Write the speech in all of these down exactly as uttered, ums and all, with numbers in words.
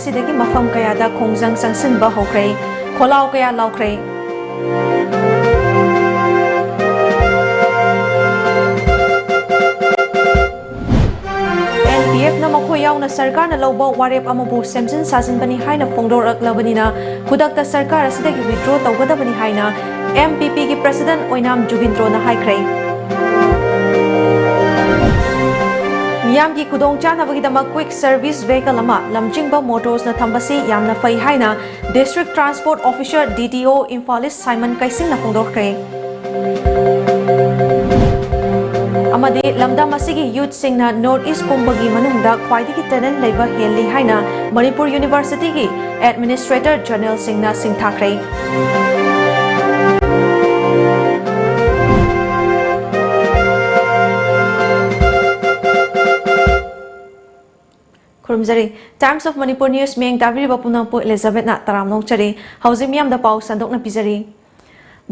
ꯑꯁꯤꯗꯒꯤ ꯃꯐꯝ ꯀꯌꯥꯗ ꯈꯣꯡꯖꯪ ꯆꯪꯁꯤꯟꯕ ꯍꯧꯈ꯭ꯔꯦ, ꯈꯣꯜꯂꯥꯎ ꯀꯌꯥ ꯂꯥꯎꯈ꯭ꯔꯦ꯫ ꯑꯦꯟ ꯄꯤ ꯑꯦꯐꯅ ꯃꯈꯣꯏ ꯌꯥꯎꯅ ꯁꯔꯀꯥꯔꯅ ꯂꯧꯕ ꯋꯥꯔꯦꯞ ꯑꯃꯕꯨ ꯁꯦꯝꯖꯤꯟ ꯁꯥꯖꯤꯟꯕꯅꯤ ꯍꯥꯏꯅ ꯐꯣꯡꯗꯣꯔꯛꯂꯕꯅꯤꯅ, ꯈꯨꯗꯛꯇ ꯁꯔꯀꯥꯔ ꯑꯁꯤꯗꯒꯤ withdraw ꯇꯧꯒꯗꯕꯅꯤ ꯍꯥꯏꯅ ꯑꯦꯝ ꯄꯤ ꯄꯤꯒꯤ president ꯑꯣꯏꯅꯥꯝ ꯖꯨꯒꯤꯟꯗ꯭ꯔꯣꯅ ꯍꯥꯏꯈ꯭ꯔꯦ꯫ ꯃꯤꯌꯥꯝꯒꯤ ꯈꯨꯗꯣꯡꯆꯥꯅꯕꯒꯤꯗꯃꯛ quick service vehicle ꯑꯃ ꯂꯝꯖꯤꯡꯕ ꯃꯣꯇꯣꯔꯁꯅ ꯊꯝꯕꯁꯤ ꯌꯥꯝꯅ ꯐꯩ ꯍꯥꯏꯅ District Transport Officer, D T O, Imphal east ꯁꯥꯏꯃꯟ ꯀꯩꯁꯤꯡꯅ ꯐꯣꯡꯗꯣꯛꯈ꯭ꯔꯦ꯫ ꯑꯃꯗꯤ ꯂꯝꯗꯝ ꯑꯁꯤꯒꯤ youthꯁꯤꯡꯅ North East ꯄꯨꯝꯕꯒꯤ ꯃꯅꯨꯡꯗ ꯈ꯭ꯋꯥꯏꯗꯒꯤ talent ꯂꯩꯕ ꯍꯦꯜꯂꯤ ꯍꯥꯏꯅ Manipur Universityꯒꯤ Administrator Generalꯁꯤꯡꯅ ꯁꯤꯡꯊꯥꯈ꯭ꯔꯦ꯫ ꯈꯨꯔꯨꯝꯖꯔꯤ꯫ Times of Manipur News ꯃꯤꯠꯌꯦꯡ ꯇꯥꯕꯤꯔꯤꯕ ꯄꯨꯝꯅꯃꯛꯄꯨ ꯏꯂꯤꯖꯥꯕꯦꯠꯅ ꯇꯔꯥꯝꯅ ꯑꯣꯛꯆꯔꯤ꯫ ꯍꯧꯖꯤꯛ ꯃꯤꯌꯥꯝꯗ ꯄꯥꯎ ꯁꯟꯗꯣꯛꯅ ꯄꯤꯖꯔꯤ꯫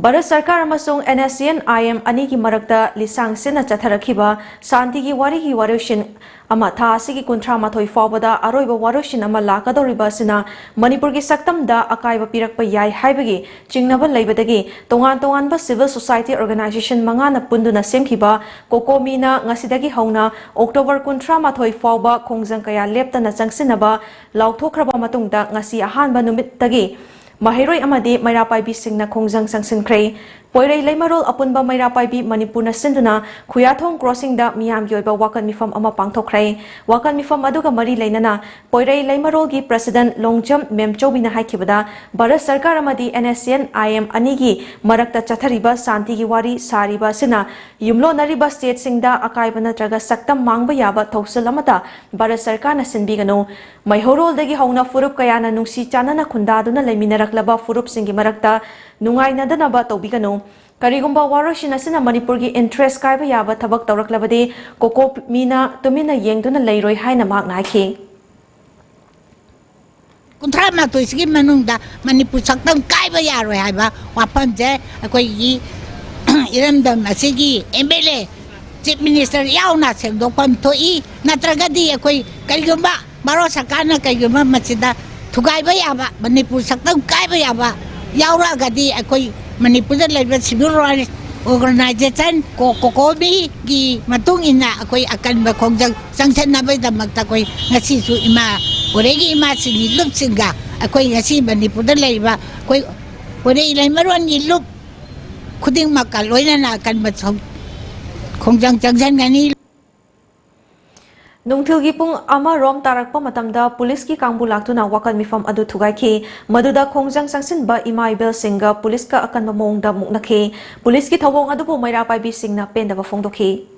ꯚꯥꯔꯠ ꯁꯔꯀꯥꯔ ꯑꯃꯁꯨꯡ N S C N I M ꯑꯅꯤꯒꯤ ꯃꯔꯛꯇ ꯂꯤꯁꯥꯡ ꯁꯤꯟꯅ ꯆꯠꯊꯔꯛꯈꯤꯕ ꯁꯥꯟꯇꯤꯒꯤ ꯋꯥꯔꯤꯒꯤ ꯋꯥꯔꯣꯏꯁꯤꯟ ꯑꯃ ꯊꯥ ꯑꯁꯤꯒꯤ ꯀꯨꯟꯊ꯭ꯔꯥ ꯃꯥꯊꯣꯏ ꯐꯥꯎꯕꯗ ꯑꯔꯣꯏꯕ ꯋꯥꯔꯣꯏꯁꯤꯟ ꯑꯃ ꯂꯥꯛꯀꯗꯧꯔꯤꯕ ꯑꯁꯤꯅ ꯃꯅꯤꯄꯨꯔꯒꯤ ꯁꯛꯇꯝꯗ ꯑꯀꯥꯏꯕ ꯄꯤꯔꯛꯄ ꯌꯥꯏ ꯍꯥꯏꯕꯒꯤ ꯆꯤꯡꯅꯕ ꯂꯩꯕꯗꯒꯤ ꯇꯣꯉꯥꯟ ꯇꯣꯉꯥꯟꯕ civil society organization ꯃꯉꯥꯅ ꯄꯨꯟꯗꯨꯅ ꯁꯦꯝꯈꯤꯕ ꯀꯣꯀꯣꯃꯤꯅ ꯉꯁꯤꯗꯒꯤ ꯍꯧꯅ ꯑꯣꯛꯇꯣꯕꯔ ꯀꯨꯟꯊ꯭ꯔꯥ ꯃꯥꯊꯣꯏ ꯐꯥꯎꯕ ꯈꯣꯡꯖꯪ ꯀꯌꯥ ꯂꯦꯞꯇꯅ ꯆꯪꯁꯤꯟꯅꯕ ꯂꯥꯎꯊꯣꯛꯈ꯭ꯔꯕ ꯃꯇꯨꯡꯗ ꯉꯁꯤ ꯑꯍꯥꯟꯕ ꯅꯨꯃꯤꯠꯇꯒꯤ ꯃꯍꯩꯔꯣꯏ ꯑꯃꯗꯤ ꯃꯩꯔꯥ ꯄꯥꯏꯕꯤꯁꯤꯡꯅ ꯈꯣꯡꯖꯪ ꯆꯪꯁꯤꯟꯈ꯭ꯔꯦ꯫ ꯄꯣꯏꯔꯩ ꯂꯩꯃꯔꯣꯜ ꯑꯄꯨꯟꯕ ꯃꯩꯔꯥ ꯄꯥꯏꯕꯤ ꯃꯅꯤꯄꯨꯔꯅ ꯁꯤꯟꯗꯨꯅ ꯈꯨꯌꯥꯊꯣꯡ ꯀ꯭ꯔꯣꯁꯤꯡꯗ ꯃꯤꯌꯥꯝꯒꯤ ꯑꯣꯏꯕ ꯋꯥꯀꯠ ꯃꯤꯐꯝ ꯑꯃ ꯄꯥꯡꯊꯣꯛꯈ꯭ꯔꯦ꯫ ꯋꯥꯀꯠ ꯃꯤꯐꯝ ꯑꯗꯨꯒ ꯃꯔꯤ ꯂꯩꯅꯅ ꯄꯣꯏꯔꯩ ꯂꯩꯃꯔꯣꯜꯒꯤ president ꯂꯣꯡꯖꯝ ꯃꯦꯝꯆꯧꯕꯤꯅ ꯍꯥꯏꯈꯤꯕꯗ, ꯚꯥꯔꯠ ꯁꯔꯀꯥꯔ ꯑꯃꯗꯤ N S C N I M ꯑꯅꯤꯒꯤ ꯃꯔꯛꯇ ꯆꯠꯊꯔꯤꯕ ꯁꯥꯟꯇꯤꯒꯤ ꯋꯥꯔꯤ ꯁꯥꯔꯤꯕ ꯑꯁꯤꯅ ꯌꯨꯝꯂꯣꯟꯅꯔꯤꯕ stateꯁꯤꯡꯗ ꯑꯀꯥꯏꯕ ꯅꯠꯇ꯭ꯔꯒ ꯁꯛꯇꯝ ꯃꯥꯡꯕ ꯌꯥꯕ ꯊꯧꯁꯤꯜ ꯑꯃꯠꯇ ꯚꯥꯔꯠ ꯁꯔꯀꯥꯔꯅ ꯁꯤꯟꯕꯤꯒꯅꯨ꯫ ꯃꯩꯍꯧꯔꯣꯜꯗꯒꯤ ꯍꯧꯅ ꯐꯨꯔꯨꯞ ꯀꯌꯥꯅ ꯅꯨꯡꯁꯤ ꯆꯥꯟꯅꯅ ꯈꯨꯟꯗꯥꯗꯨꯅ ꯂꯩꯃꯤꯟꯅꯔꯛꯂꯕ ꯐꯨꯔꯨꯞꯁꯤꯡꯒꯤ ꯃꯔꯛꯇ ꯅꯨꯡꯉꯥꯏꯅꯗꯅꯕ ꯇꯧꯕꯤꯒꯅꯨ꯫ ꯀꯔꯤꯒꯨꯝꯕ ꯋꯥꯔꯣꯏꯁꯤꯟ ꯑꯁꯤꯅ ꯃꯅꯤꯄꯨꯔꯒꯤ interest ꯀꯥꯏꯕ ꯌꯥꯕ ꯊꯕꯛ ꯇꯧꯔꯛꯂꯕꯗꯤ ꯀꯣꯀꯣꯃꯤꯅ ꯇꯨꯃꯤꯟꯅ ꯌꯦꯡꯗꯨꯅ ꯂꯩꯔꯣꯏ ꯍꯥꯏꯅ ꯃꯍꯥꯛꯅ ꯍꯥꯏꯈꯤ꯫ ꯀꯨꯟꯊ꯭ꯔꯥ ꯃꯥꯊꯣꯏꯁꯤꯒꯤ ꯃꯅꯨꯡꯗ ꯃꯅꯤꯄꯨꯔ ꯁꯛꯇꯝ ꯀꯥꯏꯕ ꯌꯥꯔꯣꯏ ꯍꯥꯏꯕ ꯋꯥꯐꯝꯁꯦ ꯑꯩꯈꯣꯏꯒꯤ ꯏꯔꯝꯗꯝ ꯑꯁꯤꯒꯤ M L A, Chief Minister ꯌꯥꯎꯅ ꯁꯦꯡꯗꯣꯛꯐꯝ ꯊꯣꯛꯏ꯫ ꯅꯠꯇ꯭ꯔꯒꯗꯤ ꯑꯩꯈꯣꯏ ꯀꯔꯤꯒꯨꯝꯕ ꯚꯥꯔꯠ ꯁꯔꯀꯥꯔꯅ ꯀꯩꯒꯨꯝꯕ ꯃꯁꯤꯗ ꯊꯨꯒꯥꯏꯕ ꯌꯥꯕ, ꯃꯅꯤꯄꯨꯔ ꯁꯛꯇꯝ ꯀꯥꯏꯕ ꯌꯥꯕ ꯌꯥꯎꯔꯛꯑꯒꯗꯤ, ꯑꯩꯈꯣꯏ ꯃꯅꯤꯄꯨꯔꯗ ꯂꯩꯕ civil rights organization, ꯀꯣ-, ꯀꯣꯀꯣꯃꯤꯒꯤ ꯃꯇꯨꯡ ꯏꯟꯅ ꯑꯩꯈꯣꯏ ꯑꯀꯟꯕ ꯈꯣꯡꯖꯪ ꯆꯪꯁꯤꯟꯅꯕꯒꯤꯗꯃꯛꯇ ꯑꯩꯈꯣꯏ ꯉꯁꯤꯁꯨ ꯏꯃꯥ, ꯃꯣꯔꯦꯒꯤ ꯏꯃꯥꯁꯤꯡꯒꯤ ꯂꯨꯞꯁꯤꯡꯒ ꯑꯩꯈꯣꯏ ꯉꯁꯤ ꯃꯅꯤꯄꯨꯔꯗ ꯂꯩꯔꯤꯕ ꯑꯩꯈꯣꯏ ꯃꯣꯔꯦ ꯂꯩꯃꯔꯣꯟꯒꯤ ꯂꯨꯞ ꯈꯨꯗꯤꯡꯃꯛꯀ ꯂꯣꯏꯅꯅ ꯑꯀꯟꯕ ꯁꯧ-, ꯈꯣꯡꯖꯪ ꯆꯪꯁꯤꯟꯒꯅꯤ꯫ ꯅꯨꯡꯊꯤꯜꯒꯤ ꯄꯨꯡ ꯑꯃ ꯔꯣꯝ ꯇꯥꯔꯛꯄ ꯃꯇꯝꯗ ꯄꯨꯂꯤꯁꯀꯤ ꯀꯥꯡꯕꯨ ꯂꯥꯛꯇꯨꯅ ꯋꯥꯀꯠ ꯃꯤꯐꯝ ꯑꯗꯨ ꯊꯨꯒꯥꯏꯈꯤ꯫ ꯃꯗꯨꯗ ꯈꯣꯡꯖꯪ ꯆꯪꯁꯤꯟꯕ ꯏꯃꯥ ꯏꯕꯦꯜꯁꯤꯡꯒ ꯄꯨꯂꯤꯁꯀ ꯑꯀꯟꯕ ꯃꯑꯣꯡꯗ ꯃꯨꯛꯅꯈꯤ꯫ ꯄꯨꯂꯤꯁꯀꯤ ꯊꯧꯑꯣꯡ ꯑꯗꯨꯕꯨ ꯃꯩꯔꯥ ꯄꯥꯏꯕꯤꯁꯤꯡꯅ ꯄꯦꯟꯗꯕ ꯐꯣꯡꯗꯣꯛꯈꯤ꯫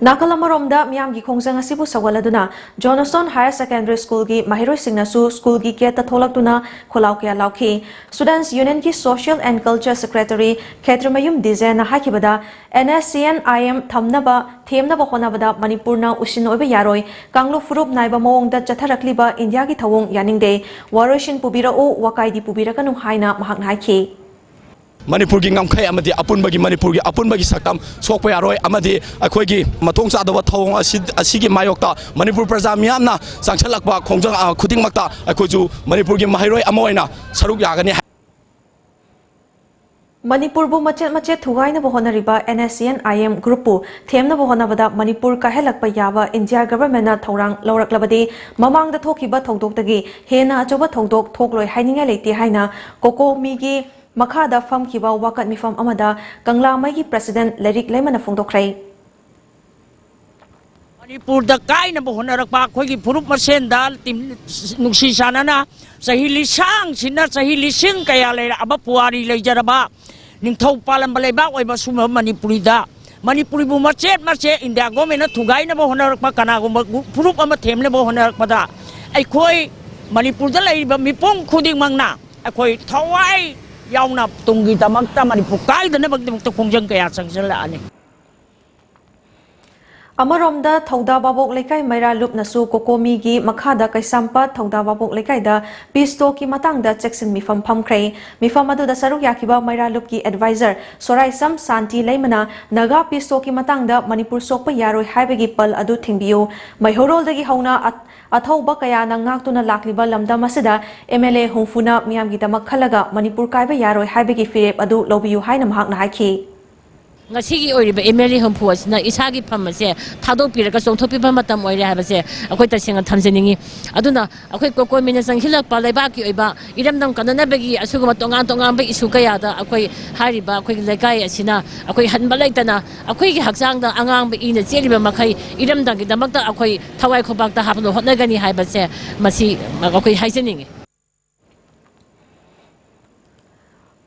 ꯅꯥꯀꯜ ꯑꯃꯔꯣꯝꯗ ꯃꯤꯌꯥꯝꯒꯤ ꯈꯣꯡꯖꯪ ꯑꯁꯤꯕꯨ ꯁꯧꯒꯠꯂꯗꯨꯅ Johnston Higher Secondary Schoolꯒꯤ ꯃꯍꯩꯔꯣꯏꯁꯤꯡꯅꯁꯨ ꯁ꯭ꯀꯨꯜꯒꯤ ꯒꯦꯠꯇ ꯊꯣꯛꯂꯛꯇꯨꯅ ꯈꯣꯜꯂꯥꯎ ꯀꯌꯥ ꯂꯥꯎꯈꯤ꯫ Students Unionꯒꯤ Social and Culture Secretary Khetrimayum ꯗꯤꯖꯦꯟꯅ ꯍꯥꯏꯈꯤꯕꯗ, NSCN-IM ꯊꯝꯅꯕ, ꯊꯦꯝꯅꯕ ꯍꯣꯠꯅꯕꯗ ꯃꯅꯤꯄꯨꯔꯅ ꯎꯁꯤꯟ ꯑꯣꯏꯕ ꯌꯥꯔꯣꯏ, ꯀꯥꯡꯂꯨꯞ ꯐꯨꯔꯨꯞ ꯅꯥꯏꯕ ꯃꯑꯣꯡꯗ ꯆꯠꯊꯔꯛꯂꯤꯕ ꯏꯟꯗꯤꯌꯥꯒꯤ ꯊꯧꯑꯣꯡ ꯌꯥꯅꯤꯡꯗꯦ, ꯋꯥꯔꯣꯏꯁꯤꯟ ꯄꯨꯕꯤꯔꯛꯎ, ꯋꯥꯀꯥꯏꯗꯤ ꯄꯨꯕꯤꯔꯛꯀꯅꯨ ꯍꯥꯏꯅ ꯃꯍꯥꯛꯅ ꯍꯥꯏꯈꯤ꯫ ꯃꯅꯤꯄꯨꯔꯒꯤ ꯉꯝꯈꯩ ꯑꯃꯗꯤ ꯑꯄꯨꯟꯕꯒꯤ, ꯃꯅꯤꯄꯨꯔꯒꯤ ꯑꯄꯨꯟꯕꯒꯤ ꯁꯛꯇꯝ ꯁꯣꯛꯄ ꯌꯥꯔꯣꯏ, ꯑꯃꯗꯤ ꯑꯩꯈꯣꯏꯒꯤ ꯃꯊꯣꯡ ꯆꯥꯗꯕ ꯊꯧꯑꯣꯡ ꯑꯁꯤ, ꯑꯁꯤꯒꯤ ꯃꯥꯌꯣꯛꯇ ꯃꯅꯤꯄꯨꯔ ꯄ꯭ꯔꯖꯥ ꯃꯤꯌꯥꯝꯅ ꯆꯪꯁꯤꯜꯂꯛꯄ ꯈꯣꯡꯖꯪ, ꯑ, ꯈꯨꯗꯤꯡꯃꯛꯇ ꯑꯩꯈꯣꯏꯁꯨ ꯃꯅꯤꯄꯨꯔꯒꯤ ꯃꯍꯩꯔꯣꯏ ꯑꯃ ꯑꯣꯏꯅ ꯁꯔꯨꯛ ꯌꯥꯒꯅꯤ ꯍꯥꯏ꯫ ꯃꯅꯤꯄꯨꯔꯕꯨ ꯃꯆꯦꯠ ꯃꯆꯦꯠ ꯊꯨꯒꯥꯏꯅꯕ ꯍꯣꯠꯅꯔꯤꯕ NSCN-IM groupꯄꯨ ꯊꯦꯝꯅꯕ ꯍꯣꯠꯅꯕꯗ ꯃꯅꯤꯄꯨꯔ ꯀꯥꯏꯍꯜꯂꯛꯄ ꯌꯥꯕ ꯏꯟꯗꯤꯌꯥ governmentꯅ ꯊꯧꯔꯥꯡ ꯂꯧꯔꯛꯂꯕꯗꯤ, ꯃꯃꯥꯡꯗ ꯊꯣꯛꯈꯤꯕ ꯊꯧꯗꯣꯛꯇꯒꯤ ꯍꯦꯟꯅ ꯑꯆꯧꯕ ꯊꯧꯗꯣꯛ ꯊꯣꯛꯂꯣꯏ ꯍꯥꯏꯅꯤꯡꯉꯥꯏ ꯂꯩꯇꯦ ꯍꯥꯏꯅ ꯀꯣꯀꯣꯃꯤꯒꯤ ꯃꯈꯥꯗ ꯐꯝꯈꯤꯕ ꯋꯥꯀꯠ ꯃꯤꯐꯝ ꯑꯃꯗ ꯀꯪꯂꯥꯃꯩꯒꯤ president ꯂꯩꯔꯤꯛ ꯂꯩꯃꯅ ꯐꯣꯡꯗꯣꯛꯈ꯭ꯔꯦ꯫ ꯃꯅꯤꯄꯨꯔꯗ ꯀꯥꯏꯅꯕ ꯍꯣꯠꯅꯔꯛꯄ, ꯑꯩꯈꯣꯏꯒꯤ ꯐꯨꯔꯨꯞ ꯃꯁꯦꯟꯗ ꯇꯤꯝ-, ꯅꯨꯡꯁꯤ ꯆꯥꯟꯅꯅ ꯆꯍꯤ ꯂꯤꯁꯥꯡꯁꯤꯅ, ꯆꯍꯤ ꯂꯤꯁꯤꯡ ꯀꯌꯥ ꯂꯩꯔꯛꯑꯕ, ꯄꯨꯋꯥꯔꯤ ꯂꯩꯖꯔꯕ, ꯅꯤꯡꯊꯧ ꯄꯥꯜꯂꯝꯕ ꯂꯩꯕꯥꯛ ꯑꯣꯏꯕ ꯁꯨꯝꯕ ꯃꯅꯤꯄꯨꯔꯤꯗ, ꯃꯅꯤꯄꯨꯔꯤꯕꯨ ꯃꯆꯦꯠ ꯃꯆꯦꯠ ꯏꯟꯗꯤꯌꯥ governmentꯅ ꯊꯨꯒꯥꯏꯅꯕ ꯍꯣꯠꯅꯔꯛꯄ, ꯀꯅꯥꯒꯨꯝꯕ ꯒ꯭ꯔꯨꯞ, ꯐꯨꯔꯨꯞ ꯑꯃ ꯊꯦꯝꯅꯕ ꯍꯣꯠꯅꯔꯛꯄꯗ, ꯑꯩꯈꯣꯏ ꯃꯅꯤꯄꯨꯔꯗ ꯂꯩꯔꯤꯕ ꯃꯤꯄꯨꯝ ꯈꯨꯗꯤꯡꯃꯛꯅ ꯑꯩꯈꯣꯏ ꯊꯋꯥꯏ ꯌꯥꯎꯅ ꯇꯨꯡꯒꯤꯗꯃꯛꯇ, ꯃꯅꯤꯄꯨꯔ ꯀꯥꯏꯗꯅꯕꯒꯤꯗꯃꯛꯇ ꯈꯣꯡꯖꯪ ꯀꯌꯥ ꯆꯪꯁꯤꯜꯂꯛꯑꯅꯤ꯫ ꯑꯃꯔꯣꯝꯗ, ꯊꯧꯗꯥ ꯚꯥꯕꯣꯛ ꯂꯩꯀꯥꯏ ꯃꯩꯔꯥ ꯂꯨꯞꯅꯁꯨ ꯀꯣꯀꯣꯃꯤꯒꯤ ꯃꯈꯥꯗ ꯀꯩꯁꯥꯝꯄꯥꯠ ꯊꯧꯗꯥ ꯚꯥꯕꯣꯛ ꯂꯩꯀꯥꯏꯗ peace talkꯀꯤ ꯃꯇꯥꯡꯗ ꯆꯦꯛꯁꯤꯟ ꯃꯤꯐꯝ ꯐꯝꯈ꯭ꯔꯦ꯫ ꯃꯤꯐꯝ ꯑꯗꯨꯗ ꯁꯔꯨꯛ ꯌꯥꯈꯤꯕ ꯃꯩꯔꯥ ꯂꯨꯞꯀꯤ advisor ꯁꯣꯔꯥꯏꯁꯝ ꯁꯥꯟꯇꯤ ꯂꯩꯃꯅ ꯅꯥꯒꯥ peace talkꯀꯤ ꯃꯇꯥꯡꯗ ꯃꯅꯤꯄꯨꯔ ꯁꯣꯛꯄ ꯌꯥꯔꯣꯏ ꯍꯥꯏꯕꯒꯤ ꯄꯜ ꯑꯗꯨ ꯊꯤꯡꯕꯤꯌꯨ, ꯃꯩꯍꯧꯔꯣꯜꯗꯒꯤ ꯍꯧꯅ ꯑ-, ꯑꯊꯧꯕ ꯀꯌꯥꯅ ꯉꯥꯛꯇꯨꯅ ꯂꯥꯛꯂꯤꯕ ꯂꯝꯗꯝ ꯑꯁꯤꯗ MLA ꯍꯨꯝꯐꯨꯅ ꯃꯤꯌꯥꯝꯒꯤꯗꯃꯛ ꯈꯜꯂꯒ ꯃꯅꯤꯄꯨꯔ ꯀꯥꯏꯕ ꯌꯥꯔꯣꯏ ꯍꯥꯏꯕꯒꯤ ꯐꯤꯔꯦꯞ ꯑꯗꯨ ꯂꯧꯕꯤꯌꯨ ꯍꯥꯏꯅ ꯃꯍꯥꯛꯅ ꯍꯥꯏꯈꯤ꯫ ꯉꯁꯤꯒꯤ ꯑꯣꯏꯔꯤꯕ MLA ꯍꯨꯝꯐꯨ ꯑꯁꯤꯅ ꯏꯁꯥꯒꯤ ꯐꯝ ꯑꯁꯦ ꯊꯥꯗꯣꯛꯄꯤꯔꯒ ꯆꯣꯡꯊꯣꯛꯄꯤꯕ ꯃꯇꯝ ꯑꯣꯏꯔꯦ ꯍꯥꯏꯕꯁꯦ ꯑꯩꯈꯣꯏ ꯇꯁꯦꯡꯅ ꯊꯝꯖꯅꯤꯡꯉꯤ꯫ ꯑꯗꯨꯅ ꯑꯩꯈꯣꯏ ꯀꯣꯀꯣꯃꯤꯅ ꯆꯪꯁꯤꯜꯂꯛꯄ ꯂꯩꯕꯥꯛꯀꯤ ꯑꯣꯏꯕ ꯏꯔꯝꯗꯝ ꯀꯟꯅꯅꯕꯒꯤ ꯑꯁꯤꯒꯨꯝꯕ ꯇꯣꯉꯥꯟ ꯇꯣꯉꯥꯟꯕ issue ꯀꯌꯥꯗ ꯑꯩꯈꯣꯏ ꯍꯥꯏꯔꯤꯕ ꯑꯩꯈꯣꯏꯒꯤ ꯂꯩꯀꯥꯏ ꯑꯁꯤꯅ ꯑꯩꯈꯣꯏ ꯍꯟꯕ ꯂꯩꯇꯅ ꯑꯩꯈꯣꯏꯒꯤ ꯍꯛꯆꯥꯡꯗ ꯑꯉꯥꯡꯕ ꯏꯅ ꯆꯦꯜꯂꯤꯕ ꯃꯈꯩ ꯏꯔꯝꯗꯝꯒꯤꯗꯃꯛꯇ ꯑꯩꯈꯣꯏ ꯊꯋꯥꯏ ꯈꯨꯕꯥꯛꯇ ꯍꯥꯞꯅꯕ ꯍꯣꯠꯅꯒꯅꯤ ꯍꯥꯏꯕꯁꯦ ꯃꯁꯤ ꯑꯩꯈꯣꯏ ꯍꯥꯏꯖꯅꯤꯡꯉꯤ꯫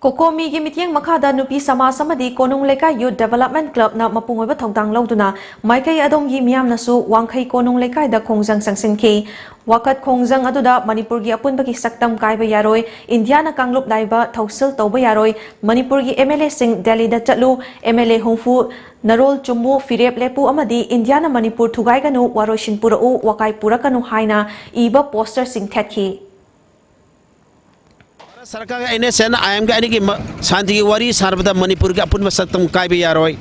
ꯀꯣꯀꯣꯃꯤꯒꯤ ꯃꯤꯠꯌꯦꯡ ꯃꯈꯥꯗ ꯅꯨꯄꯤ ꯁꯃꯥꯖ ꯑꯃꯗꯤ ꯀꯣꯅꯨꯡ ꯂꯩꯀꯥꯏ Youth Development Clubꯅ ꯃꯄꯨꯡ ꯑꯣꯏꯕ ꯊꯧꯗꯥꯡ ꯂꯧꯗꯨꯅ ꯃꯥꯏꯀꯩ ꯑꯗꯣꯝꯒꯤ ꯃꯤꯌꯥꯝꯅꯁꯨ ꯋꯥꯡꯈꯩ ꯀꯣꯅꯨꯡ ꯂꯩꯀꯥꯏꯗ ꯈꯣꯡꯖꯪ ꯆꯪꯁꯤꯟꯈꯤ꯫ ꯋꯥꯀꯠ ꯈꯣꯡꯖꯪ ꯑꯗꯨꯗ ꯃꯅꯤꯄꯨꯔꯒꯤ ꯑꯄꯨꯟꯕꯒꯤ ꯁꯛꯇꯝ ꯀꯥꯏꯕ ꯌꯥꯔꯣꯏ, ꯏꯟꯗꯤꯌꯥꯅ ꯀꯥꯡꯂꯨꯞ ꯅꯥꯏꯕ ꯊꯧꯁꯤꯜ ꯇꯧꯕ ꯌꯥꯔꯣꯏ, ꯃꯅꯤꯄꯨꯔꯒꯤ MLAꯁꯤꯡ ꯗꯦꯜꯂꯤꯗ ꯆꯠꯂꯨ, MLA ꯍꯨꯝꯐꯨ ꯅꯔꯣꯜ ꯆꯨꯝꯃꯨ, ꯐꯤꯔꯦꯞ ꯂꯦꯞꯄꯨ ꯑꯃꯗꯤ ꯏꯟꯗꯤꯌꯥꯅ ꯃꯅꯤꯄꯨꯔ ꯊꯨꯒꯥꯏꯒꯅꯨ, ꯋꯥꯔꯣꯏꯁꯤꯟ ꯄꯨꯔꯛꯎ, ꯋꯥꯀꯥꯏ ꯄꯨꯔꯛꯀꯅꯨ ꯍꯥꯏꯅ ꯏꯕ posterꯁꯤꯡ ꯊꯦꯠꯈꯤ꯫ ꯚꯥꯔꯠ ꯁꯔꯀꯥꯔꯒ NSCN-IMꯒ ꯑꯅꯤꯒꯤ ꯃ-, ꯁꯥꯟꯇꯤꯒꯤ ꯋꯥꯔꯤ ꯁꯥꯟꯅꯕꯗ ꯃꯅꯤꯄꯨꯔꯒꯤ ꯑꯄꯨꯟꯕ ꯁꯛꯇꯝ ꯀꯥꯏꯕ ꯌꯥꯔꯣꯏ꯫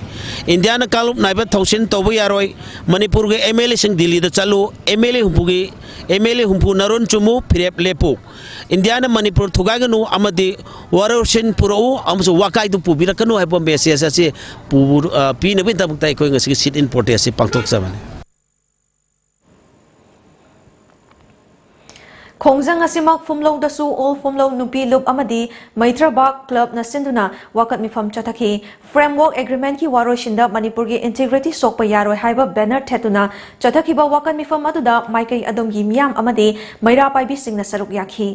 ꯏꯟꯗꯤꯌꯥꯅ ꯀꯥꯡꯂꯨꯞ ꯅꯥꯏꯕ ꯊꯧꯁꯤꯟ ꯇꯧꯕ ꯌꯥꯔꯣꯏ꯫ ꯃꯅꯤꯄꯨꯔꯒꯤ MLAꯁꯤꯡ ꯗꯤꯜꯂꯤꯗ ꯆꯠꯂꯨ꯫ MLA ꯍꯨꯝꯐꯨꯒꯤ, MLA ꯍꯨꯝꯐꯨ ꯅꯔꯣꯟ ꯆꯨꯝꯃꯨ, ꯐꯤꯔꯦꯞ ꯂꯦꯞꯄꯨ꯫ ꯏꯟꯗꯤꯌꯥꯅ ꯃꯅꯤꯄꯨꯔ ꯊꯨꯒꯥꯏꯒꯅꯨ ꯑꯃꯗꯤ ꯋꯥꯔꯣꯏꯁꯤꯟ ꯄꯨꯔꯛꯎ ꯑꯃꯁꯨꯡ ꯋꯥꯀꯥꯏꯗꯨ ꯄꯨꯕꯤꯔꯛꯀꯅꯨ ꯍꯥꯏꯕ message ꯑꯁꯤ ꯄꯨ-, ꯑ, ꯄꯤꯅꯕꯒꯤꯗꯃꯛꯇ ꯑꯩꯈꯣꯏ ꯉꯁꯤꯒꯤ sit-in protest ꯑꯁꯤ ꯄꯥꯡꯊꯣꯛꯆꯕꯅꯤ꯫ ꯈꯣꯡꯖꯪ ꯑꯁꯤꯃꯛ ꯐꯨꯝꯂꯧꯗꯁꯨ ꯑꯣꯜ ꯐꯨꯝꯂꯧ ꯅꯨꯄꯤ ꯂꯨꯞ ꯑꯃꯗꯤ ꯃꯩꯇ꯭ꯔꯕꯥꯛ ꯀ꯭ꯂꯕꯅ ꯁꯤꯟꯗꯨꯅ ꯋꯥꯀꯠ ꯃꯤꯐꯝ ꯆꯠꯊꯈꯤ꯫ Framework Agreementꯀꯤ ꯋꯥꯔꯣꯏꯁꯤꯟꯗ ꯃꯅꯤꯄꯨꯔꯒꯤ integrity ꯁꯣꯛꯄ ꯌꯥꯔꯣꯏ ꯍꯥꯏꯕ banner ꯊꯦꯠꯇꯨꯅ ꯆꯠꯊꯈꯤꯕ ꯋꯥꯀꯠ ꯃꯤꯐꯝ ꯑꯗꯨꯗ ꯃꯥꯏꯀꯩ ꯑꯗꯣꯝꯒꯤ ꯃꯤꯌꯥꯝ ꯑꯃꯗꯤ ꯃꯩꯔꯥ ꯄꯥꯏꯕꯤꯁꯤꯡꯅ ꯁꯔꯨꯛ ꯌꯥꯈꯤ꯫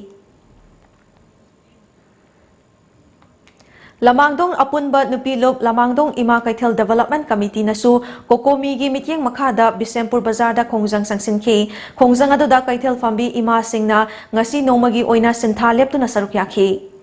ꯂꯃꯥꯡꯗꯣꯡ ꯑꯄꯨꯟꯕ ꯅꯨꯄꯤ ꯂꯨꯞ ꯂꯃꯥꯡꯗꯣꯡ ꯏꯃꯥ ꯀꯩꯊꯦꯜ Development Committeeꯅꯁꯨ ꯀꯣꯀꯣꯃꯤꯒꯤ ꯃꯤꯠꯌꯦꯡ ꯃꯈꯥꯗ ꯕꯤꯁꯦꯝꯄꯨꯔ ꯕꯖꯥꯔꯗ ꯈꯣꯡꯖꯪ ꯆꯪꯁꯤꯟꯈꯤ꯫ ꯈꯣꯡꯖꯪ ꯑꯗꯨꯗ ꯀꯩꯊꯦꯜ ꯐꯝꯕꯤ ꯏꯃꯥꯁꯤꯡꯅ ꯉꯁꯤ ꯅꯣꯡꯃꯒꯤ ꯑꯣꯏꯅ ꯁꯤꯟꯊꯥ ꯂꯦꯞꯇꯨꯅ ꯁꯔꯨꯛ ꯌꯥꯈꯤ꯫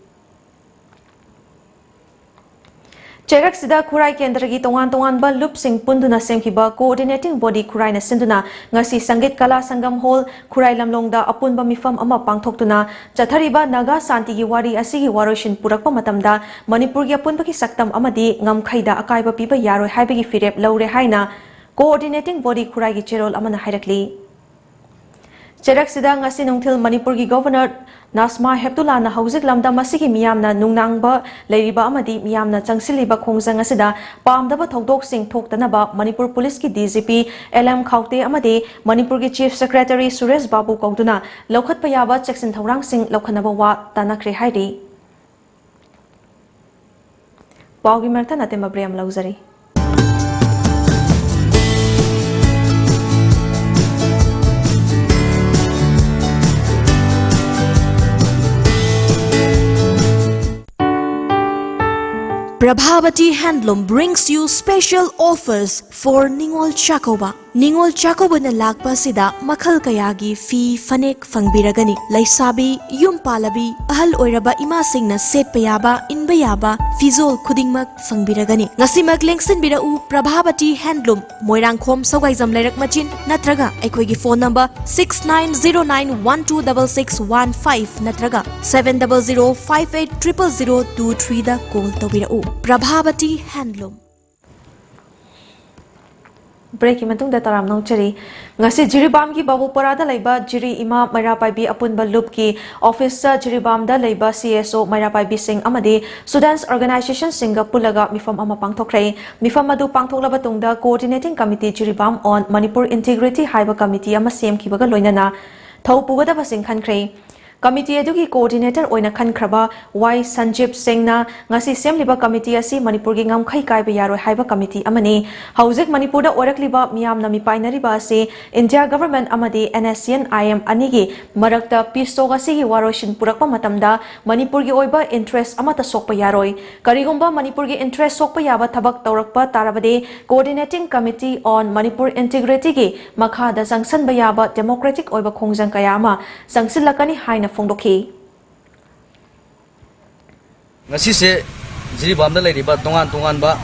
ꯆꯩꯔꯛꯁꯤꯗ ꯈꯨꯔꯥꯏ ꯀꯦꯟꯗ꯭ꯔꯒꯤ ꯇꯣꯉꯥꯟ ꯇꯣꯉꯥꯟꯕ ꯂꯨꯞꯁꯤꯡ ꯄꯨꯟꯗꯨꯅ ꯁꯦꯝꯈꯤꯕ Coordinating Body ꯈꯨꯔꯥꯏꯅ ꯁꯤꯟꯗꯨꯅ ꯉꯁꯤ ꯁꯪꯒꯤꯠ ꯀꯂꯥ ꯁꯪꯒꯝ ꯍꯣꯜ ꯈꯨꯔꯥꯏ ꯂꯝꯂꯣꯡꯗ ꯑꯄꯨꯟꯕ ꯃꯤꯐꯝ ꯑꯃ ꯄꯥꯡꯊꯣꯛꯇꯨꯅ ꯆꯠꯊꯔꯤꯕ ꯅꯥꯒꯥ ꯁꯥꯟꯇꯤꯒꯤ ꯋꯥꯔꯤ ꯑꯁꯤꯒꯤ ꯋꯥꯔꯣꯏꯁꯤꯟ ꯄꯨꯔꯛꯄ ꯃꯇꯝꯗ ꯃꯅꯤꯄꯨꯔꯒꯤ ꯑꯄꯨꯟꯕꯒꯤ ꯁꯛꯇꯝ ꯑꯃꯗꯤ ꯉꯝꯈꯩꯗ ꯑꯀꯥꯏꯕ ꯄꯤꯕ ꯌꯥꯔꯣꯏ ꯍꯥꯏꯕꯒꯤ ꯐꯤꯔꯦꯞ ꯂꯧꯔꯦ ꯍꯥꯏꯅ Coordinating Body ꯈꯨꯔꯥꯏꯒꯤ ꯆꯦꯔꯣꯜ ꯑꯃꯅ ꯍꯥꯏꯔꯛꯂꯤ꯫ ꯆꯩꯔꯛꯁꯤꯗ ꯉꯁꯤ ꯅꯨꯡꯊꯤꯜ ꯃꯅꯤꯄꯨꯔꯒꯤ ꯒꯣꯚꯔꯅꯔ ꯅꯥꯁꯃꯥ ꯍꯦꯞꯇꯨꯂꯥꯅ ꯍꯧꯖꯤꯛ ꯂꯝꯗꯝ ꯑꯁꯤꯒꯤ ꯃꯤꯌꯥꯝꯅ ꯅꯨꯡꯅꯥꯡꯕ ꯂꯩꯔꯤꯕ ꯑꯃꯗꯤ ꯃꯤꯌꯥꯝꯅ ꯆꯪꯁꯤꯜꯂꯤꯕ ꯈꯣꯡꯖꯪ ꯑꯁꯤꯗ ꯄꯥꯝꯗꯕ ꯊꯧꯗꯣꯛꯁꯤꯡ ꯊꯣꯛꯇꯅꯕ ꯃꯅꯤꯄꯨꯔ ꯄꯨꯂꯤꯁꯀꯤ D G P L M ꯈꯥꯎꯇꯦ ꯑꯃꯗꯤ ꯃꯅꯤꯄꯨꯔꯒꯤ Chief Secretary ꯁꯨꯔꯦꯁ ꯕꯥꯕꯨ ꯀꯧꯗꯨꯅ ꯂꯧꯈꯠꯄ ꯌꯥꯕ ꯆꯦꯛꯁꯤꯟ ꯊꯧꯔꯥꯡꯁꯤꯡ ꯂꯧꯈꯠꯅꯕ ꯋꯥ ꯇꯥꯅꯈ꯭ꯔꯦ ꯍꯥꯏꯔꯤ꯫ ꯄꯥꯎꯒꯤ ꯃꯔꯛꯇ ꯅꯇꯦꯝꯕ ꯕ꯭ꯔꯦꯝ ꯂꯧꯖꯔꯤ꯫ Prabhavati Handloom brings you special offers for Ningol Chakouba. ꯅꯤꯉꯣꯜ ꯆꯥꯛꯀꯧꯕꯅ ꯂꯥꯛꯄ ꯑꯁꯤꯗ ꯃꯈꯜ ꯀꯌꯥꯒꯤ ꯐꯤ, ꯐꯅꯦꯛ ꯐꯪꯕꯤꯔꯒꯅꯤ꯫ ꯂꯩꯁꯥꯕꯤ, ꯌꯨꯝ ꯄꯥꯜꯂꯕꯤ, ꯑꯍꯜ ꯑꯣꯏꯔꯕ ꯏꯃꯥꯁꯤꯡꯅ ꯁꯦꯠꯄ ꯌꯥꯕ, ꯏꯟꯕ ꯌꯥꯕ ꯐꯤꯖꯣꯜ ꯈꯨꯗꯤꯡꯃꯛ ꯐꯪꯕꯤꯔꯒꯅꯤ꯫ ꯉꯁꯤꯃꯛ ꯂꯦꯡꯁꯤꯟꯕꯤꯔꯛꯎ ꯄ꯭ꯔꯚꯥꯕꯇꯤ ꯍꯦꯟꯗꯂꯨꯝ, ꯃꯣꯏꯔꯥꯡꯈꯣꯝ, ꯁꯧꯒꯥꯏꯖꯝ ꯂꯩꯔꯛ ꯃꯆꯤꯟ ꯅꯠꯇ꯭ꯔꯒ ꯑꯩꯈꯣꯏꯒꯤ phone number six nine zero nine one two double six one five ꯅꯠꯇ꯭ꯔꯒ seven double zero five eight triple zero two three ꯗ call ꯇꯧꯕꯤꯔꯛꯎ꯫ ꯄ꯭ꯔꯚꯥꯕꯇꯤ ꯍꯦꯟꯗꯂꯨꯝ꯫ Break ꯀꯤ ꯃꯇꯨꯡꯗ ꯇꯔꯥꯝꯅ ꯑꯣꯛꯆꯔꯤ꯫ ꯉꯁꯤ ꯖꯤꯔꯤꯕꯥꯝꯒꯤ ꯕꯥꯕꯨꯄꯔꯥꯗ ꯂꯩꯕ ꯖꯤꯔꯤ ꯏꯃꯥ ꯃꯩꯔꯥ ꯄꯥꯏꯕꯤ ꯑꯄꯨꯟꯕ ꯂꯨꯞꯀꯤ office ꯇ ꯖꯤꯔꯤꯕꯥꯝꯗ ꯂꯩꯕ C S O ꯃꯩꯔꯥ ꯄꯥꯏꯕꯤꯁꯤꯡ ꯑꯃꯗꯤ students organization ꯁꯤꯡꯒ ꯄꯨꯜꯂꯒ ꯃꯤꯐꯝ ꯑꯃ ꯄꯥꯡꯊꯣꯛꯈ꯭ꯔꯦ꯫ ꯃꯤꯐꯝ ꯑꯗꯨ ꯄꯥꯡꯊꯣꯛꯂꯕ ꯇꯨꯡꯗ Coordinating Committee Jiribam on Manipur Integrity ꯍꯥꯏꯕ committee ꯑꯃ ꯁꯦꯝꯈꯤꯕꯒ ꯂꯣꯏꯅꯅ ꯊꯧ ꯄꯨꯒꯗꯕꯁꯤꯡ ꯈꯟꯈ꯭ꯔꯦ꯫ Committee ꯑꯗꯨꯒꯤ coordinator ꯑꯣꯏꯅ ꯈꯟꯈ꯭ꯔꯕ ꯋꯥꯏ ꯁꯟꯖꯤꯕ ꯁꯤꯡꯅ ꯉꯁꯤ ꯁꯦꯝꯂꯤꯕ committee ꯑꯁꯤ ꯃꯅꯤꯄꯨꯔꯒꯤ ꯉꯝꯈꯩ ꯀꯥꯏꯕ ꯌꯥꯔꯣꯏ ꯍꯥꯏꯕ committee ꯑꯃꯅꯤ꯫ ꯍꯧꯖꯤꯛ ꯃꯅꯤꯄꯨꯔꯗ ꯑꯣꯏꯔꯛꯂꯤꯕ ꯃꯤꯌꯥꯝꯅ ꯃꯤꯄꯥꯏꯅꯔꯤꯕ ꯑꯁꯤ India Government ꯑꯃꯗꯤ N S C N I M ꯑꯅꯤꯒꯤ ꯃꯔꯛꯇ peace talk ꯑꯁꯤꯒꯤ ꯋꯥꯔꯣꯏꯁꯤꯟ ꯄꯨꯔꯛꯄ ꯃꯇꯝꯗ ꯃꯅꯤꯄꯨꯔꯒꯤ ꯑꯣꯏꯕ interest ꯑꯃꯠꯇ ꯁꯣꯛꯄ ꯌꯥꯔꯣꯏ꯫ ꯀꯔꯤꯒꯨꯝꯕ ꯃꯅꯤꯄꯨꯔꯒꯤ interest ꯁꯣꯛꯄ ꯌꯥꯕ ꯊꯕꯛ ꯇꯧꯔꯛꯄ ꯇꯥꯔꯕꯗꯤ Coordinating Committee on Manipur Integrity ꯒꯤ ꯃꯈꯥꯗ ꯆꯪꯁꯟꯕ ꯌꯥꯕ democratic ꯑꯣꯏꯕ ꯈꯣꯡꯖꯪ ꯀꯌꯥ ꯑꯃ ꯆꯪꯁꯤꯜꯂꯛꯀꯅꯤ ꯍꯥꯏꯅ ꯐꯣꯡꯗꯣꯛꯈꯤ꯫ ꯉꯁꯤꯁꯦ ꯖꯤꯔꯤꯕꯥꯝꯗ ꯂꯩꯔꯤꯕ ꯇꯣꯉꯥꯟ ꯇꯣꯉꯥꯟꯕ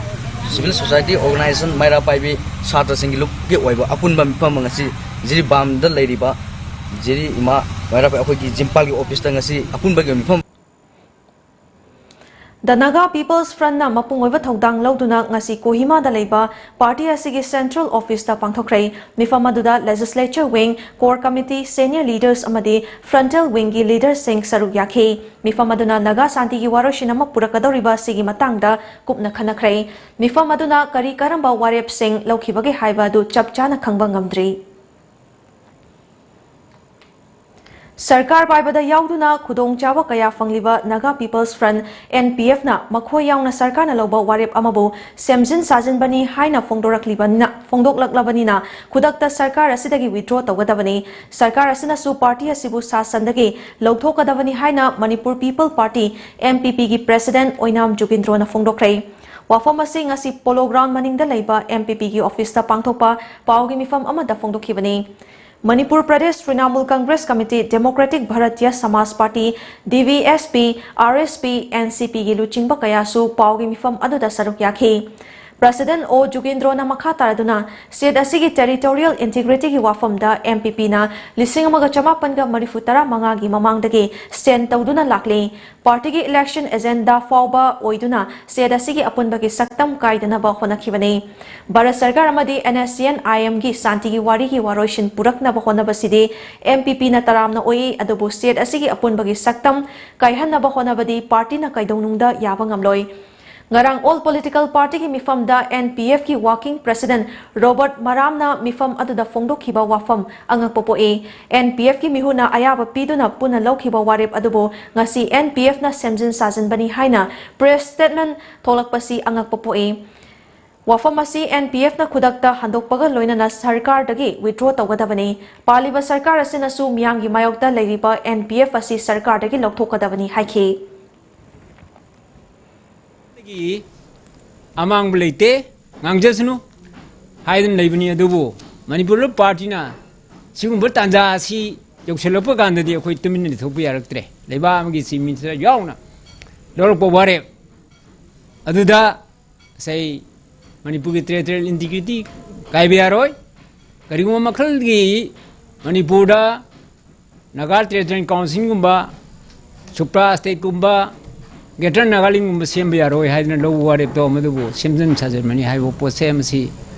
civil society organization, ꯃꯩꯔꯥ ꯄꯥꯏꯕꯤ ꯁꯥꯇ꯭ꯔꯁꯤꯡꯒꯤ ꯂꯨꯞꯀꯤ ꯑꯣꯏꯕ ꯑꯄꯨꯟꯕ ꯃꯤꯐꯝ ꯉꯁꯤ ꯖꯤꯔꯤꯕꯥꯝꯗ ꯂꯩꯔꯤꯕ ꯖꯤꯔꯤ ꯏꯃꯥ ꯃꯩꯔꯥ ꯄꯥꯏꯕꯤ ꯑꯩꯈꯣꯏꯒꯤ ꯖꯤꯝꯄꯥꯜꯒꯤ office ꯇ ꯉꯁꯤ ꯑꯄꯨꯟꯕꯒꯤ ꯑꯣꯏꯕ ꯃꯤꯐꯝ The Naga People's Front ꯅ ꯃꯄꯨꯡ ꯑꯣꯏꯕ ꯊꯧꯗꯥꯡ ꯂꯧꯗꯨꯅ ꯉꯁꯤ ꯀꯣꯍꯤꯃꯥꯗ ꯂꯩꯕ party ꯑꯁꯤꯒꯤ central office ꯇ ꯄꯥꯡꯊꯣꯛꯈ꯭ꯔꯦ꯫ ꯃꯤꯐꯝ ꯑꯗꯨꯗ legislature wing, core committee, senior leaders ꯑꯃꯗꯤ frontal wing ꯒꯤ leaders ꯁꯤꯡ ꯁꯔꯨꯛ ꯌꯥꯈꯤ꯫ ꯃꯤꯐꯝ ꯑꯗꯨꯅ ꯅꯥꯒꯥ ꯁꯥꯟꯇꯤꯒꯤ ꯋꯥꯔꯣꯏꯁꯤꯟ ꯑꯃ ꯄꯨꯔꯛꯀꯗꯧꯔꯤꯕ ꯑꯁꯤꯒꯤ ꯃꯇꯥꯡꯗ ꯀꯨꯞꯅ ꯈꯟꯅꯈ꯭ꯔꯦ꯫ ꯃꯤꯐꯝ ꯑꯗꯨꯅ ꯀꯔꯤ ꯀꯔꯝꯕ ꯋꯥꯔꯦꯞꯁꯤꯡ ꯂꯧꯈꯤꯕꯒꯦ ꯍꯥꯏꯕ ꯑꯗꯨ ꯆꯞ ꯆꯥꯅ ꯈꯪꯕ ꯉꯝꯗ꯭ꯔꯤ꯫ ꯁꯔꯀꯥꯔ ꯄꯥꯏꯕꯗ ꯌꯥꯎꯗꯨꯅ ꯈꯨꯗꯣꯡꯆꯥꯕ ꯀꯌꯥ ꯐꯪꯂꯤꯕ Naga People's Front, N P F ꯅ ꯃꯈꯣꯏ ꯌꯥꯎꯅ ꯁꯔꯀꯥꯔꯅ ꯂꯧꯕ ꯋꯥꯔꯦꯞ ꯑꯃꯕꯨ ꯁꯦꯝꯖꯤꯟ ꯁꯥꯖꯤꯟꯕꯅꯤ ꯍꯥꯏꯅ ꯐꯣꯡꯗꯣꯔꯛꯂꯤꯕꯅꯤꯅ, ꯐꯣꯡꯗꯣꯛꯂꯛꯂꯕꯅꯤꯅ ꯈꯨꯗꯛꯇ ꯁꯔꯀꯥꯔ ꯑꯁꯤꯗꯒꯤ withdraw ꯇꯧꯒꯗꯕꯅꯤ꯫ ꯁꯔꯀꯥꯔ ꯑꯁꯤꯅꯁꯨ party ꯑꯁꯤꯕꯨ ꯁꯥꯁꯟꯗꯒꯤ ꯂꯧꯊꯣꯛꯀꯗꯕꯅꯤ ꯍꯥꯏꯅ Manipur People Party, M P P ꯒꯤ president ꯑꯣꯏꯅꯥꯝ ꯖꯨꯒꯤꯟꯗ꯭ꯔꯣꯅ ꯐꯣꯡꯗꯣꯛꯈ꯭ꯔꯦ꯫ ꯋꯥꯐꯝ ꯑꯁꯤ ꯉꯁꯤ Polo Ground ꯃꯅꯤꯡꯗ ꯂꯩꯕ M P P ꯒꯤ office ꯇ ꯄꯥꯡꯊꯣꯛꯄ ꯄꯥꯎꯒꯤ ꯃꯤꯐꯝ ꯑꯃꯗ ꯐꯣꯡꯗꯣꯛꯈꯤꯕꯅꯤ꯫ Manipur Pradesh Trinamool Congress Committee, Democratic Bharatiya Samaj Party, D V S P, R S P, N C P ꯒꯤ ꯂꯨꯆꯤꯡꯕ ꯀꯌꯥꯁꯨ ꯄꯥꯎꯒꯤ ꯃꯤꯐꯝ ꯑꯗꯨꯗ ꯁꯔꯨꯛ ꯌꯥꯈꯤ꯫ President ꯑꯣ ꯖꯨꯒꯦꯟꯗ꯭ꯔꯣꯅ ꯃꯈꯥ ꯇꯥꯔꯗꯨꯅ state ꯑꯁꯤꯒꯤ territorial integrity ꯒꯤ ꯋꯥꯐꯝꯗ M P P ꯅ ꯂꯤꯁꯤꯡ ꯑꯃꯒ ꯆꯃꯥꯄꯟꯒ ꯃꯔꯤꯐꯨ ꯇꯔꯥ ꯃꯉꯥꯒꯤ ꯃꯃꯥꯡꯗꯒꯤ stand ꯇꯧꯗꯨꯅ ꯂꯥꯛꯂꯤ꯫ Party ꯒꯤ election agenda ꯐꯥꯎꯕ ꯑꯣꯏꯗꯨꯅ state ꯑꯁꯤꯒꯤ ꯑꯄꯨꯟꯕꯒꯤ ꯁꯛꯇꯝ ꯀꯥꯏꯗꯅꯕ ꯍꯣꯠꯅꯈꯤꯕꯅꯤ꯫ ꯚꯥꯔꯠ ꯁꯔꯀꯥꯔ ꯑꯃꯗꯤ N S C N I M ꯒꯤ ꯁꯥꯟꯇꯤꯒꯤ ꯋꯥꯔꯤꯒꯤ ꯋꯥꯔꯣꯏꯁꯤꯟ ꯄꯨꯔꯛꯅꯕ ꯍꯣꯠꯅꯕꯁꯤꯗꯤ M P P ꯅ ꯇꯔꯥꯝꯅ ꯑꯣꯏ, ꯑꯗꯨꯕꯨ state ꯑꯁꯤꯒꯤ ꯑꯄꯨꯟꯕꯒꯤ ꯁꯛꯇꯝ ꯀꯥꯏꯍꯟꯅꯕ ꯍꯣꯠꯅꯕꯗꯤ party ꯅ ꯀꯩꯗꯧꯅꯨꯡꯗ ꯌꯥꯕ ꯉꯝꯂꯣꯏ꯫ ꯉꯔꯥꯡ all political party ꯒꯤ ꯃꯤꯐꯝꯗ N P F ꯀꯤ working president Robert ꯃꯔꯥꯝꯅ ꯃꯤꯐꯝ ꯑꯗꯨꯗ ꯐꯣꯡꯗꯣꯛꯈꯤꯕ ꯋꯥꯐꯝ ꯑꯉꯛꯄ ꯄꯣꯛꯏ꯫ N P F ꯀꯤ ꯃꯤꯍꯨꯠꯅ ꯑꯌꯥꯕ ꯄꯤꯗꯨꯅ ꯄꯨꯟꯅ ꯂꯧꯈꯤꯕ ꯋꯥꯔꯦꯞ ꯑꯗꯨꯕꯨ ꯉꯁꯤ N P F ꯅ ꯁꯦꯝꯖꯤꯟ ꯁꯥꯖꯤꯟꯕꯅꯤ ꯍꯥꯏꯅ press statement ꯊꯣꯛꯂꯛꯄꯁꯤ ꯑꯉꯛꯄ ꯄꯣꯛꯏ꯫ ꯋꯥꯐꯝ ꯑꯁꯤ N P F ꯅ ꯈꯨꯗꯛꯇ ꯍꯟꯗꯣꯛꯄꯒ ꯂꯣꯏꯅꯅ ꯁꯔꯀꯥꯔꯗꯒꯤ withdraw ꯇꯧꯒꯗꯕꯅꯤ꯫ ꯄꯥꯜꯂꯤꯕ ꯁꯔꯀꯥꯔ ꯑꯁꯤꯅꯁꯨ ꯃꯤꯌꯥꯝꯒꯤ ꯃꯥꯌꯣꯛꯇ ꯂꯩꯔꯤꯕ N P F ꯑꯁꯤ ꯁꯔꯀꯥꯔꯗꯒꯤ ꯂꯧꯊꯣꯛꯀꯗꯕꯅꯤ ꯍꯥꯏꯈꯤ꯫ ꯑꯃꯥꯡꯕ ꯂꯩꯇꯦ, ꯉꯥꯡꯖꯁꯅꯨ ꯍꯥꯏꯗꯨꯅ ꯂꯩꯕꯅꯤ꯫ ꯑꯗꯨꯕꯨ ꯃꯅꯤꯄꯨꯔ ꯄꯥꯔꯇꯤꯅ ꯁꯤꯒꯨꯝꯕ ꯇꯥꯟꯖꯥ ꯑꯁꯤ ꯌꯧꯁꯤꯜꯂꯛꯄ ꯀꯥꯟꯗꯗꯤ ꯑꯩꯈꯣꯏ ꯇꯨꯃꯤꯟꯅ ꯂꯩꯊꯣꯛꯄ ꯌꯥꯔꯛꯇ꯭ꯔꯦ꯫ ꯂꯩꯕꯥꯛ ꯑꯃꯒꯤ ꯆꯤꯐ ꯃꯤꯅꯤꯁꯇꯔ ꯌꯥꯎꯅ ꯂꯧꯔꯛꯄ ꯋꯥꯔꯦꯞ ꯑꯗꯨꯗ ꯉꯁꯥꯏ ꯃꯅꯤꯄꯨꯔꯒꯤ ꯇꯦꯔꯤꯇꯣꯔꯤꯌꯦꯜ ꯏꯟꯇꯤꯒ꯭ꯔꯤꯇꯤ ꯀꯥꯏꯕ ꯌꯥꯔꯣꯏ꯫ ꯀꯔꯤꯒꯨꯝꯕ ꯃꯈꯜꯒꯤ ꯃꯅꯤꯄꯨꯔꯗ ꯅꯥꯒꯥ ꯇꯦꯔꯤꯇꯣꯔꯤꯌꯦꯜ ꯀꯥꯎꯟꯁꯤꯜꯒꯨꯝꯕ, ꯁꯨꯄ꯭ꯔꯥ ꯁ꯭ꯇꯦꯠꯀꯨꯝꯕ, ꯒ꯭ꯔꯦꯇꯔ ꯅꯥꯒꯥꯂꯦꯟꯒꯨꯝꯕ ꯁꯦꯝꯕ ꯌꯥꯔꯣꯏ ꯍꯥꯏꯗꯅ ꯂꯧꯕ ꯋꯥꯔꯦꯞꯇꯣ ꯃꯗꯨꯕꯨ ꯁꯦꯝꯖꯤꯟ ꯁꯥꯖꯤꯟꯕꯅꯤ ꯍꯥꯏꯕ ꯄꯣꯠꯁꯦ ꯃꯁꯤ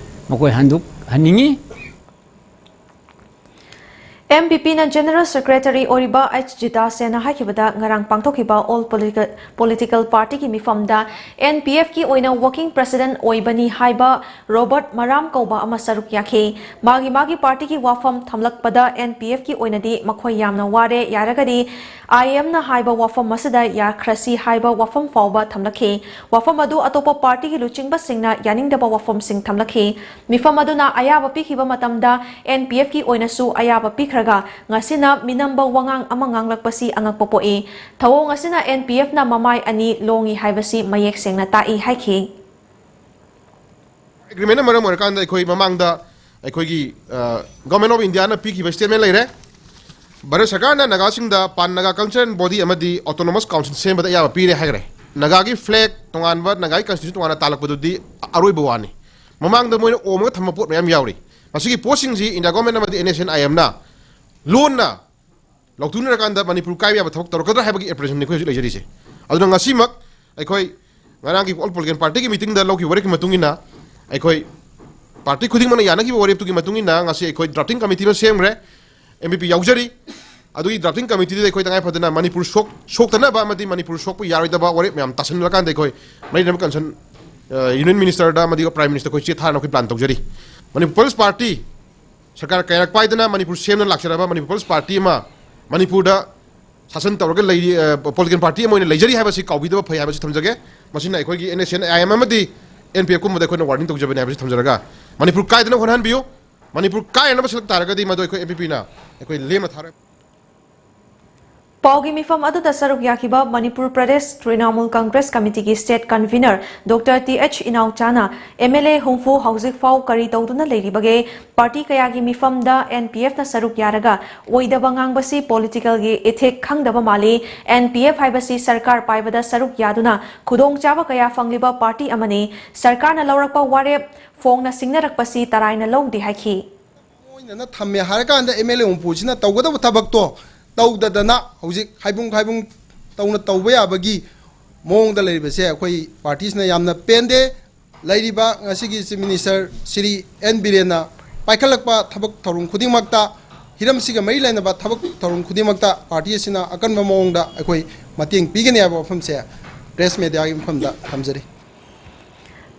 ꯃꯈꯣꯏ ꯍꯟꯗꯣꯛꯍꯟꯅꯤꯡꯉꯤ꯫ ꯑꯦꯝ ꯕꯤ ꯄꯤꯅ ꯖꯦꯅꯔꯦꯜ ꯁꯦꯀ꯭ꯔꯦꯇꯔꯤ ꯑꯣꯏꯔꯤꯕ ꯑꯩꯆ ꯖꯤꯇꯥꯁꯦꯅ ꯍꯥꯏꯈꯤꯕꯗ ꯉꯔꯥꯡ ꯄꯥꯡꯊꯣꯛꯈꯤꯕ ꯑꯣꯜ ꯄꯣꯂꯤꯇꯤꯀꯦꯜ ꯄꯥꯔꯇꯤꯒꯤ ꯃꯤꯐꯝꯗ ꯑꯦꯟ ꯄꯤ ꯑꯦꯐꯀꯤ ꯑꯣꯏꯅ ꯋꯥꯔꯀꯤꯡ ꯄ꯭ꯔꯦꯁꯤꯗꯦꯟꯠ ꯑꯣꯏꯕꯅꯤ ꯍꯥꯏꯕ ꯔꯣꯕꯔꯠ ꯃꯔꯥꯝ ꯀꯧꯕ ꯑꯃ ꯁꯔꯨꯛ ꯌꯥꯈꯤ꯫ ꯃꯥꯒꯤ ꯃꯥꯒꯤ ꯄꯥꯔꯇꯤꯒꯤ ꯋꯥꯐꯝ ꯊꯝꯂꯛꯄꯗ ꯑꯦꯟ ꯄꯤ ꯑꯦꯐꯀꯤ ꯑꯣꯏꯅꯗꯤ ꯃꯈꯣꯏ ꯌꯥꯝꯅ ꯋꯥꯔꯦ, ꯌꯥꯔꯒꯗꯤ ꯑꯥꯏ ꯑꯦꯝꯅ ꯍꯥꯏꯕ ꯋꯥꯐꯝ ꯑꯁꯤꯗ ꯌꯥꯈ꯭ꯔꯁꯤ ꯍꯥꯏꯕ ꯋꯥꯐꯝ ꯐꯥꯎꯕ ꯊꯝꯂꯛꯈꯤ꯫ ꯋꯥꯐꯝ ꯑꯗꯨ ꯑꯇꯣꯞꯄ ꯄꯥꯔꯇꯤꯒꯤ ꯂꯨꯆꯤꯡꯕꯁꯤꯡꯅ ꯌꯥꯅꯤꯡꯗꯕ ꯋꯥꯐꯝꯁꯤꯡ ꯊꯝꯂꯛꯈꯤ꯫ ꯃꯤꯐꯝ ꯑꯗꯨꯅ ꯑꯌꯥꯕ ꯄꯤꯈꯤꯕ ꯃꯇꯝꯗ ꯑꯦꯟ ꯄꯤ ꯑꯦꯐꯀꯤ ꯑꯣꯏꯅꯁꯨ ꯑꯌꯥꯕ ꯄꯤꯈ꯭ꯔꯒ ꯉꯁꯤꯅ ꯃꯤꯅꯝꯕ ꯋꯥꯉꯥꯡ ꯑꯃ ꯉꯥꯡꯂꯛꯄꯁꯤ ꯑꯉꯛꯄ ꯄꯣꯛꯏ꯫ ꯊꯧꯑꯣꯡ ꯑꯁꯤꯅ ꯑꯦꯟ ꯄꯤ ꯑꯦꯐꯅ ꯃꯃꯥꯏ ꯑꯅꯤ ꯂꯣꯡꯏ ꯍꯥꯏꯕꯁꯤ ꯃꯌꯦꯛ ꯁꯦꯡꯅ ꯇꯥꯛꯏ ꯍꯥꯏꯈꯤ꯫ ꯑꯦꯒ꯭ꯔꯤꯃꯦꯟꯅ ꯃꯔꯝ ꯑꯣꯏꯔꯀꯥꯟꯗ ꯑꯩꯈꯣꯏ ꯃꯃꯥꯡꯗ ꯑꯩꯈꯣꯏꯒꯤ ꯒꯣꯔꯃꯦꯟ ꯑꯣꯐ ꯏꯟꯗꯤꯌꯥꯅ ꯄꯤꯈꯤꯕ ꯁ꯭ꯇꯦꯠꯃꯦꯟ ꯂꯩꯔꯦ꯫ ꯚꯥꯔꯠ ꯁꯔꯀꯥꯔꯅ ꯅꯥꯒꯥꯁꯤꯡꯗ ꯄꯥꯟ ꯅꯥꯒꯥ ꯀꯜꯆꯔꯦꯜ ꯕꯣꯗꯤ ꯑꯃꯗꯤ ꯑꯣꯇꯣꯅꯣꯃꯁ ꯀꯥꯎꯟꯁꯤꯜ ꯁꯦꯝꯕꯗ ꯑꯌꯥꯕ ꯄꯤꯔꯦ ꯍꯥꯏꯈ꯭ꯔꯦ꯫ ꯅꯥꯒꯥꯒꯤ ꯐ꯭ꯂꯦꯒ ꯇꯣꯉꯥꯟꯕ, ꯅꯥꯒꯥꯒꯤ ꯀꯟꯁꯇꯤꯇ꯭ꯌꯨꯁꯟ ꯇꯣꯉꯥꯟꯅ ꯇꯥꯜꯂꯛꯄꯗꯨꯗꯤ ꯑꯔꯣꯏꯕ ꯋꯥꯅꯤ꯫ ꯃꯃꯥꯡꯗ ꯃꯣꯏꯅ ꯑꯣꯝꯃꯒ ꯊꯝꯕ ꯄꯣꯠ ꯃꯌꯥꯝ ꯌꯥꯎꯔꯤ꯫ ꯃꯁꯤꯒꯤ ꯄꯣꯠꯁꯤꯡꯁꯤ ꯏꯟꯗꯤꯌꯥ ꯒꯣꯔꯃꯦꯟ ꯑꯃꯗꯤ ꯑꯦꯟ ꯑꯦꯁ ꯑꯦꯟ ꯑꯥꯏ ꯑꯦꯝꯅ ꯂꯣꯟꯅ ꯂꯧꯊꯣꯛꯅꯔꯀꯥꯟꯗ ꯃꯅꯤꯄꯨꯔ ꯀꯥꯏꯕ ꯌꯥꯕ ꯊꯕꯛ ꯇꯧꯔꯛꯀꯗ꯭ꯔꯥ ꯍꯥꯏꯕꯒꯤ ꯑꯦꯄ꯭ꯔꯤꯍꯦꯟꯁꯟꯅꯤ ꯑꯩꯈꯣꯏ ꯍꯧꯖꯤꯛ ꯂꯩꯖꯔꯤꯁꯦ꯫ ꯑꯗꯨꯅ ꯉꯁꯤꯃꯛ ꯑꯩꯈꯣꯏ ꯉꯔꯥꯡꯒꯤ ꯑꯣꯜ ꯄꯣꯂꯤꯇꯤꯀꯦꯜ ꯄꯥꯔꯇꯤꯒꯤ ꯃꯤꯇꯤꯡꯗ ꯂꯧꯈꯤꯕ ꯋꯥꯔꯦꯞꯀꯤ ꯃꯇꯨꯡ ꯏꯟꯅ ꯑꯩꯈꯣꯏ ꯄꯥꯔꯇꯤ ꯈꯨꯗꯤꯡꯃꯛꯅ ꯌꯥꯅꯈꯤꯕ ꯋꯥꯔꯦꯞꯇꯨꯒꯤ ꯃꯇꯨꯡ ꯏꯟꯅ ꯉꯁꯤ ꯑꯩꯈꯣꯏ ꯗ꯭ꯔꯥꯐꯇꯤꯡ ꯀꯃꯤꯇꯤ ꯑꯃ ꯁꯦꯝꯈ꯭ꯔꯦ꯫ M B P ꯌꯥꯎꯖꯔꯤ꯫ ꯑꯗꯨꯒꯤ ꯗ꯭ꯔꯥꯐꯇꯤꯡ ꯀꯃꯤꯇꯤꯗꯨꯗ ꯑꯩꯈꯣꯏ ꯇꯉꯥꯏ ꯐꯗꯅ ꯃꯅꯤꯄꯨꯔ ꯁꯣꯛ ꯁꯣꯛꯇꯅꯕ ꯑꯃꯗꯤ ꯃꯅꯤꯄꯨꯔ ꯁꯣꯛꯄ ꯌꯥꯔꯣꯏꯗꯕ ꯋꯥꯔꯦꯞ ꯃꯌꯥꯝ ꯇꯥꯁꯤꯜꯂꯀꯥꯟꯗ ꯑꯩꯈꯣꯏ ꯃꯔꯤ ꯂꯩꯅꯕ ꯀꯟꯁꯔꯟ ꯌꯨꯅꯤꯌꯟ ꯃꯤꯅꯤꯁꯇꯔꯗ ꯑꯃꯗꯤ ꯄ꯭ꯔꯥꯏꯝ ꯃꯤꯅꯤꯁꯇꯔ ꯑꯩꯈꯣꯏ ꯆꯦ ꯊꯥꯅꯕ ꯑꯩꯈꯣꯏ ꯄ꯭ꯂꯥꯟ ꯇꯧꯖꯔꯤ꯫ ꯃꯅꯤꯄꯨꯔ ꯄꯤꯄꯜꯁ ꯄꯥꯔꯇꯤ ꯁꯔꯀꯥꯔ ꯀꯌꯥꯔꯛ ꯄꯥꯏꯗꯅ ꯃꯅꯤꯄꯨꯔ ꯁꯦꯝꯗꯨꯅ ꯂꯥꯛꯆꯔꯕ ꯃꯅꯤꯄꯨꯔ ꯄꯤꯄꯜꯁ ꯄꯥꯔꯇꯤ ꯑꯃ ꯃꯅꯤꯄꯨꯔꯗ ꯁꯥꯁꯟ ꯇꯧꯔꯒ ꯂꯩꯔꯤ, ꯄꯣꯂꯤꯇꯤꯀꯦꯜ ꯄꯥꯔꯇꯤ ꯑꯃ ꯑꯣꯏꯅ ꯂꯩꯖꯔꯤ ꯍꯥꯏꯕꯁꯤ ꯀꯥꯎꯕꯤꯗꯕ ꯐꯩ ꯍꯥꯏꯕꯁꯤ ꯊꯝꯖꯒꯦ꯫ ꯃꯁꯤꯅ ꯑꯩꯈꯣꯏꯒꯤ N S N I M ꯑꯃꯗꯤ ꯑꯦꯟ ꯄꯤ ꯑꯦꯐ ꯀꯨꯝꯕꯗ ꯑꯩꯈꯣꯏꯅ ꯋꯥꯔꯅꯤꯡ ꯇꯧꯖꯕꯅꯤ ꯍꯥꯏꯕꯁꯤ ꯊꯝꯖꯔꯒ ꯃꯅꯤꯄꯨꯔ ꯀꯥꯏꯗꯅꯕ ꯍꯣꯠꯅꯍꯟꯕꯤꯌꯨ꯫ ꯃꯅꯤꯄꯨꯔ ꯀꯥꯏꯅꯅꯕ ꯁꯤꯜꯂꯛ ꯇꯥꯔꯒꯗꯤ ꯃꯗꯨ ꯑꯩꯈꯣꯏ ꯑꯦꯝ ꯄꯤ ꯄꯤꯅ ꯑꯩꯈꯣꯏ ꯂꯦꯝꯅ ꯊꯥꯔꯣꯏ꯫ ꯄꯥꯎꯒꯤ ꯃꯤꯐꯝ ꯑꯗꯨꯗ ꯁꯔꯨꯛ ꯌꯥꯈꯤꯕ ꯃꯅꯤꯄꯨꯔ ꯄ꯭ꯔꯗꯦꯁ ꯇ꯭ꯔꯤꯅꯥꯃꯨꯜ ꯀꯪꯒ꯭ꯔꯦꯁ ꯀꯃꯤꯇꯤꯒꯤ state convener doctor T H ꯏꯅꯥꯎꯆꯥꯅ, ꯑꯦꯝ ꯑꯦꯜ ꯑꯦ ꯍꯨꯝꯐꯨ ꯍꯧꯖꯤꯛ ꯐꯥꯎ ꯀꯔꯤ ꯇꯧꯗꯨꯅ ꯂꯩꯔꯤꯕꯒꯦ? ꯄꯥꯔꯇꯤ ꯀꯌꯥꯒꯤ ꯃꯤꯐꯝꯗ ꯑꯦꯟ ꯄꯤ ꯑꯦꯐꯅ ꯁꯔꯨꯛ ꯌꯥꯔꯒ ꯑꯣꯏꯗꯕ ꯉꯥꯡꯕꯁꯤ ꯄꯣꯂꯤꯇꯤꯀꯦꯜꯒꯤ ꯏꯊꯤꯛ ꯈꯪꯗꯕ ꯃꯥꯜꯂꯤ꯫ ꯑꯦꯟ ꯄꯤ ꯑꯦꯐ ꯍꯥꯏꯕꯁꯤ ꯁꯔꯀꯥꯔ ꯄꯥꯏꯕꯗ ꯁꯔꯨꯛ ꯌꯥꯗꯨꯅ ꯈꯨꯗꯣꯡꯆꯥꯕ ꯀꯌꯥ ꯐꯪꯂꯤꯕ ꯄꯥꯔꯇꯤ ꯑꯃꯅꯤ꯫ ꯁꯔꯀꯥꯔꯅ ꯂꯧꯔꯛꯄ ꯋꯥꯔꯦꯞ ꯐꯣꯡꯅ ꯁꯤꯡꯅꯔꯛꯄꯁꯤ ꯇꯔꯥꯏꯅ ꯂꯧꯗꯦ ꯍꯥꯏꯈꯤ꯫ ꯑꯣꯏꯅꯅ ꯊꯝꯃꯦ ꯍꯥꯏꯔꯀꯥꯟꯗ ꯑꯦꯝ ꯑꯦꯜ ꯑꯦ ꯍꯨꯝꯐꯨꯁꯤꯅ ꯇꯧꯒꯗꯕ ꯊꯕꯛꯇꯣ ꯇꯧꯗꯗꯅ ꯍꯧꯖꯤꯛ ꯍꯥꯏꯕꯨꯡ ꯍꯥꯏꯕꯨꯡ ꯇꯧꯅ ꯇꯧꯕ ꯌꯥꯕꯒꯤ ꯃꯑꯣꯡꯗ ꯂꯩꯔꯤꯕꯁꯦ ꯑꯩꯈꯣꯏ ꯄꯥꯔꯇꯤꯁꯤꯅ ꯌꯥꯝꯅ ꯄꯦꯟꯗꯦ꯫ ꯂꯩꯔꯤꯕ ꯉꯁꯤꯒꯤ ꯆꯤꯐ ꯃꯤꯅꯤꯁꯇꯔ ꯁ꯭ꯔꯤ ꯑꯦꯟ ꯕꯤꯔꯦꯟꯅ ꯄꯥꯏꯈꯠꯂꯛꯄ ꯊꯕꯛ ꯊꯧꯔꯝ ꯈꯨꯗꯤꯡꯃꯛꯇ, ꯍꯤꯔꯝꯁꯤꯒ ꯃꯔꯤ ꯂꯩꯅꯕ ꯊꯕꯛ ꯊꯧꯔꯝ ꯈꯨꯗꯤꯡꯃꯛꯇ ꯄꯥꯔꯇꯤ ꯑꯁꯤꯅ ꯑꯀꯟꯕ ꯃꯑꯣꯡꯗ ꯑꯩꯈꯣꯏ ꯃꯇꯦꯡ ꯄꯤꯒꯅꯤ ꯍꯥꯏꯕ ꯋꯥꯐꯝꯁꯦ ꯄ꯭ꯔꯦꯁ ꯃꯦꯗꯤꯌꯥꯒꯤ ꯃꯐꯝꯗ ꯊꯝꯖꯔꯤ꯫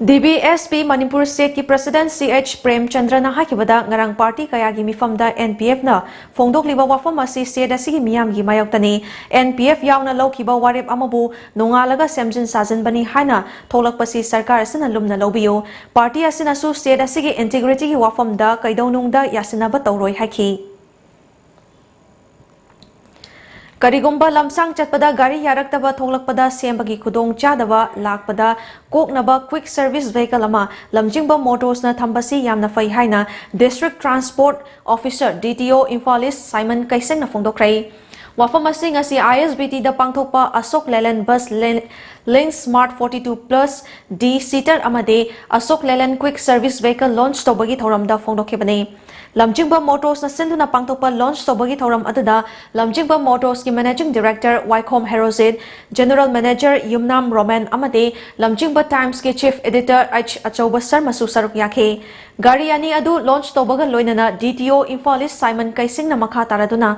D B S P Manipur ꯁ꯭ꯇꯦꯠꯀꯤ ꯄ꯭ꯔꯁꯤꯗꯦꯟꯠ ꯁꯤ ꯑꯩꯆ ꯄ꯭ꯔꯦꯝꯆꯟꯗ꯭ꯔꯅ ꯍꯥꯏꯈꯤꯕꯗ, ꯉꯔꯥꯡ ꯄꯥꯔꯇꯤ ꯀꯌꯥꯒꯤ ꯃꯤꯐꯝꯗ ꯑꯦꯟ ꯄꯤ ꯑꯦꯐꯅ ꯐꯣꯡꯗꯣꯛꯂꯤꯕ ꯋꯥꯐꯝ ꯑꯁꯤ ꯁ꯭ꯇꯦꯠ ꯑꯁꯤꯒꯤ ꯃꯤꯌꯥꯝꯒꯤ ꯃꯥꯌꯣꯛꯇꯅꯤ꯫ ꯑꯦꯟ ꯄꯤ ꯑꯦꯐ ꯌꯥꯎꯅ ꯂꯧꯈꯤꯕ ꯋꯥꯔꯦꯞ ꯑꯃꯕꯨ ꯅꯣꯡꯉꯥꯜꯂꯒ ꯁꯦꯝꯖꯤꯟ ꯁꯥꯖꯤꯟꯕꯅꯤ ꯍꯥꯏꯅ ꯊꯣꯛꯂꯛꯄꯁꯤ ꯁꯔꯀꯥꯔ ꯑꯁꯤꯅ ꯂꯨꯝꯅ ꯂꯧꯕꯤꯌꯨ꯫ ꯄꯥꯔꯇꯤ ꯑꯁꯤꯅꯁꯨ ꯁ꯭ꯇꯦꯠ ꯑꯁꯤꯒꯤ ꯏꯟꯇꯤꯒ꯭ꯔꯤꯇꯤꯒꯤ ꯋꯥꯐꯝꯗ ꯀꯩꯗꯧꯅꯨꯡꯗ ꯌꯥꯁꯤꯟꯅꯕ ꯇꯧꯔꯣꯏ ꯍꯥꯏꯈꯤ꯫ ꯀꯔꯤꯒꯨꯝꯕ ꯂꯝꯁꯥꯡ ꯆꯠꯄꯗ ꯒꯥꯔꯤ ꯌꯥꯔꯛꯇꯕ ꯊꯣꯛꯂꯛꯄꯗ ꯁꯦꯝꯕꯒꯤ ꯈꯨꯗꯣꯡꯆꯥꯗꯕ ꯂꯥꯛꯄꯗ ꯀꯣꯛꯅꯕ ꯀ꯭ꯋꯤꯛ ꯁꯔꯚꯤꯁ ꯚꯦꯍꯤꯀꯜ ꯑꯃ ꯂꯝꯖꯤꯡꯕ ꯃꯣꯇꯣꯔꯁꯅ ꯊꯝꯕꯁꯤ ꯌꯥꯝꯅ ꯐꯩ ꯍꯥꯏꯅ district transport officer, D T ꯑꯣ, ꯏꯝꯐꯥꯜ ꯏꯁ ꯁꯥꯏꯃꯟ ꯀꯩꯁꯦꯡꯅ ꯐꯣꯡꯗꯣꯛꯈ꯭ꯔꯦ꯫ ꯋꯥꯐꯝ ꯑꯁꯤ ꯉꯁꯤ ꯑꯥꯏ ꯑꯦꯁ ꯕꯤ ꯇꯤꯗ ꯄꯥꯡꯊꯣꯛꯄ ꯑꯁꯣꯛ ꯂꯦꯂꯦꯟ ꯕꯁ ꯂꯦꯟ, ꯂꯤꯡ smart forty two plus D seater ꯑꯃꯗꯤ Ashok Leyland quick service vehicle launch ꯇꯧꯕꯒꯤ ꯊꯧꯔꯝꯗ ꯐꯣꯡꯗꯣꯛꯈꯤꯕꯅꯤ꯫ ꯂꯝꯖꯤꯡꯕ ꯃꯣꯇꯣꯔꯁꯅ ꯁꯤꯟꯗꯨꯅ ꯄꯥꯡꯊꯣꯛꯄ ꯂꯣꯟꯆ ꯇꯧꯕꯒꯤ ꯊꯧꯔꯝ ꯑꯗꯨꯗ ꯂꯝꯖꯤꯡꯕ ꯃꯣꯇꯣꯔꯁꯀꯤ ꯃꯦꯅꯦꯖꯤꯡ ꯗꯤꯔꯦꯛꯇꯔ ꯋꯥꯏꯈꯣꯝ ꯍꯦꯔꯣꯖꯤꯠ, ꯖꯦꯅꯔꯦꯜ ꯃꯦꯅꯦꯖꯔ ꯌꯨꯝꯅꯥꯝ ꯔꯣꯃꯦꯟ ꯑꯃꯗꯤ ꯂꯝꯖꯤꯡꯕ ꯇꯥꯏꯝꯁꯀꯤ ꯆꯤꯐ ꯑꯦꯗꯤꯇꯔ ꯑꯩꯆ ꯑꯆꯧꯕ ꯁꯔꯃꯁꯨ ꯁꯔꯨꯛ ꯌꯥꯈꯤ꯫ ꯒꯥꯔꯤ ꯑꯅꯤ ꯑꯗꯨ ꯂꯣꯟꯆ ꯇꯧꯕꯒ ꯂꯣꯏꯅꯅ ꯗꯤ ꯇꯤ ꯑꯣ ꯏꯝꯐꯥꯜ ꯏꯁ ꯁꯥꯏꯃꯟ ꯀꯩꯁꯤꯡꯅ ꯃꯈꯥ ꯇꯥꯔꯗꯨꯅ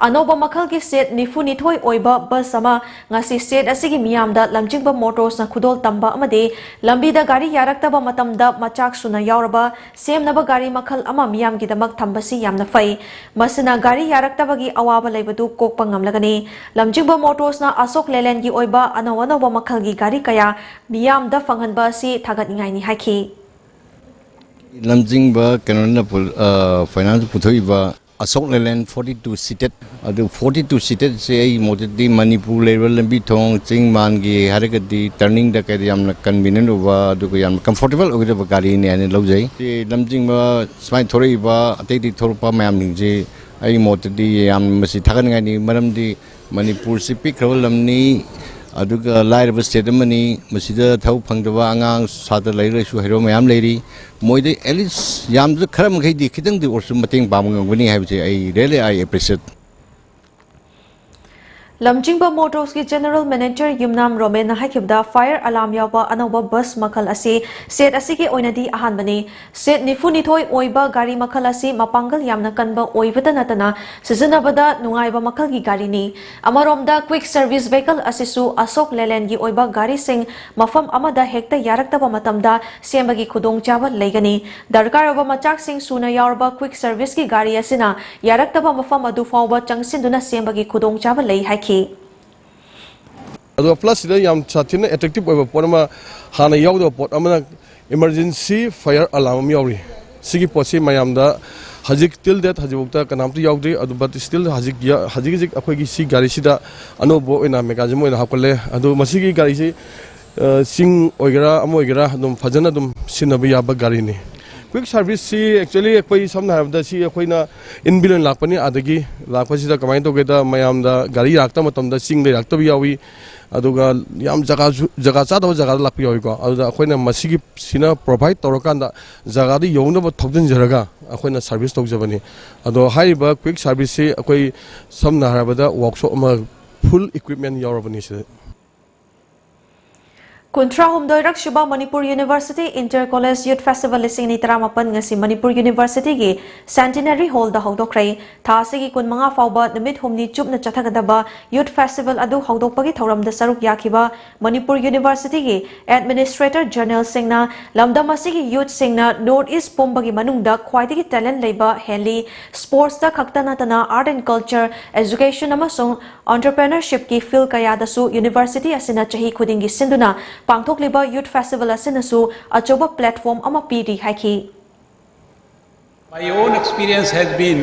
ꯑꯅꯧꯕ ꯃꯈꯜꯒꯤ ꯁꯦꯠ ꯅꯤꯐꯨ ꯅꯤꯊꯣꯏ ꯑꯣꯏꯕ ꯕꯁ ꯑꯃ ꯉꯁꯤ ꯁꯦꯠ ꯑꯁꯤꯒꯤ ꯃꯤꯌꯥꯝꯗ ꯂꯝꯖꯤꯡꯕ ꯃꯣꯇꯣꯔꯁꯅ ꯈꯨꯗꯣꯜ ꯇꯝꯕ ꯑꯃꯗꯤ ꯂꯝꯕꯤꯗ ꯒꯥꯔꯤ ꯌꯥꯔꯛꯇꯕ ꯃꯇꯝꯗ ꯃꯆꯥꯛ ꯁꯨꯅ ꯌꯥꯎꯔꯕ ꯁꯦꯝꯅꯕ ꯒꯥꯔꯤ ꯃꯈꯜ ꯑꯃ ꯃꯤꯌꯥꯝꯒꯤꯗꯃꯛ ꯊꯝꯕꯁꯤ ꯌꯥꯝꯅ ꯐꯩ꯫ ꯃꯁꯤꯅ ꯒꯥꯔꯤ ꯌꯥꯔꯛꯇꯕꯒꯤ ꯑꯋꯥꯕ ꯂꯩꯕꯗꯨ ꯀꯣꯛꯄ ꯉꯝꯂꯒꯅꯤ꯫ ꯂꯝꯖꯤꯡꯕ ꯃꯣꯇꯣꯔꯁꯅ ꯑꯁꯣꯛ ꯂꯦꯂꯦꯟꯒꯤ ꯑꯣꯏꯕ ꯑꯅꯧ ꯑꯅꯧꯕ ꯃꯈꯜꯒꯤ ꯒꯥꯔꯤ ꯀꯌꯥ ꯃꯤꯌꯥꯝꯗ ꯐꯪꯍꯟꯕ ꯑꯁꯤ ꯊꯥꯒꯠꯅꯤꯡꯉꯥꯏꯅꯤ ꯍꯥꯏꯈꯤ꯫ ꯂꯝꯖꯤꯡꯕ ꯀꯩꯅꯣꯅ ꯄꯨ-, ꯑ, ꯐꯥꯏꯅꯥꯟꯁ ꯄꯨꯊꯣꯛꯏꯕ ꯑꯁꯣꯛ ꯂꯦꯂꯦꯟ forty two seated, ꯑꯗꯨ forty two seated ꯁꯦ ꯑꯩ ꯃꯣꯠꯇꯗꯤ ꯃꯅꯤꯄꯨꯔ ꯂꯩꯔꯤꯕ ꯂꯝꯕꯤ ꯊꯣꯡ ꯆꯤꯡ ꯃꯥꯟꯒꯤ ꯍꯥꯏꯔꯒꯗꯤ turning ꯗ ꯀꯩꯗ ꯌꯥꯝꯅ convenient ꯑꯣꯏꯕ, ꯑꯗꯨꯒ ꯌꯥꯝꯅ comfortable ꯑꯣꯏꯒꯗꯕ ꯒꯥꯔꯤꯅꯤ ꯍꯥꯏꯅ ꯂꯧꯖꯩ꯫ ꯁꯤ ꯂꯝꯖꯤꯡꯕ ꯁꯨꯃꯥꯏꯅ ꯊꯣꯔꯛꯏꯕ ꯑꯇꯩ ꯑꯇꯩ ꯊꯣꯔꯛꯄ ꯃꯌꯥꯝꯁꯤꯡꯁꯤ ꯑꯩ ꯃꯣꯠꯇꯗꯤ ꯌꯥꯝ ꯃꯁꯤ ꯊꯥꯒꯠꯅꯤꯡꯉꯥꯏꯅꯤ, ꯃꯔꯝꯗꯤ ꯃꯅꯤꯄꯨꯔꯁꯤ ꯄꯤꯛꯈ꯭ꯔꯕ ꯂꯝꯅꯤ, ꯑꯗꯨꯒ ꯂꯥꯏꯔꯕ state ꯑꯃꯅꯤ꯫ ꯃꯁꯤꯗ ꯊꯕꯛ ꯐꯪꯗꯕ ꯑꯉꯥꯡ, ꯁꯥꯇ꯭ꯔ, ꯂꯥꯏꯔꯤꯛ ꯂꯥꯏꯁꯨ ꯍꯩꯔꯕ ꯃꯌꯥꯝ ꯂꯩꯔꯤ꯫ ꯃꯣꯏꯗ at least ꯌꯥꯝꯗ꯭ꯔ ꯈꯔ ꯃꯈꯩꯗꯤ ꯈꯤꯇꯪꯗꯤ ꯑꯣꯏꯔꯁꯨ ꯃꯇꯦꯡ ꯄꯥꯡꯕ ꯉꯝꯒꯅꯤ ꯍꯥꯏꯕꯁꯦ ꯑꯩ really I appreciate꯫ ꯂꯝꯖꯤꯡꯕ ꯃꯣꯇꯣꯔꯁꯀꯤ ꯖꯦꯅꯔꯦꯜ ꯃꯦꯅꯦꯖꯔ ꯌꯨꯝꯅꯥꯝ ꯔꯣꯃꯦꯟꯅ ꯍꯥꯏꯈꯤꯕꯗ, fire alarm ꯌꯥꯎꯕ ꯑꯅꯧꯕ ꯕꯁ ꯃꯈꯜ ꯑꯁꯤ state ꯑꯁꯤꯒꯤ ꯑꯣꯏꯅꯗꯤ ꯑꯍꯥꯟꯕꯅꯤ꯫ Seat ꯅꯤꯐꯨ ꯅꯤꯊꯣꯏ ꯑꯣꯏꯕ ꯒꯥꯔꯤ ꯃꯈꯜ ꯑꯁꯤ ꯃꯄꯥꯡꯒꯜ ꯌꯥꯝꯅ ꯀꯟꯕ ꯑꯣꯏꯕꯇ ꯅꯠꯇꯅ ꯁꯤꯖꯤꯟꯅꯕꯗ ꯅꯨꯡꯉꯥꯏꯕ ꯃꯈꯜꯒꯤ ꯒꯥꯔꯤꯅꯤ꯫ ꯑꯃꯔꯣꯝꯗ, quick service vehicle ꯑꯁꯤꯁꯨ ꯑꯁꯣꯛ ꯂꯦꯂꯦꯟꯒꯤ ꯑꯣꯏꯕ ꯒꯥꯔꯤꯁꯤꯡ ꯃꯐꯝ ꯑꯃꯗ ꯍꯦꯛꯇ ꯌꯥꯔꯛꯇꯕ ꯃꯇꯝꯗ ꯁꯦꯝꯕꯒꯤ ꯈꯨꯗꯣꯡꯆꯥꯕ ꯂꯩꯒꯅꯤ꯫ ꯗꯔꯀꯥꯔ ꯑꯣꯏꯕ ꯃꯆꯥꯛꯁꯤꯡ ꯁꯨꯅ ꯌꯥꯎꯔꯕ quick service ꯀꯤ ꯒꯥꯔꯤ ꯑꯁꯤꯅ ꯌꯥꯔꯛꯇꯕ ꯃꯐꯝ ꯑꯗꯨ ꯐꯥꯎꯕ ꯆꯪꯁꯤꯟꯗꯨꯅ ꯁꯦꯝꯕꯒꯤ ꯈꯨꯗꯣꯡꯆꯥꯕ ꯂꯩ ꯍꯥꯏꯈꯤ꯫ ꯑꯗꯨꯒ plus ꯁꯤꯗ ꯌꯥꯝ ꯁꯥꯊꯤꯅ attractive ꯑꯣꯏꯕ ꯄꯣꯠ ꯑꯃ, ꯍꯥꯟꯅ ꯌꯥꯎꯗꯕ ꯄꯣꯠ ꯑꯃꯅ, emergency fire alarm ꯑꯃ ꯌꯥꯎꯔꯤ꯫ ꯁꯤꯒꯤ ꯄꯣꯠꯁꯤ ꯃꯌꯥꯝꯗ ꯍꯧꯖꯤꯛ till date ꯍꯧꯖꯤꯛꯐꯥꯎꯗ ꯀꯅꯥꯝꯇ ꯌꯥꯎꯗ꯭ꯔꯤ꯫ ꯑꯗꯨ but still ꯍꯧꯖꯤꯛ ꯍꯧꯖꯤꯛ ꯍꯧꯖꯤꯛ ꯑꯩꯈꯣꯏꯒꯤ ꯁꯤ ꯒꯥꯔꯤꯁꯤꯗ ꯑꯅꯧꯕ ꯑꯣꯏꯅ mechanism ꯑꯣꯏꯅ ꯍꯥꯞꯀꯠꯂꯦ꯫ ꯑꯗꯨ ꯃꯁꯤꯒꯤ ꯒꯥꯔꯤꯁꯤ ꯆꯤꯡ ꯑꯣꯏꯒꯦꯔꯥ ꯑꯃ ꯑꯣꯏꯒꯦꯔꯥ ꯑꯗꯨꯝ ꯐꯖꯅ ꯑꯗꯨꯝ ꯁꯤꯖꯤꯟꯅꯕ ꯌꯥꯕ ꯒꯥꯔꯤꯅꯤ꯫ Quick service ꯁꯤ actually ꯑꯩꯈꯣꯏ ꯁꯝꯅ ꯍꯥꯏꯔꯕꯗ ꯁꯤ ꯑꯩꯈꯣꯏꯅ in ꯕꯤꯂꯣꯟ ꯂꯥꯛꯄꯅꯤ꯫ ꯑꯗꯒꯤ ꯂꯥꯛꯄꯁꯤꯗ ꯀꯃꯥꯏꯅ ꯇꯧꯒꯦꯗ, ꯃꯌꯥꯝꯗ ꯒꯥꯔꯤ ꯂꯥꯛꯇꯕ ꯃꯇꯝꯗ ꯆꯤꯡꯗ ꯂꯥꯛꯇꯕ ꯌꯥꯎꯏ, ꯑꯗꯨꯒ ꯌꯥꯝ ꯖꯒꯥꯁꯨ ꯖꯒꯥ ꯆꯥꯗꯕ ꯖꯒꯥꯗ ꯂꯥꯛꯄ ꯌꯥꯎꯏꯀꯣ꯫ ꯑꯗꯨꯗ ꯑꯩꯈꯣꯏꯅ ꯃꯁꯤꯒꯤ ꯁꯤꯅ provide ꯇꯧꯔꯀꯥꯟꯗ ꯖꯒꯥꯗ ꯌꯧꯅꯕ ꯊꯧꯖꯤꯟꯖꯔꯒ ꯑꯩꯈꯣꯏꯅ service ꯇꯧꯖꯕꯅꯤ꯫ ꯑꯗꯣ ꯍꯥꯏꯔꯤꯕ quick service ꯁꯤ ꯑꯩꯈꯣꯏ ꯁꯝꯅ ꯍꯥꯏꯔꯕꯗ workshop ꯑꯃ full equipment ꯌꯥꯎꯔꯕꯅꯤ ꯁꯤꯗ꯫ ꯀꯨꯟꯊ꯭ꯔꯥ ꯍꯨꯝꯗꯣꯏꯔꯛ ꯁꯨꯕ ꯃꯅꯤꯄꯨꯔ ꯌꯨꯅꯤꯚꯔꯁꯤꯇꯤ ꯏꯟꯇꯔ ꯀꯣꯂꯦꯖ ꯌꯨꯠ ꯐꯦꯁꯇꯤꯚꯦꯜ ꯂꯤꯁꯤꯡ ꯑꯅꯤ ꯇꯔꯥꯃꯥꯄꯟ ꯉꯁꯤ ꯃꯅꯤꯄꯨꯔ ꯌꯨꯅꯤꯚꯔꯁꯤꯇꯤꯒꯤ Centenary Hall ꯗ ꯍꯧꯗꯣꯛꯈ꯭ꯔꯦ꯫ ꯊꯥ ꯑꯁꯤꯒꯤ ꯀꯨꯟꯃꯉꯥ ꯐꯥꯎꯕ ꯅꯨꯃꯤꯠ ꯍꯨꯝꯅꯤ ꯆꯨꯞꯅ ꯆꯠꯊꯒꯗꯕ ꯌꯨꯠ ꯐꯦꯁꯇꯤꯚꯦꯜ ꯑꯗꯨ ꯍꯧꯗꯣꯛꯄꯒꯤ ꯊꯧꯔꯝꯗ ꯁꯔꯨꯛ ꯌꯥꯈꯤꯕ ꯃꯅꯤꯄꯨꯔ ꯌꯨꯅꯤꯚꯔꯁꯤꯇꯤꯒꯤ ꯑꯦꯗꯃꯤꯅꯤꯁꯇ꯭ꯔꯦꯇꯔ ꯖꯦꯅꯔꯦꯜꯁꯤꯡꯅ ꯂꯝꯗꯝ ꯑꯁꯤꯒꯤ ꯌꯨꯠꯁꯤꯡꯅ North East ꯄꯨꯝꯕꯒꯤ ꯃꯅꯨꯡꯗ ꯈ꯭ꯋꯥꯏꯗꯒꯤ talent ꯂꯩꯕ ꯍꯦꯜꯂꯤ꯫ Sports ꯇ ꯈꯛꯇ ꯅꯠꯇꯅ art and culture, education ꯑꯃꯁꯨꯡ entrepreneurship ꯀꯤ field ꯀꯌꯥꯗꯁꯨ ꯌꯨꯅꯤꯚꯔꯁꯤꯇꯤ ꯑꯁꯤꯅ ꯆꯍꯤ ꯈꯨꯗꯤꯡꯒꯤ ꯁꯤꯟꯗꯨꯅ ꯄꯥꯡꯊꯣꯛꯂꯤꯕ ꯌꯨꯠ ꯐꯦꯁꯇꯤꯚꯦꯜ ꯑꯁꯤꯅꯁꯨ ꯑꯆꯧꯕ platform ꯑꯃ ꯄꯤꯔꯤ ꯍꯥꯏꯈꯤ꯫ My own experience has been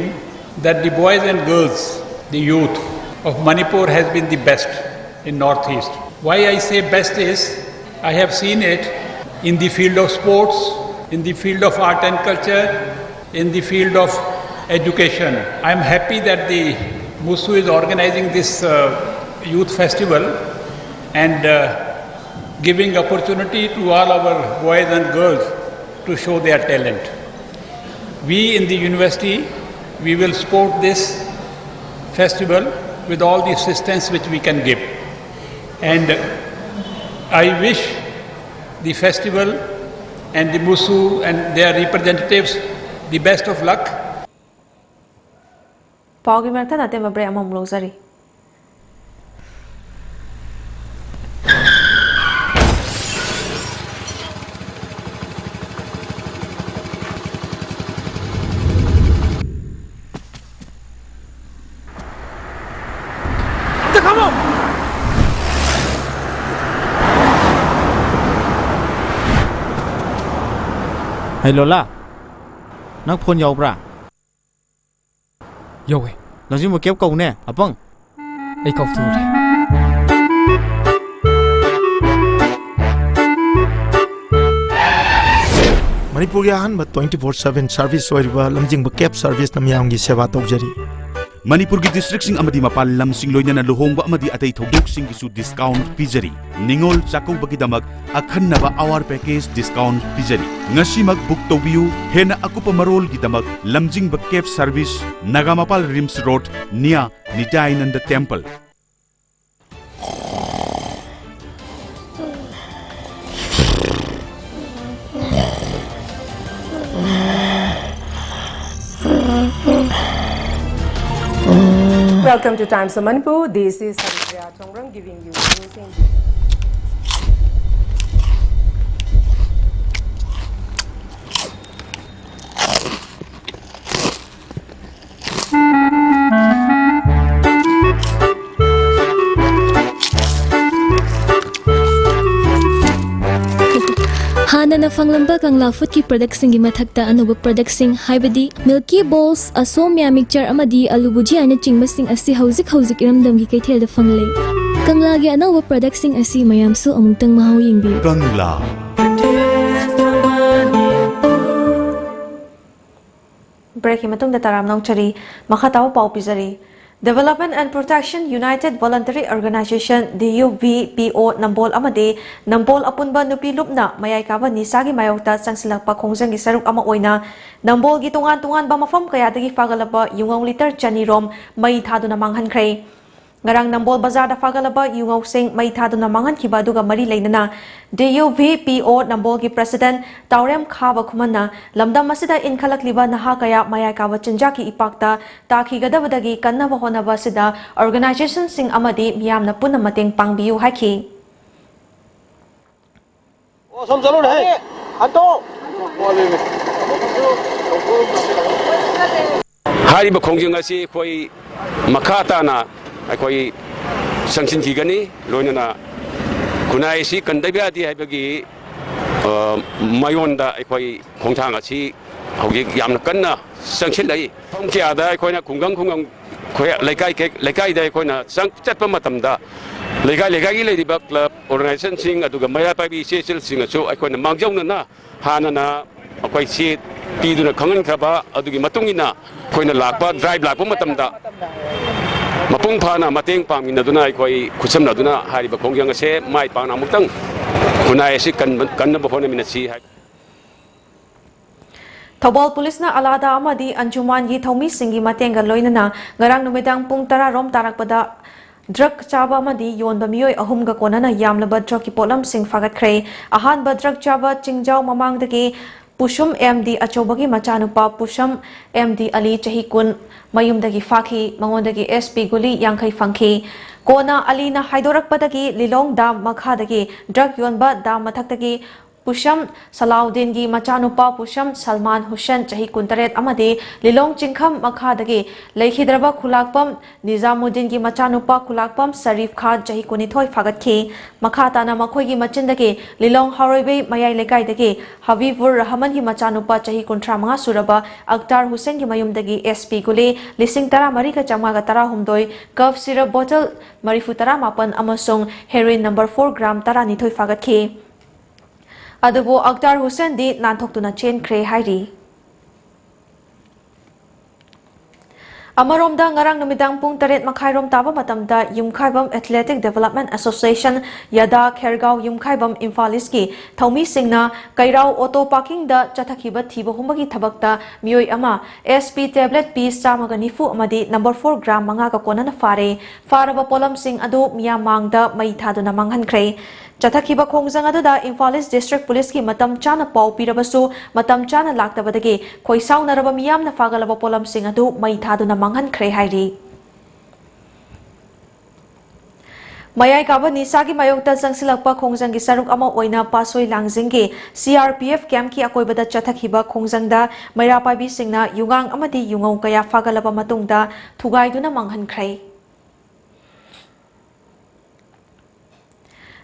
that the boys and girls, the youth of Manipur has been the best in Northeast. Why I say best is, I have seen it in the field of sports, in the field of art and culture, in the field of education. I am happy that the MUSU is organizing this uh, youth festival and uh, giving opportunity to all our boys and girls to show their talent. We in the university, we will support this festival with all the assistance which we can give. And I wish the festival and the MUSU and their representatives the best of luck. ꯄꯥꯎꯒꯤ ꯃꯔꯛꯇ ꯅꯇꯦꯝꯕ break ꯑꯃꯃꯨꯛ ꯂꯧꯖꯔꯤ꯫ ꯍꯩ ꯂꯣꯂꯥ, ꯅꯪ phone ꯌꯥꯎꯕ꯭ꯔꯥ? ꯌꯥꯎꯋꯦ꯫ ꯂꯝꯖꯤꯡꯕ ꯀꯦꯞ ꯀꯧꯅꯦ, ꯑꯄꯪ꯫ ꯑꯩ ꯀꯥꯎꯊꯣꯛꯎꯔꯦ꯫ ꯃꯅꯤꯄꯨꯔꯒꯤ ꯑꯍꯥꯟꯕ twenty four seven service ꯑꯣꯏꯔꯤꯕ ꯂꯝꯖꯤꯡꯕ cab serviceꯅ ꯃꯤꯌꯥꯝꯒꯤ ꯁꯦꯕꯥ ꯇꯧꯖꯔꯤ꯫ ꯃꯅꯤꯄꯨꯔꯒꯤ ꯗꯤꯁꯇ꯭ꯔꯤꯛꯁꯤꯡ ꯑꯃꯗꯤ ꯃꯄꯥꯟ ꯂꯝꯁꯤꯡ, ꯂꯣꯏꯅꯅ ꯂꯨꯍꯣꯡꯕ ꯑꯃꯗꯤ ꯑꯇꯩ ꯊꯧꯗꯣꯛꯁꯤꯡꯒꯤꯁꯨ ꯗꯤꯁꯀꯥꯎꯟꯠ ꯄꯤꯖꯔꯤ꯫ ꯅꯤꯉꯣꯜ ꯆꯥꯛꯀꯧꯕꯒꯤꯗꯃꯛ ꯑꯈꯟꯅꯕ ꯑꯋꯥꯔ ꯄꯦꯀꯦꯖ ꯗꯤꯁꯀꯥꯎꯟꯠ ꯄꯤꯖꯔꯤ꯫ ꯉꯁꯤꯃꯛ ꯕꯨꯛ ꯇꯧꯕꯤꯌꯨ꯫ ꯍꯦꯟꯅ ꯑꯀꯨꯞꯄ ꯃꯔꯣꯜꯒꯤꯗꯃꯛ ꯂꯝꯖꯤꯡꯕ cab service, Nagamapal RIMS road, near Nityananda temple. Welcome to Times of Manipur. This is Haripriya Chongrang giving you news in ꯍꯥꯟꯅꯅ ꯐꯪꯂꯝꯕ ꯀꯪꯂꯥ ꯐꯨꯗꯀꯤ ꯄ꯭ꯔꯗꯛꯁꯤꯡꯒꯤ ꯃꯊꯛꯇ ꯑꯅꯧꯕ ꯄ꯭ꯔꯗꯛꯁꯤꯡ, ꯍꯥꯏꯕꯗꯤ ꯃꯤꯜꯀꯤ ꯕꯣꯜꯁ, ꯑꯁꯣꯝ ꯃꯤꯌꯥ ꯃꯤꯛꯆꯔ ꯑꯃꯗꯤ ꯑꯂꯨ ꯚꯨꯖꯤꯌꯥꯅꯆꯤꯡꯕꯁꯤꯡ ꯑꯁꯤ ꯍꯧꯖꯤꯛ ꯍꯧꯖꯤꯛ ꯏꯔꯝꯗꯝꯒꯤ ꯀꯩꯊꯦꯜꯗ ꯐꯪꯂꯦ꯫ ꯀꯪꯂꯥꯒꯤ ꯑꯅꯧꯕ ꯄ꯭ꯔꯗꯛꯁꯤꯡ ꯑꯁꯤ ꯃꯌꯥꯝꯁꯨ ꯑꯃꯨꯛꯇꯪ ꯃꯍꯥꯎ ꯌꯦꯡꯕꯤꯌꯨ꯫ ꯀꯪꯂꯥ꯫ ꯕ꯭ꯔꯦꯛꯀꯤ ꯃꯇꯨꯡꯗ ꯇꯔꯥꯝꯅ ꯑꯣꯛꯆꯔꯤ꯫ ꯃꯈꯥ ꯇꯥꯕ ꯄꯥꯎ ꯄꯤꯖꯔꯤ꯫ Development and Protection United Voluntary Organization, D U V P O, ꯅꯝꯕꯣꯜ ꯑꯃꯗꯤ ꯅꯝꯕꯣꯜ ꯑꯄꯨꯟꯕ ꯅꯨꯄꯤ ꯂꯨꯞꯅ ꯃꯌꯥꯏ ꯀꯥꯕ ꯅꯤꯁꯥꯒꯤ ꯃꯥꯌꯣꯛꯇ ꯆꯪꯁꯤꯜꯂꯛꯄ ꯈꯣꯡꯖꯪꯒꯤ ꯁꯔꯨꯛ ꯑꯃ ꯑꯣꯏꯅ ꯅꯝꯕꯣꯜꯒꯤ ꯇꯣꯉꯥꯟ ꯇꯣꯉꯥꯟꯕ ꯃꯐꯝ ꯀꯌꯥꯗꯒꯤ ꯐꯥꯒꯠꯂꯕ ꯌꯨꯉꯧ ꯂꯤꯇꯔ ꯆꯅꯤ ꯔꯣꯝ ꯃꯩ ꯊꯥꯗꯨꯅ ꯃꯥꯡꯍꯟꯈ꯭ꯔꯦ꯫ ꯉꯔꯥꯡ ꯅꯝꯕꯣꯜ ꯕꯖꯥꯔꯗ ꯐꯥꯒꯠꯂꯕ ꯌꯨꯉꯧꯁꯤꯡ ꯃꯩ ꯊꯥꯗꯨꯅ ꯃꯥꯡꯍꯟꯈꯤꯕ ꯑꯗꯨꯒ ꯃꯔꯤ ꯂꯩꯅꯅ D U V P O ꯅꯝꯕꯣꯜꯒꯤ president ꯇꯥꯎꯔꯦꯝ ꯈꯥꯕ ꯈꯨꯃꯟꯅ ꯂꯝꯗꯝ ꯑꯁꯤꯗ ꯏꯟꯈꯠꯂꯛꯂꯤꯕ ꯅꯍꯥ ꯀꯌꯥ ꯃꯌꯥꯏ ꯀꯥꯕ ꯆꯤꯟꯖꯥꯛꯀꯤ ꯏꯄꯥꯛꯇ ꯇꯥꯈꯤꯒꯗꯕꯗꯒꯤ ꯀꯟꯅꯕ ꯍꯣꯠꯅꯕ ꯑꯁꯤꯗ organizationꯁꯤꯡ ꯑꯃꯗꯤ ꯃꯤꯌꯥꯝꯅ ꯄꯨꯟꯅ ꯃꯇꯦꯡ ꯄꯥꯡꯕꯤꯌꯨ ꯍꯥꯏꯈꯤ꯫ ꯑꯣ, ꯁꯣꯝ ꯆꯠꯂꯨꯅꯦ, ꯍꯦ꯫ ꯍꯟꯇꯣꯛ꯫ ꯍꯥꯏꯔꯤꯕ ꯈꯣꯡꯖꯪ ꯑꯁꯤ ꯑꯩꯈꯣꯏ ꯃꯈꯥ ꯇꯥꯅ ꯑꯩꯈꯣꯏ ꯆꯪꯁꯤꯟꯈꯤꯒꯅꯤ꯫ ꯂꯣꯏꯅꯅ ꯈꯨꯟꯅꯥꯏ ꯑꯁꯤ ꯀꯟꯗꯕ ꯌꯥꯗꯦ ꯍꯥꯏꯕꯒꯤ, ꯑ, ꯃꯥꯏꯌꯣꯟꯗ ꯑꯩꯈꯣꯏ ꯈꯣꯡꯊꯥꯡ ꯑꯁꯤ ꯍꯧꯖꯤꯛ ꯌꯥꯝꯅ ꯀꯟꯅ ꯆꯪꯁꯤꯜꯂꯛꯏ꯫ ꯃꯐꯝ ꯀꯌꯥꯗ ꯑꯩꯈꯣꯏꯅ ꯈꯨꯡꯒꯪ ꯈꯨꯡꯒꯪ, ꯑꯩꯈꯣꯏ ꯂꯩꯀꯥꯏ ꯀꯩ-, ꯂꯩꯀꯥꯏꯗ ꯑꯩꯈꯣꯏꯅ ꯆꯪ-, ꯆꯠꯄ ꯃꯇꯝꯗ ꯂꯩꯀꯥꯏ ꯂꯩꯀꯥꯏꯒꯤ ꯂꯩꯔꯤꯕ club organizationꯁꯤꯡ ꯑꯗꯨꯒ ꯃꯩꯔꯥ ꯄꯥꯏꯕꯤ ꯏꯆꯦ ꯏꯆꯜꯁꯤꯡꯅꯁꯨ ꯑꯩꯈꯣꯏꯅ ꯃꯥꯡꯖꯧꯅꯅ ꯍꯥꯟꯅꯅ ꯑꯩꯈꯣꯏ ꯆꯦ ꯄꯤꯗꯨꯅ ꯈꯪꯍꯟꯈ꯭ꯔꯕ ꯑꯗꯨꯒꯤ ꯃꯇꯨꯡ ꯏꯟꯅ ꯑꯩꯈꯣꯏꯅ ꯂꯥꯛꯄ, drive ꯂꯥꯛꯄ ꯃꯇꯝꯗ ꯃꯄꯨꯡ ꯐꯥꯅ ꯃꯇꯦꯡ ꯄꯥꯡꯃꯤꯟꯅꯗꯨꯅ ꯑꯩꯈꯣꯏ ꯈꯨꯠꯁꯝꯅꯗꯨꯅ ꯍꯥꯏꯔꯤꯕ ꯈꯣꯡꯖꯪ ꯑꯁꯦ ꯃꯥꯏ ꯄꯥꯛꯅ ꯑꯃꯨꯛꯇꯪ ꯈꯨꯟꯅꯥꯏ ꯑꯁꯤ ꯀꯟꯕ-, ꯀꯟꯅꯕ ꯍꯣꯠꯅꯃꯤꯟꯅꯁꯤ ꯍꯥꯏ꯫ ꯊꯧꯕꯥꯜ ꯄꯨꯂꯤꯁꯅ ꯑꯂꯥꯗꯥ ꯑꯃꯗꯤ ꯑꯟꯖꯨꯃꯥꯟꯒꯤ ꯊꯧꯃꯤꯁꯤꯡꯒꯤ ꯃꯇꯦꯡꯒ ꯂꯣꯏꯅꯅ ꯉꯔꯥꯡ ꯅꯨꯃꯤꯗꯥꯡ ꯄꯨꯡ ꯇꯔꯥ ꯔꯣꯝ ꯇꯥꯔꯛꯄꯗ drug ꯆꯥꯕ ꯑꯃꯗꯤ ꯌꯣꯟꯕ ꯃꯤꯑꯣꯏ ꯑꯍꯨꯝꯒ ꯀꯣꯟꯅꯅ ꯌꯥꯝꯂꯕ drugꯀꯤ ꯄꯣꯠꯂꯝꯁꯤꯡ ꯐꯥꯒꯠꯈ꯭ꯔꯦ꯫ ꯑꯍꯥꯟꯕ drug ꯆꯥꯕ ꯆꯤꯡꯖꯥꯎ ꯃꯃꯥꯡꯗꯒꯤ ꯄꯨꯁꯨꯝ M D ꯑꯆꯧꯕꯒꯤ ꯃꯆꯥꯅꯨꯄꯥ ꯄꯨꯁꯝ M D ꯑꯂꯤ, ꯆꯍꯤ ꯀꯨꯟ, ꯃꯌꯨꯝꯗꯒꯤ ꯐꯥꯈꯤ꯫ ꯃꯉꯣꯟꯗꯒꯤ S P ꯒꯨꯂꯤ ꯌꯥꯡꯈꯩ ꯐꯪꯈꯤ꯫ ꯀꯣꯟꯅ ꯑꯂꯤꯅ ꯍꯥꯏꯗꯣꯔꯛꯄꯗꯒꯤ ꯂꯤꯂꯣꯡ dam ꯃꯈꯥꯗꯒꯤ drug ꯌꯣꯟꯕ dam ꯃꯊꯛꯇꯒꯤ ꯄꯨꯁꯝ ꯁꯂꯥꯎꯗꯤꯟꯒꯤ ꯃꯆꯥꯅꯨꯄꯥ ꯄꯨꯁꯝ ꯁꯜꯃꯥꯟ ꯍꯨꯁꯦꯟ, ꯆꯍꯤ ꯀꯨꯟꯇꯔꯦꯠ, ꯑꯃꯗꯤ ꯂꯤꯂꯣꯡ ꯆꯤꯡꯈꯝ ꯃꯈꯥꯗꯒꯤ ꯂꯩꯈꯤꯗ꯭ꯔꯕ ꯈꯨꯂꯥꯛꯄꯝ ꯅꯤꯖꯥꯃꯨꯗꯤꯟꯒꯤ ꯃꯆꯥꯅꯨꯄꯥ ꯈꯨꯂꯥꯛꯄꯝ ꯁꯔꯤꯐ ꯈꯥꯟ, ꯆꯍꯤ ꯀꯨꯟꯅꯤꯊꯣꯏ, ꯐꯥꯒꯠꯈꯤ꯫ ꯃꯈꯥ ꯇꯥꯅ ꯃꯈꯣꯏꯒꯤ ꯃꯆꯤꯟꯗꯒꯤ ꯂꯤꯂꯣꯡ ꯍꯥꯎꯔꯩꯕꯩ ꯃꯌꯥꯏ ꯂꯩꯀꯥꯏꯗꯒꯤ ꯍꯕꯤꯕꯨꯔ ꯔꯍꯃꯟꯒꯤ ꯃꯆꯥꯅꯨꯄꯥ ꯆꯍꯤ ꯀꯨꯟꯊ꯭ꯔꯥ ꯃꯉꯥ ꯁꯨꯔꯕ ꯑꯛꯇꯥꯔ ꯍꯨꯁꯦꯟꯒꯤ ꯃꯌꯨꯝꯗꯒꯤ SP ꯒꯨꯂꯤ ꯂꯤꯁꯤꯡ ꯇꯔꯥꯃꯔꯤꯒ ꯆꯥꯝꯃꯉꯥꯒ ꯇꯔꯥꯍꯨꯝꯗꯣꯏ, ꯀꯐ ꯁꯤꯔꯞ ꯕꯣꯇꯜ ꯃꯔꯤꯐꯨ ꯇꯔꯥꯃꯥꯄꯟ ꯑꯃꯁꯨꯡ ꯍꯦꯔꯣꯏꯟ ꯅꯝꯕꯔ ꯐꯣꯔ ꯒ꯭ꯔꯥꯝ ꯇꯔꯥꯅꯤꯊꯣꯏ ꯐꯥꯒꯠꯈꯤ꯫ ꯑꯗꯨꯕꯨ ꯑꯛꯇꯥꯔ ꯍꯨꯁꯦꯟꯗꯤ ꯅꯥꯟꯊꯣꯛꯇꯨꯅ ꯆꯦꯟꯈ꯭ꯔꯦ ꯍꯥꯏꯔꯤ꯫ ꯑꯃꯔꯣꯝꯗ, ꯉꯔꯥꯡ ꯅꯨꯃꯤꯗꯥꯡ ꯄꯨꯡ ꯇꯔꯦꯠ ꯃꯈꯥꯏꯔꯣꯝ ꯇꯥꯕ ꯃꯇꯝꯗ ꯌꯨꯝꯈꯥꯏꯕꯝ Athletic Development Association, ꯌꯥꯗꯥ, ꯈꯦꯔꯒꯥꯎ ꯌꯨꯝꯈꯥꯏꯕꯝ ꯏꯝꯐꯥꯜ ꯏꯁꯀꯤ ꯊꯧꯃꯤꯁꯤꯡꯅ ꯀꯩꯔꯥꯎ ꯑꯣꯇꯣ ꯄꯥꯔꯀꯤꯡꯗ ꯆꯠꯊꯈꯤꯕ ꯊꯤꯕ ꯍꯨꯝꯕꯒꯤ ꯊꯕꯛꯇ ꯃꯤꯑꯣꯏ ꯑꯃ SP tablet piece ꯆꯥꯝꯃꯒ ꯅꯤꯐꯨ ꯑꯃꯗꯤ ꯅꯝꯕꯔ ꯐꯣꯔ ꯒ꯭ꯔꯥꯝ ꯃꯉꯥꯒ ꯀꯣꯟꯅꯅ ꯐꯥꯔꯦ꯫ ꯐꯥꯔꯕ ꯄꯣꯠꯂꯝꯁꯤꯡ ꯑꯗꯨ ꯃꯤꯌꯥꯝ ꯃꯥꯡꯗ ꯃꯩ ꯊꯥꯗꯨꯅ ꯃꯥꯡꯍꯟꯈ꯭ꯔꯦ꯫ ꯆꯠꯊꯈꯤꯕ ꯈꯣꯡꯖꯪ ꯑꯗꯨꯗ ꯏꯝꯐꯥꯜ ꯏꯁ ꯗꯤꯁꯇ꯭ꯔꯤꯛ ꯄꯨꯂꯤꯁꯀꯤ ꯃꯇꯝ ꯆꯥꯅ ꯄꯥꯎ ꯄꯤꯔꯕꯁꯨ ꯃꯇꯝ ꯆꯥꯅ ꯂꯥꯛꯇꯕꯗꯒꯤ ꯈꯣꯏꯁꯥꯎꯅꯔꯕ ꯃꯤꯌꯥꯝꯅ ꯐꯥꯒꯠꯂꯕ ꯄꯣꯠꯂꯝꯁꯤꯡ ꯑꯗꯨ ꯃꯩ ꯊꯥꯗꯨꯅ ꯃꯥꯡꯍꯟꯈ꯭ꯔꯦ ꯍꯥꯏꯔꯤ꯫ ꯃꯌꯥꯏ ꯀꯥꯕ ꯅꯤꯁꯥꯒꯤ ꯃꯥꯌꯣꯛꯇ ꯆꯪꯁꯤꯜꯂꯛꯄ ꯈꯣꯡꯖꯪꯒꯤ ꯁꯔꯨꯛ ꯑꯃ ꯑꯣꯏꯅ ꯄꯥꯠꯁꯣꯏ ꯂꯥꯡꯖꯤꯡꯒꯤ CRPF ꯀꯦꯝꯞꯀꯤ ꯑꯀꯣꯏꯕꯗ ꯆꯠꯊꯈꯤꯕ ꯈꯣꯡꯖꯪꯗ ꯃꯩꯔꯥ ꯄꯥꯏꯕꯤꯁꯤꯡꯅ ꯌꯨꯉꯥꯡ ꯑꯃꯗꯤ ꯌꯨꯉꯧ ꯀꯌꯥ ꯐꯥꯒꯠꯂꯕ ꯃꯇꯨꯡꯗ ꯊꯨꯒꯥꯏꯗꯨꯅ ꯃꯥꯡꯍꯟꯈ꯭ꯔꯦ꯫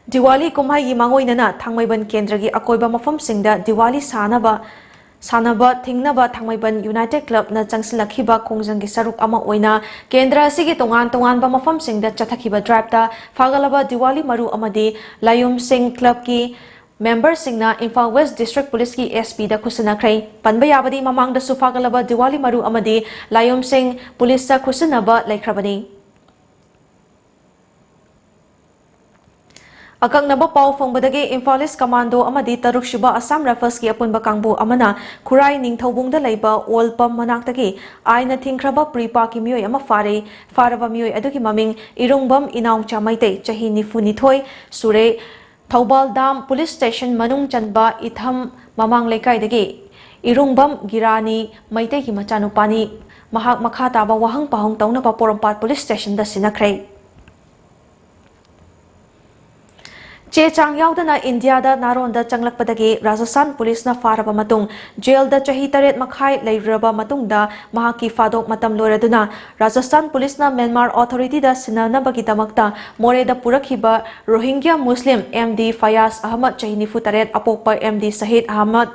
ꯗꯤꯋꯥꯂꯤ ꯀꯨꯝꯍꯩꯒꯤ ꯃꯥꯡꯑꯣꯏꯅꯅ ꯊꯥꯡꯃꯩꯕꯟ ꯀꯦꯟꯗ꯭ꯔꯒꯤ ꯑꯀꯣꯏꯕ ꯃꯐꯝꯁꯤꯡꯗ ꯗꯤꯋꯥꯂꯤ ꯁꯥꯅꯕ, ꯁꯥꯟꯅꯕ ꯊꯤꯡꯅꯕ ꯊꯥꯡꯃꯩꯕꯟ ꯌꯨꯅꯥꯏꯇꯦꯗ ꯀ꯭ꯂꯕꯅ ꯆꯪꯁꯤꯜꯂꯛꯈꯤꯕ ꯈꯣꯡꯖꯪꯒꯤ ꯁꯔꯨꯛ ꯑꯃ ꯑꯣꯏꯅ ꯀꯦꯟꯗ꯭ꯔ ꯑꯁꯤꯒꯤ ꯇꯣꯉꯥꯟ ꯇꯣꯉꯥꯟꯕ ꯃꯐꯝꯁꯤꯡꯗ ꯆꯠꯊꯈꯤꯕ ꯗ꯭ꯔꯥꯏꯚꯇ ꯐꯥꯒꯠꯂꯕ ꯗꯤꯋꯥꯂꯤ ꯃꯔꯨ ꯑꯃꯗꯤ ꯂꯥꯌꯨꯝꯁꯤꯡ ꯀ꯭ꯂꯕꯀꯤ ꯃꯦꯝꯕꯔꯁꯤꯡꯅ ꯏꯝꯐꯥꯜ ꯋꯦꯁ ꯗꯤꯁꯇ꯭ꯔꯤꯛ ꯄꯨꯂꯤꯁꯀꯤ SP ꯗ ꯈꯨꯠꯁꯤꯟꯅꯈ꯭ꯔꯦ꯫ ꯄꯟꯕ ꯌꯥꯕꯗꯤ, ꯃꯃꯥꯡꯗꯁꯨ ꯐꯥꯒꯠꯂꯕ ꯗꯤꯋꯥꯂꯤ ꯃꯔꯨ ꯑꯃꯗꯤ ꯂꯥꯌꯨꯝꯁꯤꯡ ꯄꯨꯂꯤꯁꯇ ꯈꯨꯠꯁꯤꯟꯅꯕ ꯂꯩꯈ꯭ꯔꯕꯅꯤ꯫ ꯑꯀꯛꯅꯕ ꯄꯥꯎ ꯐꯪꯕꯗꯒꯤ ꯏꯝꯐꯥꯜ ꯏꯁ ꯀꯃꯥꯟꯗꯣ ꯑꯃꯗꯤ ꯇꯔꯨꯛꯁꯨꯕ ꯑꯁꯥꯝ ꯔꯥꯏꯐꯜꯁꯀꯤ ꯑꯄꯨꯟꯕ ꯀꯥꯡꯕꯨ ꯑꯃꯅ ꯈꯨꯔꯥꯏ ꯅꯤꯡꯊꯧꯕꯨꯡꯗ ꯂꯩꯕ ꯑꯣꯜ ꯄꯝ ꯃꯅꯥꯛꯇꯒꯤ ꯑꯥꯏꯟꯅ ꯊꯤꯡꯈ꯭ꯔꯕ ꯄ꯭ꯔꯤ ꯄꯥꯛꯀꯤ ꯃꯤꯑꯣꯏ ꯑꯃ ꯐꯥꯔꯦ꯫ ꯐꯥꯔꯕ ꯃꯤꯑꯣꯏ ꯑꯗꯨꯒꯤ ꯃꯃꯤꯡ ꯏꯔꯨꯡꯕꯝ ꯏꯅꯥꯎꯆꯥ ꯃꯩꯇꯩ, ꯆꯍꯤ ꯅꯤꯐꯨꯅꯤꯊꯣꯏ ꯁꯨꯔꯦ, ꯊꯧꯕꯥꯜ ꯗꯥꯝ ꯄꯨꯂꯤꯁ ꯁ꯭ꯇꯦꯁꯟ ꯃꯅꯨꯡ ꯆꯟꯕ ꯏꯊꯝ ꯃꯃꯥꯡ ꯂꯩꯀꯥꯏꯗꯒꯤ ꯏꯔꯨꯡꯕꯝ ꯒꯤꯔꯥꯅꯤ ꯃꯩꯇꯩꯒꯤ ꯃꯆꯥꯅꯨꯄꯥꯅꯤ꯫ ꯃꯍꯥꯛ ꯃꯈꯥ ꯇꯥꯕ ꯋꯥꯍꯪ ꯄꯥꯎꯍꯪ ꯇꯧꯅꯕ ꯄꯣꯔꯣꯝꯄꯥꯠ ꯄꯨꯂꯤꯁ ꯁ꯭ꯇꯦꯁꯟꯗ ꯁꯤꯟꯅꯈ꯭ꯔꯦ꯫ ꯆꯦ ꯆꯥꯡ ꯌꯥꯎꯗꯅ ꯏꯟꯗꯤꯌꯥꯗ ꯅꯥꯔꯣꯟꯗ ꯆꯪꯂꯛꯄꯗꯒꯤ ꯔꯥꯖꯁꯊꯥꯟ ꯄꯨꯂꯤꯁꯅ ꯐꯥꯔꯕ ꯃꯇꯨꯡ ꯖꯦꯜꯗ ꯆꯍꯤ ꯇꯔꯦꯠ ꯃꯈꯥꯏ ꯂꯩꯔꯨꯔꯕ ꯃꯇꯨꯡꯗ ꯃꯍꯥꯛꯀꯤ ꯐꯥꯗꯣꯛ ꯃꯇꯝ ꯂꯣꯏꯔꯗꯨꯅ ꯔꯥꯖꯁꯊꯥꯟ ꯄꯨꯂꯤꯁꯅ ꯃ꯭ꯌꯥꯟꯃꯥꯔ ꯑꯣꯊꯣꯔꯤꯇꯤꯗ ꯁꯤꯟꯅꯅꯕꯒꯤꯗꯃꯛꯇ ꯃꯣꯔꯦꯗ ꯄꯨꯔꯛꯈꯤꯕ ꯔꯣꯍꯤꯡꯒ꯭ꯌꯥ ꯃꯨꯁꯂꯤꯝ ꯑꯦꯝ ꯗꯤ ꯐꯌꯥꯖ ꯑꯍꯃꯗ, ꯆꯍꯤ ꯅꯤꯐꯨ ꯇꯔꯦꯠ, ꯑꯄꯣꯛꯄ M D Sahid Ahmad,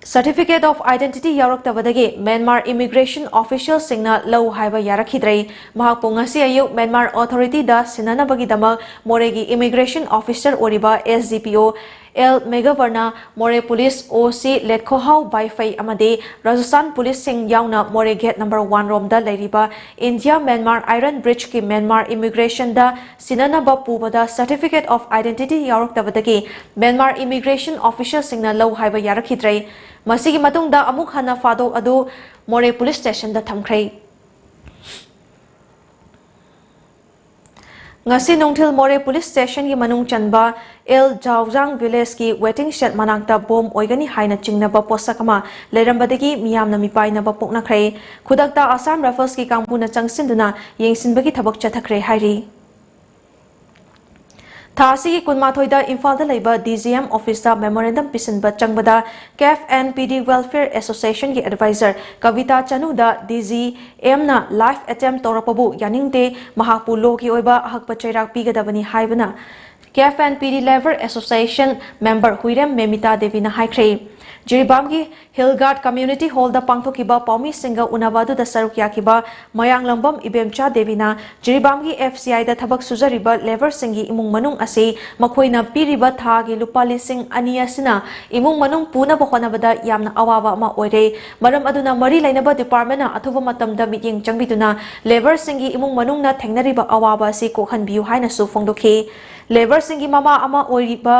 Certificate of Identity ꯌꯥꯎꯔꯛꯇꯕꯗꯒꯤ ꯃ꯭ꯌꯥꯟꯃꯥꯔ ꯏꯃꯤꯒ꯭ꯔꯦꯁꯟ ꯑꯣꯐꯤꯁꯤꯌꯦꯜꯁꯤꯡꯅ ꯂꯧ ꯍꯥꯏꯕ ꯌꯥꯔꯛꯈꯤꯗ꯭ꯔꯦ꯫ ꯃꯍꯥꯛꯄꯨ ꯉꯁꯤ ꯑꯌꯨꯛ ꯃ꯭ꯌꯥꯟꯃꯥꯔ ꯑꯣꯊꯣꯔꯤꯇꯤꯗ ꯁꯤꯟꯅꯅꯕꯒꯤꯗꯃꯛ ꯃꯣꯔꯦꯒꯤ ꯏꯃꯤꯒ꯭ꯔꯦꯁꯟ ꯑꯣꯐꯤꯁꯔ ꯑꯣꯏꯔꯤꯕ ꯑꯦꯁ ꯗꯤ ꯄꯤ ꯑꯣ ꯑꯦꯜ ꯃꯦꯒꯕꯔꯅ ꯃꯣꯔꯦ ꯄꯨꯂꯤꯁ ꯑꯣ ꯁꯤ ꯂꯦꯠꯈꯣꯍꯥꯎ ꯕꯥꯏꯐꯩ ꯑꯃꯗꯤ ꯔꯥꯖꯁꯊꯥꯟ ꯄꯨꯂꯤꯁꯁꯤꯡ ꯌꯥꯎꯅ ꯃꯣꯔꯦ ꯒꯦꯠ ꯅꯝꯕꯔ ꯋꯥꯟ ꯔꯣꯝꯗ ꯂꯩꯔꯤꯕ ꯏꯟꯗꯤꯌꯥ ꯃ꯭ꯌꯥꯟꯃꯥꯔ ꯑꯥꯏꯔꯟ ꯕ꯭ꯔꯤꯖꯀꯤ ꯃ꯭ꯌꯥꯟꯃꯥꯔ ꯏꯃꯤꯒ꯭ꯔꯦꯁꯟꯗ ꯁꯤꯟꯅꯅꯕ ꯄꯨꯕꯗ Certificate of Identity ꯌꯥꯎꯔꯛꯇꯕꯗꯒꯤ ꯃ꯭ꯌꯥꯟꯃꯥꯔ ꯏꯃꯤꯒ꯭ꯔꯦꯁꯟ ꯑꯣꯐꯤꯁꯤꯌꯦꯜꯁꯤꯡꯅ ꯂꯧ ꯍꯥꯏꯕ ꯌꯥꯔꯛꯈꯤꯗ꯭ꯔꯦ꯫ ꯃꯁꯤꯒꯤ ꯃꯇꯨꯡꯗ ꯑꯃꯨꯛ ꯍꯟꯅ ꯐꯥꯗꯣꯛ ꯑꯗꯨ ꯃꯣꯔꯦ ꯄꯨꯂꯤꯁ ꯁ꯭ꯇꯦꯁꯟꯗ ꯊꯝꯈ꯭ꯔꯦ꯫ ꯉꯁꯤ ꯅꯨꯡꯊꯤꯜ ꯃꯣꯔꯦ ꯄꯨꯂꯤꯁ ꯁ꯭ꯇꯦꯁꯟꯒꯤ ꯃꯅꯨꯡ ꯆꯟꯕ ꯑꯦꯜ ꯖꯥꯎꯖꯥꯡ ꯚꯤꯂꯦꯖꯀꯤ ꯋꯦꯇꯤꯡ ꯁꯦꯗ ꯃꯅꯥꯛꯇ ꯕꯣꯝ ꯑꯣꯏꯒꯅꯤ ꯍꯥꯏꯅ ꯆꯤꯡꯅꯕ ꯄꯣꯠꯁꯛ ꯑꯃ ꯂꯩꯔꯝꯕꯗꯒꯤ ꯃꯤꯌꯥꯝꯅ ꯃꯤꯄꯥꯏꯅꯕ ꯄꯣꯛꯅꯈ꯭ꯔꯦ꯫ ꯈꯨꯗꯛꯇ ꯑꯁꯥꯝ ꯔꯥꯏꯐꯜꯁꯀꯤ ꯀꯥꯡꯕꯨꯅ ꯆꯪꯁꯤꯟꯗꯨꯅ ꯌꯦꯡꯁꯤꯟꯕꯒꯤ ꯊꯕꯛ ꯆꯠꯊꯈ꯭ꯔꯦ ꯍꯥꯏꯔꯤ꯫ ꯊꯥ ꯑꯁꯤꯒꯤ ꯀꯨꯟꯃꯥꯊꯣꯏꯗ ꯏꯝꯐꯥꯜꯗ ꯂꯩꯕ ꯗꯤ ꯖꯤ ꯑꯦꯝ ꯑꯣꯐꯤꯁꯇ ꯃꯦꯃꯣꯔꯦꯟꯗꯝ ꯄꯤꯁꯤꯟꯕ ꯆꯪꯕꯗ ꯀꯦꯐ ꯑꯦꯟ ꯄꯤ ꯗꯤ ꯋꯦꯜꯐꯤꯌꯔ ꯑꯦꯁꯣꯁꯤꯌꯦꯁꯟꯒꯤ ꯑꯦꯗꯚꯥꯏꯖꯔ ꯀꯕꯤꯇꯥ ꯆꯅꯨꯗ ꯗꯤ ꯖꯤ ꯑꯦꯝꯅ ꯂꯥꯏꯐ ꯑꯦꯇꯦꯝꯞ ꯇꯧꯔꯛꯄꯕꯨ ꯌꯥꯅꯤꯡꯗꯦ, ꯃꯍꯥꯛꯄꯨ ꯂꯣꯒꯤ ꯑꯣꯏꯕ ꯑꯍꯛꯄ ꯆꯩꯔꯥꯛ ꯄꯤꯒꯗꯕꯅꯤ ꯍꯥꯏꯕꯅ ꯀꯦꯐ ꯑꯦꯟ ꯄꯤ ꯗꯤ ꯂꯦꯕꯔ ꯑꯦꯁꯣꯁꯤꯌꯦꯁꯟ ꯃꯦꯝꯕꯔ ꯍꯨꯏꯔꯦꯝ ꯃꯦꯃꯤꯇꯥ ꯗꯦꯕꯤꯅ ꯍꯥꯏꯈ꯭ꯔꯦ꯫ ꯖꯤꯔꯤꯕꯥꯝꯒꯤ ꯍꯤꯜ ꯒꯥꯔꯗ ꯀꯝꯃ꯭ꯌꯨꯅꯤꯇꯤ ꯍꯣꯜꯗ ꯄꯥꯡꯊꯣꯛꯈꯤꯕ ꯄꯥꯎꯃꯤꯁꯤꯡꯒ ꯎꯅꯕ ꯑꯗꯨꯗ ꯁꯔꯨꯛ ꯌꯥꯈꯤꯕ ꯃꯌꯥꯡꯂꯝꯕꯝ ꯏꯕꯦꯝꯆꯥ ꯗꯦꯕꯤꯅ ꯖꯤꯔꯤꯕꯥꯝꯒꯤ ꯑꯦꯐ ꯁꯤ ꯑꯥꯏꯗ ꯊꯕꯛ ꯁꯨꯖꯔꯤꯕ ꯂꯦꯕꯔꯁꯤꯡꯒꯤ ꯏꯃꯨꯡ ꯃꯅꯨꯡ ꯑꯁꯤ ꯃꯈꯣꯏꯅ ꯄꯤꯔꯤꯕ ꯊꯥꯒꯤ ꯂꯨꯄꯥ ꯂꯤꯁꯤꯡ ꯑꯅꯤ ꯑꯁꯤꯅ ꯏꯃꯨꯡ ꯃꯅꯨꯡ ꯄꯨꯅꯕ ꯍꯣꯠꯅꯕꯗ ꯌꯥꯝꯅ ꯑꯋꯥꯕ ꯑꯃ ꯑꯣꯏꯔꯦ꯫ ꯃꯔꯝ ꯑꯗꯨꯅ ꯃꯔꯤ ꯂꯩꯅꯕ ꯗꯤꯄꯥꯔꯠꯃꯦꯟꯅ ꯑꯊꯨꯕ ꯃꯇꯝꯗ ꯃꯤꯠꯌꯦꯡ ꯆꯪꯕꯤꯗꯨꯅ ꯂꯦꯕꯔꯁꯤꯡꯒꯤ ꯏꯃꯨꯡ ꯃꯅꯨꯡꯅ ꯊꯦꯡꯅꯔꯤꯕ ꯑꯋꯥꯕ ꯑꯁꯤ ꯀꯣꯛꯍꯟꯕꯤꯌꯨ ꯍꯥꯏꯅꯁꯨ ꯐꯣꯡꯗꯣꯛꯈꯤ꯫ ꯂꯦꯕꯔꯁꯤꯡꯒꯤ ꯃꯃꯥ ꯑꯃ ꯑꯣꯏꯔꯤꯕ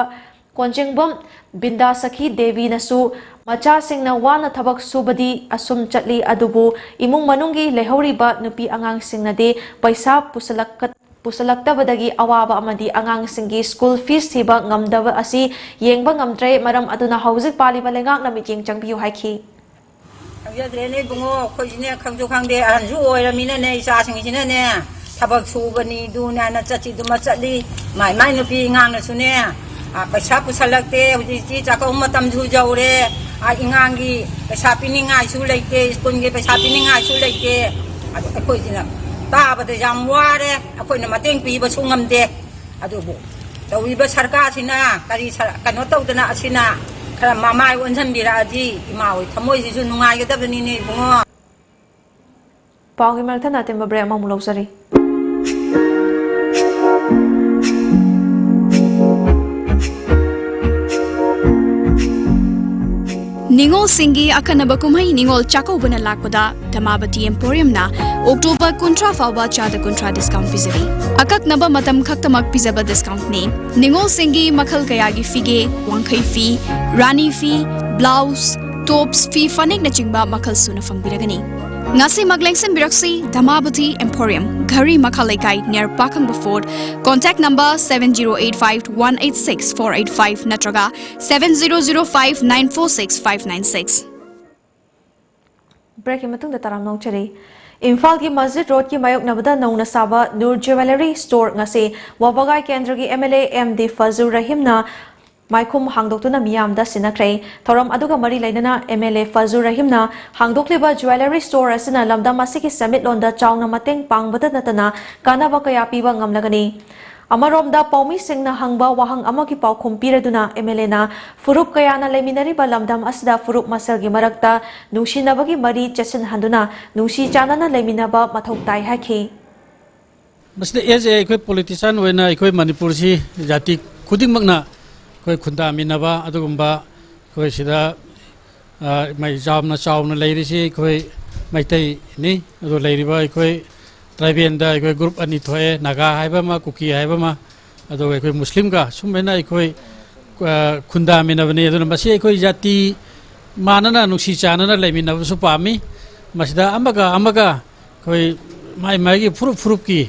ꯀꯣꯟꯖꯦꯡꯕꯝ ꯕꯤꯟꯗꯥ ꯁꯈꯤ ꯗꯦꯕꯤꯅꯁꯨ ꯃꯆꯥꯁꯤꯡꯅ ꯋꯥꯅ ꯊꯕꯛ ꯁꯨꯕꯗꯤ ꯑꯁꯨꯝ ꯆꯠꯂꯤ, ꯑꯗꯨꯕꯨ ꯏꯃꯨꯡ ꯃꯅꯨꯡꯒꯤ ꯂꯩꯍꯧꯔꯤꯕ ꯅꯨꯄꯤ ꯑꯉꯥꯡꯁꯤꯡꯅꯗꯤ ꯄꯩꯁꯥ ꯄꯨꯁꯜꯂꯛꯀ-, ꯄꯨꯁꯜꯂꯛꯇꯕꯗꯒꯤ ꯑꯋꯥꯕ ꯑꯃꯗꯤ ꯑꯉꯥꯡꯁꯤꯡꯒꯤ ꯁ꯭ꯀꯨꯜ ꯐꯤꯁ ꯊꯤꯕ ꯉꯝꯗꯕ ꯑꯁꯤ ꯌꯦꯡꯕ ꯉꯝꯗ꯭ꯔꯦ꯫ ꯃꯔꯝ ꯑꯗꯨꯅ ꯍꯧꯖꯤꯛ ꯄꯥꯜꯂꯤꯕ ꯂꯩꯉꯥꯛꯅ ꯃꯤꯠꯌꯦꯡ ꯆꯪꯕꯤꯌꯨ ꯍꯥꯏꯈꯤ꯫ ꯈꯪꯖꯗ꯭ꯔꯦꯅꯦ ꯏꯕꯨꯡꯉꯣ, ꯑꯩꯈꯣꯏꯁꯤꯅꯦ ꯈꯪꯁꯨ ꯈꯪꯗꯦ, ꯑꯍꯟꯁꯨ ꯑꯣꯏꯔꯃꯤꯅꯅꯦ, ꯏꯆꯥꯁꯤꯡꯁꯤꯅꯅꯦ ꯊꯕꯛ ꯁꯨꯕꯅꯤ, ꯑꯗꯨꯅꯦꯅ ꯆꯠꯁꯤꯗꯨꯃ ꯆꯠꯂꯤ꯫ ꯃꯥꯏ ꯃꯥꯏ ꯅꯨꯄꯤ ꯑꯉꯥꯡꯅꯁꯨꯅꯦ, ꯑ, ꯄꯩꯁꯥ ꯄꯨꯁꯜꯂꯛꯇꯦ, ꯍꯧꯖꯤꯛꯇꯤ ꯆꯥꯛꯀꯧꯕ ꯃꯇꯝꯁꯨ ꯌꯧꯔꯦ, ꯑ, ꯏꯉꯥꯡꯒꯤ ꯄꯩꯁꯥ ꯄꯤꯅꯤꯡꯉꯥꯏꯁꯨ ꯂꯩꯇꯦ, ꯁ꯭ꯀꯨꯜꯒꯤ ꯄꯩꯁꯥ ꯄꯤꯅꯤꯡꯉꯥꯏꯁꯨ ꯂꯩꯇꯦ꯫ ꯑꯗꯨ ꯑꯩꯈꯣꯏꯁꯤꯅ ꯇꯥꯕꯗ ꯌꯥꯝ ꯋꯥꯔꯦ, ꯑꯩꯈꯣꯏꯅ ꯃꯇꯦꯡ ꯄꯤꯕꯁꯨ ꯉꯝꯗꯦ꯫ ꯑꯗꯨꯕꯨ ꯇꯧꯔꯤꯕ ꯁꯔꯀꯥꯔꯁꯤꯅ ꯀꯔꯤ ꯁꯔ-, ꯀꯩꯅꯣ ꯇꯧꯗꯅ ꯑꯁꯤꯅ ꯈꯔ ꯃꯃꯥꯏ ꯑꯣꯟꯁꯤꯟꯕꯤꯔꯛꯑꯗꯤ ꯏꯃꯥ ꯍꯣꯏ ꯊꯃꯣꯏꯁꯤꯁꯨ ꯅꯨꯡꯉꯥꯏꯒꯗꯕꯅꯤꯅꯦ ꯏꯕꯨꯡꯉꯣ꯫ ꯄꯥꯎꯒꯤ ꯃꯔꯛ ꯊꯠꯅ ꯑꯇꯦꯟꯕ ꯕ꯭ꯔꯦꯛ ꯑꯃꯃꯨꯛ ꯂꯧꯖꯔꯤ꯫ ꯅꯤꯉꯣꯜꯁꯤꯡꯒꯤ ꯑꯈꯟꯅꯕ ꯀꯨꯝꯍꯩ ꯅꯤꯉꯣꯜ ꯆꯥꯛꯀꯧꯕꯅ ꯂꯥꯛꯄꯗ ꯙꯃꯥꯕꯇꯤ ꯑꯦꯝꯄꯣꯔꯤꯌꯝꯅ ꯑꯣꯛꯇꯣꯕꯔ ꯀꯨꯟꯊ꯭ꯔꯥ ꯐꯥꯎꯕ ꯆꯥꯗ ꯀꯨꯟꯊ꯭ꯔꯥ ꯗꯤꯁꯀꯥꯎꯟ ꯄꯤꯖꯔꯤ꯫ ꯑꯀꯛꯅꯕ ꯃꯇꯝ ꯈꯛꯇꯃꯛ ꯄꯤꯖꯕ ꯗꯤꯁꯀꯥꯎꯟꯅꯤ꯫ ꯅꯤꯉꯣꯜꯁꯤꯡꯒꯤ ꯃꯈꯜ ꯀꯌꯥꯒꯤ ꯐꯤꯒꯦ, ꯋꯥꯡꯈꯩ ꯐꯤ, ꯔꯥꯅꯤ ꯐꯤ, ꯕ꯭ꯂꯥꯎꯁ, ꯇꯣꯞꯁ, ꯐꯤ ꯐꯅꯦꯛꯅꯆꯤꯡꯕ ꯃꯈꯜ ꯁꯨꯅ ꯐꯪꯕꯤꯔꯒꯅꯤ꯫ ꯉꯁꯤꯃꯛ ꯂꯦꯡꯁꯤꯟꯕꯤꯔꯛꯁꯤ ꯙꯃꯥꯕꯇꯤ ꯑꯦꯝꯄꯣꯔꯤꯌꯝ, ꯘꯔꯤ ꯃꯈꯥ ꯂꯩꯀꯥꯏ, near ꯄꯥꯈꯪꯕ fort. Contact number seven zero eight five one eight six four eight five ꯅꯠꯇ꯭ꯔꯒ seven zero zero five nine four six five nine six꯫ ꯕ꯭ꯔꯦꯛꯀꯤ ꯃꯇꯨꯡꯗ ꯇꯔꯥꯝꯅ ꯑꯣꯛꯆꯔꯤ꯫ ꯏꯝꯐꯥꯜꯒꯤ ꯃꯁꯖꯤꯗ ꯔꯣꯗꯀꯤ ꯃꯥꯌꯣꯛꯅꯕꯗ ꯅꯧꯅ ꯁꯥꯕ ꯅꯨꯔ ꯖꯨꯋꯦꯂꯔꯤ ꯁ꯭ꯇꯣꯔ ꯉꯁꯤ ꯋꯥꯕꯒꯥꯏ ꯀꯦꯟꯗ꯭ꯔꯒꯤ M L A M D Fajur ꯔꯍꯤꯝꯅ ꯃꯥꯏꯈꯨꯝ ꯍꯥꯡꯗꯣꯛꯇꯨꯅ ꯃꯤꯌꯥꯝꯗ ꯁꯤꯟꯅꯈ꯭ꯔꯦ꯫ ꯊꯧꯔꯝ ꯑꯗꯨꯒ ꯃꯔꯤ ꯂꯩꯅꯅ ꯑꯦꯝ ꯑꯦꯜ ꯑꯦ ꯐꯖꯨꯔ ꯔꯍꯤꯝꯅ ꯍꯥꯡꯗꯣꯛꯂꯤꯕ ꯖꯨꯋꯦꯂꯔꯤ ꯁ꯭ꯇꯣꯔ ꯑꯁꯤꯅ ꯂꯝꯗꯝ ꯑꯁꯤꯒꯤ ꯁꯦꯟꯃꯤꯠꯂꯣꯟꯗ ꯆꯥꯎꯅ ꯃꯇꯦꯡ ꯄꯥꯡꯕꯗ ꯅꯠꯇꯅ ꯀꯥꯟꯅꯕ ꯀꯌꯥ ꯄꯤꯕ ꯉꯝꯂꯒꯅꯤ꯫ ꯑꯃꯔꯣꯝꯗ ꯄꯥꯎꯃꯤꯁꯤꯡꯅ ꯍꯪꯕ ꯋꯥꯍꯪ ꯑꯃꯒꯤ ꯄꯥꯎꯈꯨꯝ ꯄꯤꯔꯗꯨꯅ ꯑꯦꯝ ꯑꯦꯜ ꯑꯦꯅ ꯐꯨꯔꯨꯞ ꯀꯌꯥꯅ ꯂꯩꯃꯤꯟꯅꯔꯤꯕ ꯂꯝꯗꯝ ꯑꯁꯤꯗ ꯐꯨꯔꯨꯞ ꯃꯁꯦꯜꯒꯤ ꯃꯔꯛꯇ ꯅꯨꯡꯁꯤꯅꯕꯒꯤ ꯃꯔꯤ ꯆꯦꯠꯁꯤꯟꯍꯟꯗꯨꯅ ꯅꯨꯡꯁꯤ ꯆꯥꯟꯅꯅ ꯂꯩꯃꯤꯟꯅꯕ ꯃꯊꯧ ꯇꯥꯏ ꯍꯥꯏꯈꯤ꯫ ꯃꯁꯤꯗ as a ꯑꯩꯈꯣꯏ politician ꯑꯣꯏꯅ ꯑꯩꯈꯣꯏ ꯃꯅꯤꯄꯨꯔꯁꯤ ꯖꯥꯇꯤ ꯈꯨꯗꯤꯡꯃꯛꯅ ꯑꯩꯈꯣꯏ ꯈꯨꯟꯗꯥꯃꯤꯟꯅꯕ ꯑꯗꯨꯒꯨꯝꯕ ꯑꯩꯈꯣꯏ ꯁꯤꯗ, ꯑ, ꯃꯩ ꯌꯥꯝꯅ ꯆꯥꯎꯅ ꯂꯩꯔꯤꯁꯤ ꯑꯩꯈꯣꯏ ꯃꯩꯇꯩꯅꯤ꯫ ꯑꯗꯨ ꯂꯩꯔꯤꯕ ꯑꯩꯈꯣꯏ tribalꯗ ꯑꯩꯈꯣꯏ group ꯑꯅꯤ ꯊꯣꯛꯑꯦ, ꯅꯥꯒꯥ ꯍꯥꯏꯕ ꯑꯃ, ꯀꯨꯀꯤ ꯍꯥꯏꯕ ꯑꯃ, ꯑꯗꯨꯒ ꯑꯩꯈꯣꯏ ꯃꯨꯁꯂꯤꯝꯒ ꯁꯨꯝꯕꯅ ꯑꯩꯈꯣꯏ, ꯑ, ꯈꯨꯟꯗꯥꯃꯤꯟꯅꯕꯅꯤ꯫ ꯑꯗꯨꯅ ꯃꯁꯤ ꯑꯩꯈꯣꯏ ꯖꯥꯇꯤ ꯃꯥꯟꯅꯅ ꯅꯨꯡꯁꯤ ꯆꯥꯟꯅꯅ ꯂꯩꯃꯤꯟꯅꯕꯁꯨ ꯄꯥꯝꯃꯤ꯫ ꯃꯁꯤꯗ ꯑꯃꯒ ꯑꯃꯒ ꯑꯩꯈꯣꯏ ꯃꯥꯏ ꯃꯥꯏꯒꯤ ꯐꯨꯔꯨꯞ ꯐꯨꯔꯨꯞꯀꯤ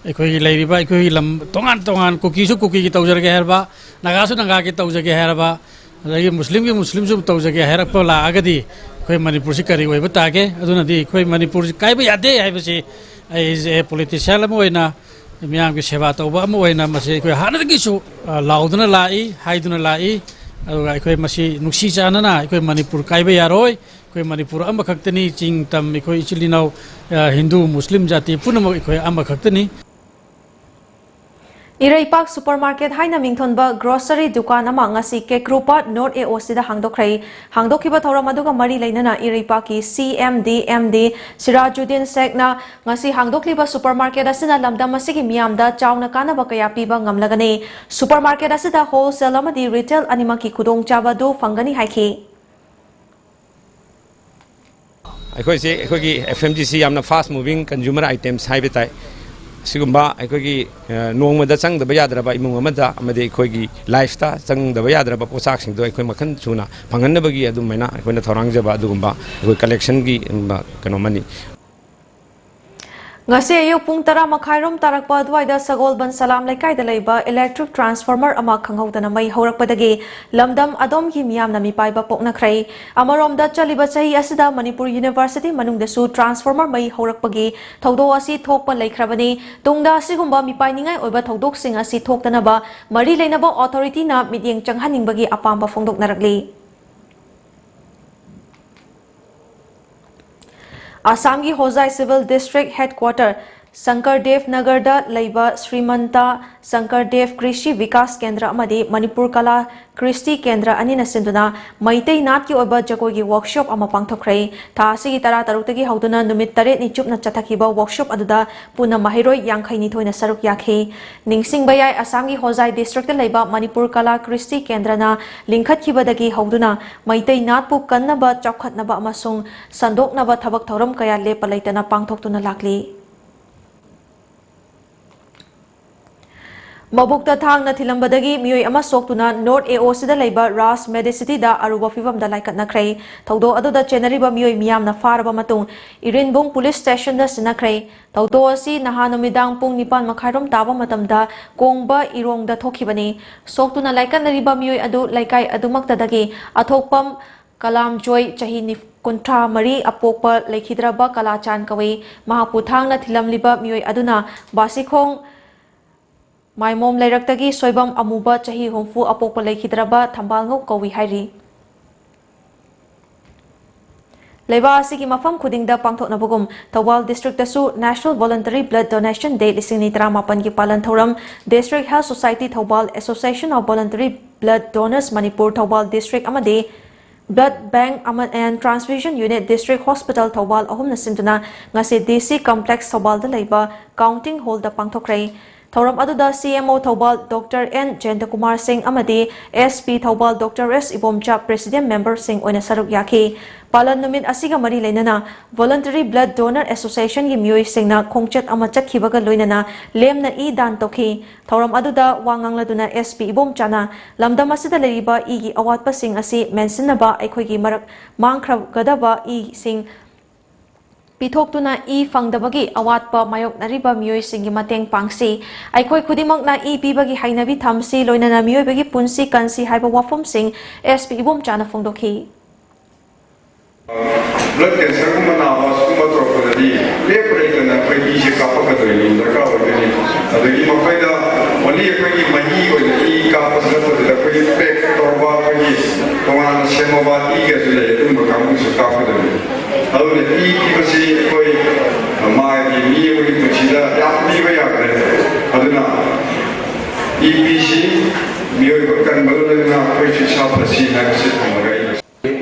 ꯑꯩꯈꯣꯏꯒꯤ ꯂꯩꯔꯤꯕ ꯑꯩꯈꯣꯏꯒꯤ ꯂꯝ ꯇꯣꯉꯥꯟ ꯇꯣꯉꯥꯟ, ꯀꯨꯀꯤꯁꯨ ꯀꯨꯀꯤꯒꯤ ꯇꯧꯖꯔꯒꯦ ꯍꯥꯏꯔꯕ, ꯅꯥꯒꯥꯁꯨ ꯅꯥꯒꯥꯒꯤ ꯇꯧꯖꯒꯦ ꯍꯥꯏꯔꯕ, ꯑꯗꯒꯤ ꯃꯨꯁꯂꯤꯝꯒꯤ ꯃꯨꯁꯂꯤꯝꯁꯨ ꯇꯧꯖꯒꯦ ꯍꯥꯏꯔꯛꯄ ꯂꯥꯛꯑꯒꯗꯤ ꯑꯩꯈꯣꯏ ꯃꯅꯤꯄꯨꯔꯁꯤ ꯀꯔꯤ ꯑꯣꯏꯕ ꯇꯥꯒꯦ? ꯑꯗꯨꯅꯗꯤ ꯑꯩꯈꯣꯏ ꯃꯅꯤꯄꯨꯔꯁꯤ ꯀꯥꯏꯕ ꯌꯥꯗꯦ ꯍꯥꯏꯕꯁꯤ ꯑꯩꯁꯦ ꯄꯣꯂꯤꯇꯤꯁꯤꯌꯥꯟ ꯑꯃ ꯑꯣꯏꯅ, ꯃꯤꯌꯥꯝꯒꯤ ꯁꯦꯕꯥ ꯇꯧꯕ ꯑꯃ ꯑꯣꯏꯅ, ꯃꯁꯤ ꯑꯩꯈꯣꯏ ꯍꯥꯟꯅꯗꯒꯤꯁꯨ, ꯑ, ꯂꯥꯎꯗꯨꯅ ꯂꯥꯛꯏ, ꯍꯥꯏꯗꯨꯅ ꯂꯥꯛꯏ꯫ ꯑꯗꯨꯒ ꯑꯩꯈꯣꯏ ꯃꯁꯤ ꯅꯨꯡꯁꯤ ꯆꯥꯟꯅꯅ ꯑꯩꯈꯣꯏ ꯃꯅꯤꯄꯨꯔ ꯀꯥꯏꯕ ꯌꯥꯔꯣꯏ꯫ ꯑꯩꯈꯣꯏ ꯃꯅꯤꯄꯨꯔ ꯑꯃꯈꯛꯇꯅꯤ, ꯆꯤꯡ ꯇꯝ, ꯑꯩꯈꯣꯏ ꯏꯆꯤꯜ ꯏꯅꯥꯎ, ꯑ, ꯍꯤꯟꯗꯨ, ꯃꯨꯁꯂꯤꯝ ꯖꯥꯇꯤ ꯄꯨꯝꯅꯃꯛ ꯑꯩꯈꯣꯏ ꯑꯃꯈꯛꯇꯅꯤ꯫ ꯏꯔꯩꯄꯥꯛ ꯁꯨꯄꯔ ꯃꯥꯔꯀꯦꯠ ꯍꯥꯏꯅ ꯃꯤꯡꯊꯣꯟꯕ ꯒ꯭ꯔꯣꯁꯔꯤ ꯗꯨꯀꯥꯟ ꯑꯃ ꯉꯁꯤ ꯀꯦꯀ꯭ꯔꯨꯄꯥꯠ ꯅꯣꯔꯠ ꯑꯦ ꯑꯣ ꯁꯤꯗ ꯍꯥꯡꯗꯣꯛꯈ꯭ꯔꯦ꯫ ꯍꯥꯡꯗꯣꯛꯈꯤꯕ ꯊꯧꯔꯝ ꯑꯗꯨꯒ ꯃꯔꯤ ꯂꯩꯅꯅ ꯏꯔꯩꯄꯥꯛꯀꯤ ꯁꯤ ꯑꯦꯝ ꯗꯤ ꯑꯦꯝ ꯗꯤ ꯁꯤꯔꯥꯖꯨꯗꯤꯟ ꯁꯦꯈꯅ ꯉꯁꯤ ꯍꯥꯡꯗꯣꯛꯂꯤꯕ ꯁꯨꯄꯔ ꯃꯥꯔꯀꯦꯠ ꯑꯁꯤꯅ ꯂꯝꯗꯝ ꯑꯁꯤꯒꯤ ꯃꯤꯌꯥꯝꯗ ꯆꯥꯎꯅ ꯀꯥꯟꯅꯕ ꯀꯌꯥ ꯄꯤꯕ ꯉꯝꯂꯒꯅꯤ꯫ ꯁꯨꯄꯔ ꯃꯥꯔꯀꯦꯠ ꯑꯁꯤꯗ ꯍꯣꯜꯁꯦꯜ ꯑꯃꯗꯤ ꯔꯤꯇꯦꯜ ꯑꯅꯤꯃꯛꯀꯤ ꯈꯨꯗꯣꯡꯆꯥꯕ ꯑꯗꯨ ꯐꯪꯒꯅꯤ ꯍꯥꯏꯈꯤ꯫ ꯑꯩꯈꯣꯏꯁꯦ, ꯑꯩꯈꯣꯏꯒꯤ F M G C ꯌꯥꯝꯅ fast moving consumer items ꯍꯥꯏꯕ ꯇꯥꯏ꯫ ꯑꯁꯤꯒꯨꯝꯕ ꯑꯩꯈꯣꯏꯒꯤ, ꯑ, ꯅꯣꯡꯃꯗ ꯆꯪꯗꯕ ꯌꯥꯗ꯭ꯔꯕ ꯏꯃꯨꯡ ꯑꯃꯗ ꯑꯃꯗꯤ ꯑꯩꯈꯣꯏꯒꯤ ꯂꯥꯏꯐꯇ ꯆꯪꯗꯕ ꯌꯥꯗ꯭ꯔꯕ ꯄꯣꯠꯆꯥꯛꯁꯤꯡꯗꯣ ꯑꯩꯈꯣꯏ ꯃꯈꯜ ꯁꯨꯅ ꯐꯪꯍꯟꯅꯕꯒꯤ ꯑꯗꯨꯃꯥꯏꯅ ꯑꯩꯈꯣꯏꯅ ꯊꯧꯔꯥꯡꯖꯕ ꯑꯗꯨꯒꯨꯝꯕ ꯑꯩꯈꯣꯏ ꯀꯂꯦꯛꯁꯟꯒꯤ, ꯎꯝ, ꯀꯩꯅꯣ ꯑꯃꯅꯤ꯫ ꯉꯁꯤ ꯑꯌꯨꯛ ꯄꯨꯡ ꯇꯔꯥ ꯃꯈꯥꯏꯔꯣꯝ ꯇꯥꯔꯛꯄ ꯑꯗꯨꯋꯥꯏꯗ ꯁꯒꯣꯜꯕꯟ ꯁꯂꯥꯝ ꯂꯩꯀꯥꯏꯗ ꯂꯩꯕ electric transformer ꯑꯃ ꯈꯪꯍꯧꯗꯅ ꯃꯩ ꯍꯧꯔꯛꯄꯗꯒꯤ ꯂꯝꯗꯝ ꯑꯗꯣꯝꯒꯤ ꯃꯤꯌꯥꯝꯅ ꯃꯤꯄꯥꯏꯕ ꯄꯣꯛꯅꯈ꯭ꯔꯦ꯫ ꯑꯃꯔꯣꯝꯗ, ꯆꯠꯂꯤꯕ ꯆꯍꯤ ꯑꯁꯤꯗ ꯃꯅꯤꯄꯨꯔ ꯌꯨꯅꯤꯚꯔꯁꯤꯇꯤ ꯃꯅꯨꯡꯗꯁꯨ transformer ꯃꯩ ꯍꯧꯔꯛꯄꯒꯤ ꯊꯧꯗꯣꯛ ꯑꯁꯤ ꯊꯣꯛꯄ ꯂꯩꯈ꯭ꯔꯕꯅꯤ꯫ ꯇꯨꯡꯗ ꯑꯁꯤꯒꯨꯝꯕ ꯃꯤꯄꯥꯏꯅꯤꯡꯉꯥꯏ ꯑꯣꯏꯕ ꯊꯧꯗꯣꯛꯁꯤꯡ ꯑꯁꯤ ꯊꯣꯛꯇꯅꯕ ꯃꯔꯤ ꯂꯩꯅꯕ ꯑꯣꯊꯣꯔꯤꯇꯤꯅ ꯃꯤꯠꯌꯦꯡ ꯆꯪꯍꯟꯅꯤꯡꯕꯒꯤ ꯑꯄꯥꯝꯕ ꯐꯣꯡꯗꯣꯛꯅꯔꯛꯂꯤ꯫ ꯑꯁꯥꯝꯒꯤ ꯍꯣꯖꯥꯏ Civil District Headquarter ꯁꯪꯀꯔꯗꯦꯕ ꯅꯒꯔꯗ ꯂꯩꯕ ꯁ꯭ꯔꯤꯃꯟꯇ ꯁꯪꯀꯔꯗꯦꯕ ꯀ꯭ꯔꯤꯁꯤ ꯕꯤꯀꯥꯁ ꯀꯦꯟꯗ꯭ꯔ ꯑꯃꯗꯤ ꯃꯅꯤꯄꯨꯔ ꯀꯂꯥ ꯀ꯭ꯔꯤꯁꯇꯤ ꯀꯦꯟꯗ꯭ꯔ ꯑꯅꯤꯅ ꯁꯤꯟꯗꯨꯅ ꯃꯩꯇꯩ ꯅꯥꯠꯀꯤ ꯑꯣꯏꯕ ꯖꯒꯣꯏꯒꯤ ꯋꯥꯔꯛꯁꯣꯞ ꯑꯃ ꯄꯥꯡꯊꯣꯛꯈ꯭ꯔꯦ꯫ ꯊꯥ ꯑꯁꯤꯒꯤ ꯇꯔꯥꯇꯔꯨꯛꯇꯒꯤ ꯍꯧꯗꯨꯅ ꯅꯨꯃꯤꯠ ꯇꯔꯦꯠꯅꯤ ꯆꯨꯞꯅ ꯆꯠꯊꯈꯤꯕ ꯋꯥꯔꯛꯁꯣꯞ ꯑꯗꯨꯗ ꯄꯨꯟꯅ ꯃꯍꯩꯔꯣꯏ ꯌꯥꯡꯈꯩꯅꯤꯊꯣꯏꯅ ꯁꯔꯨꯛ ꯌꯥꯈꯤ꯫ ꯅꯤꯡꯁꯤꯡꯕ ꯌꯥꯏ, ꯑꯁꯥꯝꯒꯤ ꯍꯣꯖꯥꯏ ꯗꯤꯁꯇ꯭ꯔꯤꯛꯇ ꯂꯩꯕ ꯃꯅꯤꯄꯨꯔ ꯀꯂꯥ ꯀ꯭ꯔꯤꯁꯇꯤ ꯀꯦꯟꯗ꯭ꯔꯅ ꯂꯤꯡꯈꯠꯈꯤꯕꯗꯒꯤ ꯍꯧꯗꯨꯅ ꯃꯩꯇꯩ ꯅꯥꯠꯄꯨ ꯀꯟꯅꯕ, ꯆꯥꯎꯈꯠꯅꯕ ꯑꯃꯁꯨꯡ ꯁꯟꯗꯣꯛꯅꯕ ꯊꯕꯛ ꯊꯧꯔꯝ ꯀꯌꯥ ꯂꯦꯞꯄ ꯂꯩꯇꯅ ꯄꯥꯡꯊꯣꯛꯇꯨꯅ ꯂꯥꯛꯂꯤ꯫ ꯃꯕꯨꯛꯇ ꯊꯥꯡꯅ ꯊꯤꯜꯂꯝꯕꯗꯒꯤ ꯃꯤꯑꯣꯏ ꯑꯃ ꯁꯣꯛꯇꯨꯅ ꯅꯣꯔꯠ ꯑꯦ ꯑꯣ ꯁꯤꯗ ꯂꯩꯕ ꯔꯥꯖ ꯃꯦꯗꯤꯁꯤꯇꯤꯗ ꯑꯔꯨꯕ ꯐꯤꯚꯝꯗ ꯂꯥꯏꯀꯠꯅꯈ꯭ꯔꯦ꯫ ꯊꯧꯗꯣꯛ ꯑꯗꯨꯗ ꯆꯦꯟꯅꯔꯤꯕ ꯃꯤꯑꯣꯏ ꯃꯤꯌꯥꯝꯅ ꯐꯥꯔꯕ ꯃꯇꯨꯡ ꯏꯔꯤꯟꯕꯨꯡ ꯄꯨꯂꯤꯁ ꯁ꯭ꯇꯦꯁꯟꯗ ꯁꯤꯟꯅꯈ꯭ꯔꯦ꯫ ꯊꯧꯗꯣꯛ ꯑꯁꯤ ꯅꯍꯥꯟ ꯅꯨꯃꯤꯗꯥꯡ ꯄꯨꯡ ꯅꯤꯄꯥꯟ ꯃꯈꯥꯏꯔꯣꯝ ꯇꯥꯕ ꯃꯇꯝꯗ ꯀꯣꯡꯕ ꯏꯔꯣꯡꯗ ꯊꯣꯛꯈꯤꯕꯅꯤ꯫ ꯁꯣꯛꯇꯨꯅ ꯂꯥꯏꯀꯠꯅꯔꯤꯕ ꯃꯤꯑꯣꯏ ꯑꯗꯨ ꯂꯩꯀꯥꯏ ꯑꯗꯨꯃꯛꯇꯗꯒꯤ ꯑꯊꯣꯛꯄꯝ ꯀꯂꯥꯝ ꯖꯣꯏ, ꯆꯍꯤ ꯅꯤꯐ-, ꯀꯨꯟꯊ꯭ꯔꯥ ꯃꯔꯤ, ꯑꯄꯣꯛꯄ ꯂꯩꯈꯤꯗ꯭ꯔꯕ ꯀꯂꯥꯆꯥꯟ ꯀꯧꯏ꯫ ꯃꯍꯥꯛꯄꯨ ꯊꯥꯡꯅ ꯊꯤꯜꯂꯝꯂꯤꯕ ꯃꯤꯑꯣꯏ ꯑꯗꯨꯅ ꯕꯥꯁꯤꯈꯣꯡ ꯃꯥꯏꯃꯣꯝ ꯂꯩꯔꯛꯇꯒꯤ ꯁꯣꯏꯕꯝ ꯑꯃꯨꯕ, ꯆꯍꯤ ꯍꯨꯝꯐꯨ, ꯑꯄꯣꯛꯄ ꯂꯩꯈꯤꯗ꯭ꯔꯕ ꯊꯝꯕꯥꯜꯉꯧ ꯀꯧꯏ ꯍꯥꯏꯔꯤ꯫ ꯂꯩꯕꯥꯛ ꯑꯁꯤꯒꯤ ꯃꯐꯝ ꯈꯨꯗꯤꯡꯗ ꯄꯥꯡꯊꯣꯛꯅꯕꯒꯨꯝ Thoubal ꯗꯤꯁꯇ꯭ꯔꯤꯛꯇꯁꯨ National Voluntary Blood Donation Day ꯂꯤꯁꯤꯡ ꯑꯅꯤ ꯇꯔꯥꯃꯥꯄꯟꯒꯤ ꯄꯥꯂꯟ ꯊꯧꯔꯝ District Health Society Thoubal, Association of Voluntary Blood Donors Manipur Thoubal district ꯑꯃꯗꯤ Blood Bank ꯑꯃ and Transfusion Unit District Hospital Thoubal ꯑꯍꯨꯝꯅ ꯁꯤꯟꯗꯨꯅ ꯉꯁꯤ D C Complex ꯊꯧꯕꯥꯜꯗ ꯂꯩꯕ Counting Hallꯗ ꯄꯥꯡꯊꯣꯛꯈ꯭ꯔꯦ꯫ ꯊꯧꯔꯝ ꯑꯗꯨꯗ C M O Thoubal Doctor N ꯖꯌꯟꯇꯀꯨꯃꯥꯔ ꯁꯤꯡ ꯑꯃꯗꯤ S P Thoubal Doctor S Ibomcha President Memberꯁꯤꯡ ꯑꯣꯏꯅ ꯁꯔꯨꯛ ꯌꯥꯈꯤ꯫ ꯄꯥꯂꯟ ꯅꯨꯃꯤꯠ ꯑꯁꯤꯒ ꯃꯔꯤ ꯂꯩꯅꯅ Voluntary Blood Donor Associationꯒꯤ ꯃꯤꯑꯣꯏꯁꯤꯡꯅ ꯈꯣꯡꯆꯠ ꯑꯃ ꯆꯠꯈꯤꯕꯒ ꯂꯣꯏꯅꯅ ꯂꯦꯝꯅ ꯏ ꯗꯥꯟ ꯇꯧꯈꯤ꯫ ꯊꯧꯔꯝ ꯑꯗꯨꯗ ꯋꯥ ꯉꯥꯡꯂꯗꯨꯅ S P ꯏꯕꯣꯝꯆꯥꯅ ꯂꯝꯗꯝ ꯑꯁꯤꯗ ꯂꯩꯔꯤꯕ ꯏꯒꯤ ꯑꯋꯥꯠꯄꯁꯤꯡ ꯑꯁꯤ ꯃꯦꯟꯁꯤꯟꯅꯕ ꯑꯩꯈꯣꯏꯒꯤ ꯃꯔꯛ ꯃꯥꯡꯈ꯭ꯔꯒꯗꯕ ꯏꯁꯤꯡ ꯄꯤꯊꯣꯛꯇꯨꯅ ꯏ ꯐꯪꯗꯕꯒꯤ ꯑꯋꯥꯠꯄ ꯃꯥꯌꯣꯛꯅꯔꯤꯕ ꯃꯤꯑꯣꯏꯁꯤꯡꯒꯤ ꯃꯇꯦꯡ ꯄꯥꯡꯁꯤ꯫ ꯑꯩꯈꯣꯏ ꯈꯨꯗꯤꯡꯃꯛꯅ ꯏ ꯄꯤꯕꯒꯤ ꯍꯩꯅꯕꯤ ꯊꯝꯁꯤ, ꯂꯣꯏꯅꯅ ꯃꯤꯑꯣꯏꯕꯒꯤ ꯄꯨꯟꯁꯤ ꯀꯟꯁꯤ ꯍꯥꯏꯕ ꯋꯥꯐꯝꯁꯤꯡ S P ꯏꯕꯣꯝꯆꯥꯅ ꯐꯣꯡꯗꯣꯛꯈꯤ꯫ Blood cancerꯒꯨꯝꯕ ꯅꯥꯕ ꯁꯤꯒꯨꯝꯕ ꯇꯧꯔꯛꯄꯗꯗꯤ ꯂꯦꯞꯄ ꯂꯩꯇꯅ ꯑꯩꯈꯣꯏ ꯏꯁꯦ ꯀꯥꯞꯄꯛꯀꯗꯣꯏꯅꯤ, ꯗꯔꯀꯥꯔ ꯑꯣꯏꯗꯣꯏꯅꯤ꯫ ꯑꯗꯒꯤ ꯃꯈꯣꯏꯗ only ꯑꯩꯈꯣꯏꯒꯤ ꯃꯍꯤ ꯑꯣꯏꯅ ꯏ ꯀꯥꯞꯄꯁꯨ ꯅꯠꯇꯕꯤꯗ ꯑꯩꯈꯣꯏꯒꯤ pack ꯇꯧꯔꯕ, ꯑꯩꯈꯣꯏꯒꯤ ꯇꯣꯉꯥꯟꯅ ꯁꯦꯝꯃꯕ ꯏꯒꯁꯨ ꯂꯩ, ꯑꯗꯨꯒꯨꯝꯕ ꯀꯥꯡꯕꯨꯁꯨ ꯀꯥꯞꯀꯗꯣꯏꯅꯤ꯫ ꯑꯗꯨꯅ ꯏ ꯄꯤꯕꯁꯤ ꯑꯩꯈꯣꯏ ꯃꯥꯒꯤ ꯃꯤ ꯑꯃꯒꯤ ꯄꯨꯟꯁꯤꯗ ꯌꯥꯝ ꯄꯤꯕ ꯌꯥꯈ꯭ꯔꯦ꯫ ꯑꯗꯨꯅ ꯏ ꯄꯤꯁꯤ, ꯃꯤꯑꯣꯏꯕ ꯀꯟꯕꯒ ꯂꯣꯏꯅꯅ ꯑꯩꯈꯣꯏꯁꯨ ꯏꯁꯥ ꯐꯁꯤ ꯍꯥꯏꯕꯁꯤ ꯊꯝꯃꯒ ꯑꯩ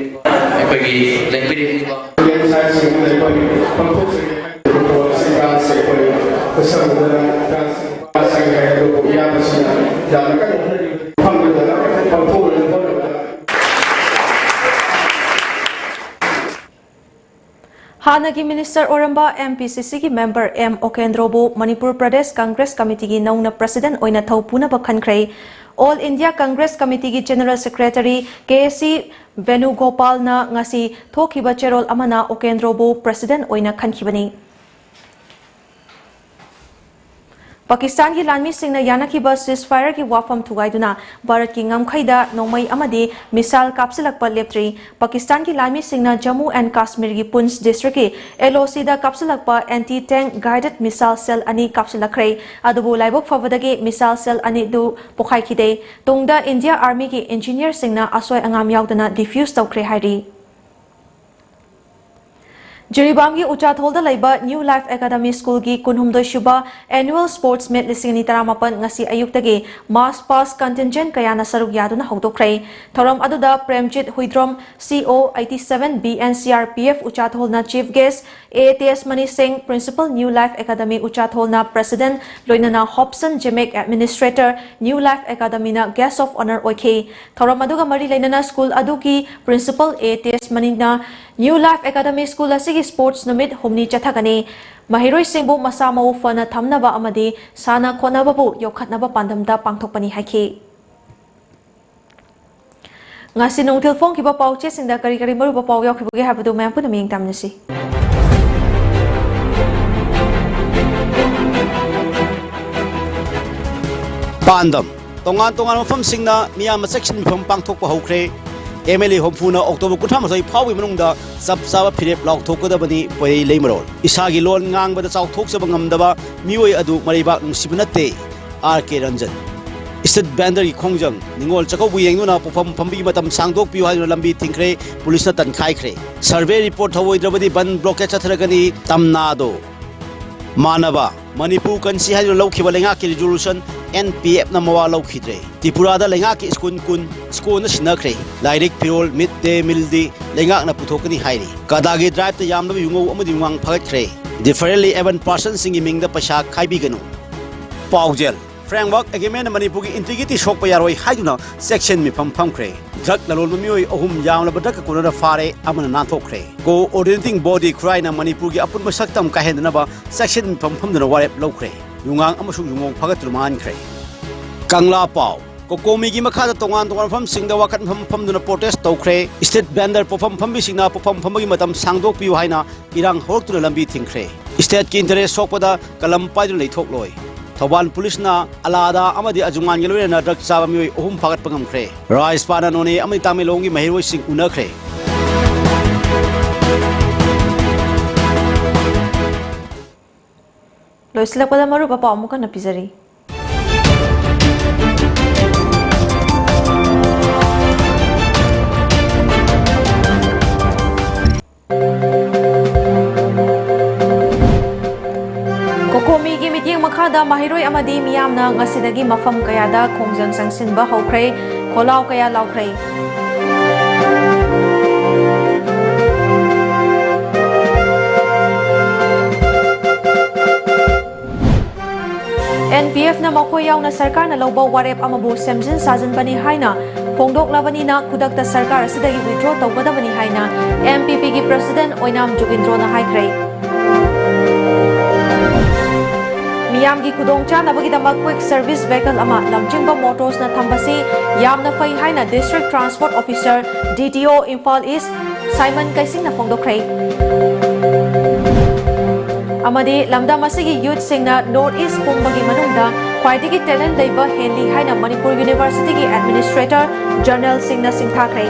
ꯑꯩꯈꯣꯏꯒꯤ ꯂꯩꯕꯤꯔꯤꯕ ꯍꯥꯟꯅꯒꯤ minister ꯑꯣꯏꯔꯝꯕ M P C Cꯒꯤ member M ꯑꯣꯀꯦꯟꯗ꯭ꯔꯣꯕꯨ Manipur Pradesh Congress ꯀꯃꯤꯇꯤꯒꯤ ꯅꯧꯅ president ꯑꯣꯏꯅ ꯊꯧ ꯄꯨꯅꯕ ꯈꯟꯈ꯭ꯔꯦ꯫ All India Congress Committeeꯒꯤ general secretary K C ꯚꯦꯅꯨꯒꯣꯄꯥꯜꯅ ꯉꯁꯤ ꯊꯣꯛꯈꯤꯕ ꯆꯦꯔꯣꯜ ꯑꯃꯅ ꯑꯣꯀꯦꯟꯗ꯭ꯔꯣꯕꯨ president ꯑꯣꯏꯅ ꯈꯟꯈꯤꯕꯅꯤ꯫ ꯄꯥꯀꯤꯁꯇꯥꯟꯒꯤ ꯂꯥꯟꯃꯤꯁꯤꯡꯅ ꯌꯥꯅꯈꯤꯕ ceasefire-ꯒꯤ ꯋꯥꯐꯝ ꯊꯨꯒꯥꯏꯗꯨꯅ ꯚꯥꯔꯠꯀꯤ ꯉꯝꯈꯩꯗ ꯅꯣꯡꯃꯩ ꯑꯃꯗꯤ missile ꯀꯥꯞꯁꯤꯜꯂꯛꯄ ꯂꯦꯞꯇ꯭ꯔꯤ꯫ ꯄꯥꯀꯤꯁꯇꯥꯟꯒꯤ ꯂꯥꯟꯃꯤꯁꯤꯡꯅ Jammu and ꯀꯥꯁꯃꯤꯔꯒꯤ ꯄꯨꯟꯆ district-ꯀꯤ L O C-ꯗ ꯀꯥꯞꯁꯤꯜꯂꯛꯄ anti tank guided missile cell ꯑꯅꯤ ꯀꯥꯞꯁꯤꯜꯂꯛꯈ꯭ꯔꯦ꯫ ꯑꯗꯨꯕꯨ ꯂꯥꯏꯕꯛ ꯐꯕꯗꯒꯤ missile cell ꯑꯅꯤꯗꯨ ꯄꯣꯈꯥꯏꯈꯤꯗꯦ꯫ ꯇꯨꯡꯗ India Army-ꯒꯤ engineer-ꯁꯤꯡꯅ ꯑꯁꯣꯏ ꯑꯉꯥꯝ ꯌꯥꯎꯗꯅ defuse ꯇꯧꯈ꯭ꯔꯦ ꯍꯥꯏꯔꯤ꯫ ꯖꯤꯔꯤꯕꯥꯝꯒꯤ ꯎꯆꯥꯊꯣꯜꯗ ꯂꯩꯕ New Life Academy School-ꯒꯤ ꯀꯨꯟꯍꯨꯝꯗꯣꯏ ꯁꯨꯕ Annual Sports Meet ꯂꯤꯁꯤꯡ ꯑꯅꯤ ꯇꯔꯥꯃꯥꯄꯟ ꯉꯁꯤ ꯑꯌꯨꯛꯇꯒꯤ march past contingent ꯀꯌꯥꯅ ꯁꯔꯨꯛ ꯌꯥꯗꯨꯅ ꯍꯧꯗꯣꯛꯈ꯭ꯔꯦ꯫ ꯊꯧꯔꯝ ꯑꯗꯨꯗ Premjit Huidrom, C O eighty-seven B and C R P F ꯎꯆꯥꯊꯣꯜꯅ chief guest, A Tejmani Singh, Principal New Life Academy ꯎꯆꯥꯊꯣꯜꯅ president, ꯂꯣꯏꯅꯅ Hobson Jemek, Administrator, New Life Academy-ꯅ guest of honour ꯑꯣꯏꯈꯤ꯫ ꯊꯧꯔꯝ ꯑꯗꯨꯒ ꯃꯔꯤ ꯂꯩꯅꯅ school ꯑꯗꯨꯒꯤ principal A Tejmani-ꯅ New Life Academy School ꯑꯁꯤꯒꯤ sports ꯅꯨꯃꯤꯠ ꯍꯨꯝꯅꯤ ꯆꯠꯊꯒꯅꯤ꯫ ꯃꯍꯩꯔꯣꯏꯁꯤꯡꯕꯨ ꯃꯁꯥ ꯃꯎ ꯐꯅ ꯊꯝꯅꯕ ꯑꯃꯗꯤ ꯁꯥꯟꯅ ꯈꯣꯠꯅꯕꯕꯨ ꯌꯣꯛꯈꯠꯅꯕ ꯄꯥꯟꯗꯝꯗ ꯄꯥꯡꯊꯣꯛꯄꯅꯤ ꯍꯥꯏꯈꯤ꯫ ꯉꯁꯤ ꯅꯨꯡꯊꯤꯜ ꯐꯣꯡꯈꯤꯕ ꯄꯥꯎꯆꯦꯁꯤꯡꯗ ꯀꯔꯤ ꯀꯔꯤ ꯃꯔꯨꯑꯣꯏꯕ ꯄꯥꯎ ꯌꯥꯎꯈꯤꯕꯒꯦ ꯍꯥꯏꯕꯗꯨ ꯃꯌꯥꯝ ꯄꯨꯟꯅ ꯃꯤꯠꯌꯦꯡ ꯇꯥꯃꯤꯟꯅꯁꯤ꯫ ꯄꯥꯟꯗꯝ: ꯇꯣꯉꯥꯟ ꯇꯣꯉꯥꯟꯕ ꯃꯐꯝꯁꯤꯡꯗ ꯃꯤꯌꯥꯝꯅ ꯆꯦꯛꯁꯤꯟ ꯃꯤꯐꯝ ꯄꯥꯡꯊꯣꯛꯄ ꯍꯧꯈ꯭ꯔꯦ꯫ M L A ꯍꯨꯝꯐꯨꯅ October ꯀꯨꯟꯊ꯭ꯔꯥ ꯃꯥꯊꯣꯏ ꯐꯥꯎꯕꯒꯤ ꯃꯅꯨꯡꯗ ꯆꯞ ꯆꯥꯕ ꯐꯤꯔꯦꯞ ꯂꯥꯎꯊꯣꯛꯀꯗꯕꯅꯤ ꯄꯣꯏꯔꯩ ꯂꯩꯃꯔꯣꯜ꯫ ꯏꯁꯥꯒꯤ ꯂꯣꯟ ꯉꯥꯡꯕꯗ ꯆꯥꯎꯊꯣꯛꯆꯕ ꯉꯝꯗꯕ ꯃꯤꯑꯣꯏ ꯑꯗꯨ ꯃꯔꯩꯕꯥꯛ ꯅꯨꯡꯁꯤꯕ ꯅꯠꯇꯦ꯫ R K Ranjan꯫ Street vendor-ꯒꯤ ꯈꯣꯡꯖꯪ: ꯅꯤꯉꯣꯜ ꯆꯥꯛꯀꯧꯕ ꯌꯦꯡꯗꯨꯅ ꯄꯣꯠꯐꯝ ꯐꯝꯕꯒꯤ ꯃꯇꯝ ꯁꯥꯡꯗꯣꯛꯄꯤꯌꯨ ꯍꯥꯏꯗꯨꯅ ꯂꯝꯕꯤ ꯊꯤꯡꯈ꯭ꯔꯦ, ꯄꯨꯂꯤꯁꯅ ꯇꯟꯈꯥꯏꯈ꯭ꯔꯦ꯫ Survey report ꯊꯧꯑꯣꯏꯗ꯭ꯔꯕꯗꯤ ꯕꯟ blockade ꯆꯠꯊꯔꯒꯅꯤ꯫ ꯇꯝꯅꯥꯗꯣ ꯃꯥꯟꯅꯕ꯫ ꯃꯅꯤꯄꯨꯔ ꯀꯟꯁꯤ ꯍꯥꯏꯗꯨꯅ ꯂꯧꯈꯤꯕ ꯂꯩꯉꯥꯛꯀꯤ resolution N P F-ꯅ ꯃꯋꯥ ꯂꯧꯈꯤꯗ꯭ꯔꯦ꯫ ꯇ꯭ꯔꯤꯄꯨꯔꯥꯗ ꯂꯩꯉꯥꯛꯀꯤ school ꯀꯨꯟ ꯁ꯭ꯀꯣꯟꯅ ꯁꯤꯟꯅꯈ꯭ꯔꯦ꯫ ꯂꯥꯏꯔꯤꯛ, ꯐꯤꯔꯣꯜ, mid day meal-ꯗꯤ ꯂꯩꯉꯥꯛꯅ ꯄꯨꯊꯣꯛꯀꯅꯤ ꯍꯥꯏꯔꯤ꯫ ꯀꯗꯥꯒꯤ drive-ꯇ ꯌꯥꯝꯂꯕ ꯌꯨꯉꯧ ꯑꯃꯗꯤ ꯌꯨꯉꯥꯡ ꯐꯒꯠꯈ꯭ꯔꯦ꯫ Differently abled person-ꯁꯤꯡꯒꯤ ꯃꯤꯡꯗ ꯄꯩꯁꯥ ꯈꯥꯏꯕꯤꯒꯅꯨ꯫ ꯄꯥꯎꯖꯦꯜ: Framework Agreement-ꯅ ꯃꯅꯤꯄꯨꯔꯒꯤ integrity ꯁꯣꯛꯄ ꯌꯥꯔꯣꯏ ꯍꯥꯏꯗꯨꯅ ꯆꯦꯛꯁꯤꯟ ꯃꯤꯐꯝ ꯐꯝꯈ꯭ꯔꯦ꯫ Drug ꯂꯂꯣꯟꯕ ꯃꯤꯑꯣꯏ ꯑꯍꯨꯝ ꯌꯥꯝꯂꯕ drug-ꯀ ꯀꯣꯟꯅꯅ ꯐꯥꯔꯦ, ꯑꯃꯅ ꯅꯥꯟꯊꯣꯛꯈ꯭ꯔꯦ꯫ Coordinating body ꯈꯨꯔꯥꯏꯅ ꯃꯅꯤꯄꯨꯔꯒꯤ ꯑꯄꯨꯟꯕ ꯁꯛꯇꯝ ꯀꯥꯏꯍꯟꯗꯅꯕ ꯆꯦꯛꯁꯤꯟ ꯃꯤꯐꯝ ꯐꯝꯗꯨꯅ ꯋꯥꯔꯦꯞ ꯂꯧꯈ꯭ꯔꯦ꯫ ꯌꯨꯉꯥꯡ ꯑꯃꯁꯨꯡ ꯌꯨꯉꯧ ꯐꯒꯠꯇꯨꯅ ꯃꯥꯡꯍꯟꯈ꯭ꯔꯦ꯫ ꯀꯪꯂꯥ ꯄꯥꯎ: COCOMI-ꯒꯤ ꯃꯈꯥꯗ ꯇꯣꯉꯥꯟ ꯇꯣꯉꯥꯟꯕ ꯃꯐꯝꯁꯤꯡꯗ ꯋꯥꯀꯠ ꯃꯤꯐꯝ ꯐꯝꯗꯨꯅ protest ꯇꯧꯈ꯭ꯔꯦ꯫ Street vendor ꯄꯣꯠꯐꯝ ꯐꯝꯕꯤꯁꯤꯡꯅ ꯄꯣꯠꯐꯝ ꯐꯝꯕꯒꯤ ꯃꯇꯝ ꯁꯥꯡꯗꯣꯛꯄꯤꯌꯨ ꯍꯥꯏꯅ ꯏꯔꯥꯡ ꯍꯧꯔꯛꯇꯨꯅ ꯂꯝꯕꯤ ꯊꯤꯡꯈ꯭ꯔꯦ꯫ State-ꯀꯤ interest ꯁꯣꯛꯄꯗ ꯀꯂꯝ ꯄꯥꯏꯗꯨꯅ ꯂꯩꯊꯣꯛꯂꯣꯏ꯫ ꯊꯧꯕꯥꯜ ꯄꯨꯂꯤꯁꯅ ꯑꯂꯥꯗꯥ ꯑꯃꯗꯤ ꯑꯖꯨꯃꯥꯟꯒ ꯂꯣꯏꯅꯅ ꯗ꯭ꯔꯒ ꯆꯥꯕ ꯃꯤꯑꯣꯏ ꯑꯍꯨꯝ ꯐꯥꯒꯠꯄ ꯉꯝꯈ꯭ꯔꯦ꯫ ꯔꯥꯖꯄꯥꯠꯅ ꯅꯣꯅꯦ ꯑꯃꯗꯤ ꯇꯥꯃꯦꯡꯂꯣꯡꯒꯤ ꯃꯍꯩꯔꯣꯏꯁꯤꯡ ꯎꯅꯈ꯭ꯔꯦ꯫ ꯂꯣꯏꯁꯤꯜꯂꯛꯄꯗ ꯃꯔꯨꯑꯣꯏꯕ ꯄꯥꯎ ꯑꯃꯨꯛ ꯍꯟꯅ ꯄꯤꯖꯔꯤ꯫ ꯀꯣꯀꯣꯃꯤꯒꯤ ꯃꯤꯠꯌꯦꯡ ꯃꯈꯥꯗ ꯃꯍꯩꯔꯣꯏ ꯑꯃꯗꯤ ꯃꯤꯌꯥꯝꯅ ꯉꯁꯤꯗꯒꯤ ꯃꯐꯝ ꯀꯌꯥꯗ ꯈꯣꯡꯖꯪ ꯆꯪꯁꯤꯟꯕ ꯍꯧꯈ꯭ꯔꯦ, ꯈꯣꯜꯂꯥꯎ ꯀꯌꯥ ꯂꯥꯎꯈ꯭ꯔꯦ꯫ ꯑꯦꯟ ꯄꯤ ꯑꯦꯐꯅ ꯃꯈꯣꯏ ꯌꯥꯎꯅ ꯁꯔꯀꯥꯔꯅ ꯂꯧꯕ ꯋꯥꯔꯦꯞ ꯑꯃꯕꯨ ꯁꯦꯝꯖꯤꯟ ꯁꯥꯖꯤꯟꯕꯅꯤ ꯍꯥꯏꯅ ꯐꯣꯡꯗꯣꯛꯂꯕꯅꯤꯅ ꯈꯨꯗꯛꯇ ꯁꯔꯀꯥꯔ ꯑꯁꯤꯗꯒꯤ withdraw ꯇꯧꯒꯗꯕꯅꯤ ꯍꯥꯏꯅ ꯑꯦꯝ ꯄꯤ ꯄꯤꯒꯤ president ꯑꯣꯏꯅꯥꯝ ꯖꯨꯒꯤꯟꯗ꯭ꯔꯣꯅ ꯍꯥꯏꯈ꯭ꯔꯦ꯫ ꯃꯤꯌꯥꯝꯒꯤ ꯈꯨꯗꯣꯡꯆꯥꯅꯕꯒꯤꯗꯃꯛ quick service vehicle ꯑꯃ ꯂꯝꯖꯤꯡꯕ motorsꯅ ꯊꯝꯕꯁꯤ ꯌꯥꯝꯅ ꯐꯩ ꯍꯥꯏꯅ district transport officer, D T O, Imphal east ꯁꯥꯏꯃꯟ ꯀꯩꯁꯤꯡꯅ ꯐꯣꯡꯗꯣꯛꯈ꯭ꯔꯦ꯫ ꯑꯃꯗꯤ ꯂꯝꯗꯝ ꯑꯁꯤꯒꯤ youthꯁꯤꯡꯅ North East ꯄꯨꯝꯕꯒꯤ ꯃꯅꯨꯡꯗ ꯈ꯭ꯋꯥꯏꯗꯒꯤ talent ꯂꯩꯕ ꯍꯦꯜꯂꯤ ꯍꯥꯏꯅ ꯃꯅꯤꯄꯨꯔ Universityꯒꯤ administrator generalꯁꯤꯡꯅ ꯁꯤꯡꯊꯥꯈ꯭ꯔꯦ꯫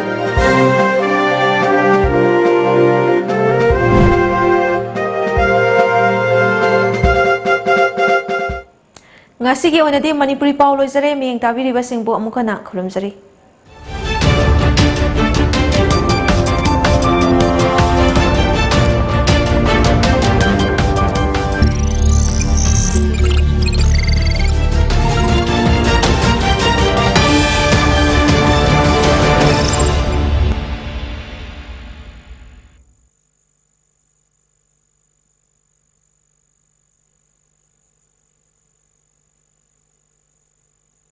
ꯉꯁꯤꯒꯤ ꯑꯣꯏꯅꯗꯤ ꯃꯅꯤꯄꯨꯔꯤ ꯄꯥꯎ ꯂꯣꯏꯖꯔꯦ꯫ ꯃꯤꯠꯌꯦꯡ ꯇꯥꯕꯤꯔꯤꯕꯁꯤꯡꯕꯨ ꯑꯃꯨꯛ ꯍꯟꯅ ꯈꯨꯔꯨꯝꯖꯔꯤ꯫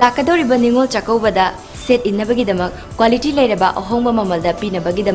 ꯂꯥꯛꯀꯗꯧꯔꯤꯕ ꯅꯤꯉꯣꯜ ꯆꯥꯛꯀꯧꯕꯗ ꯁꯦꯠ ꯏꯟꯅꯕꯒꯤꯗꯃꯛ quality ꯂꯩꯔꯕ ꯑꯍꯣꯡꯕ ꯃꯃꯜꯗ ꯄꯤꯅꯕꯒꯤꯗꯃꯛ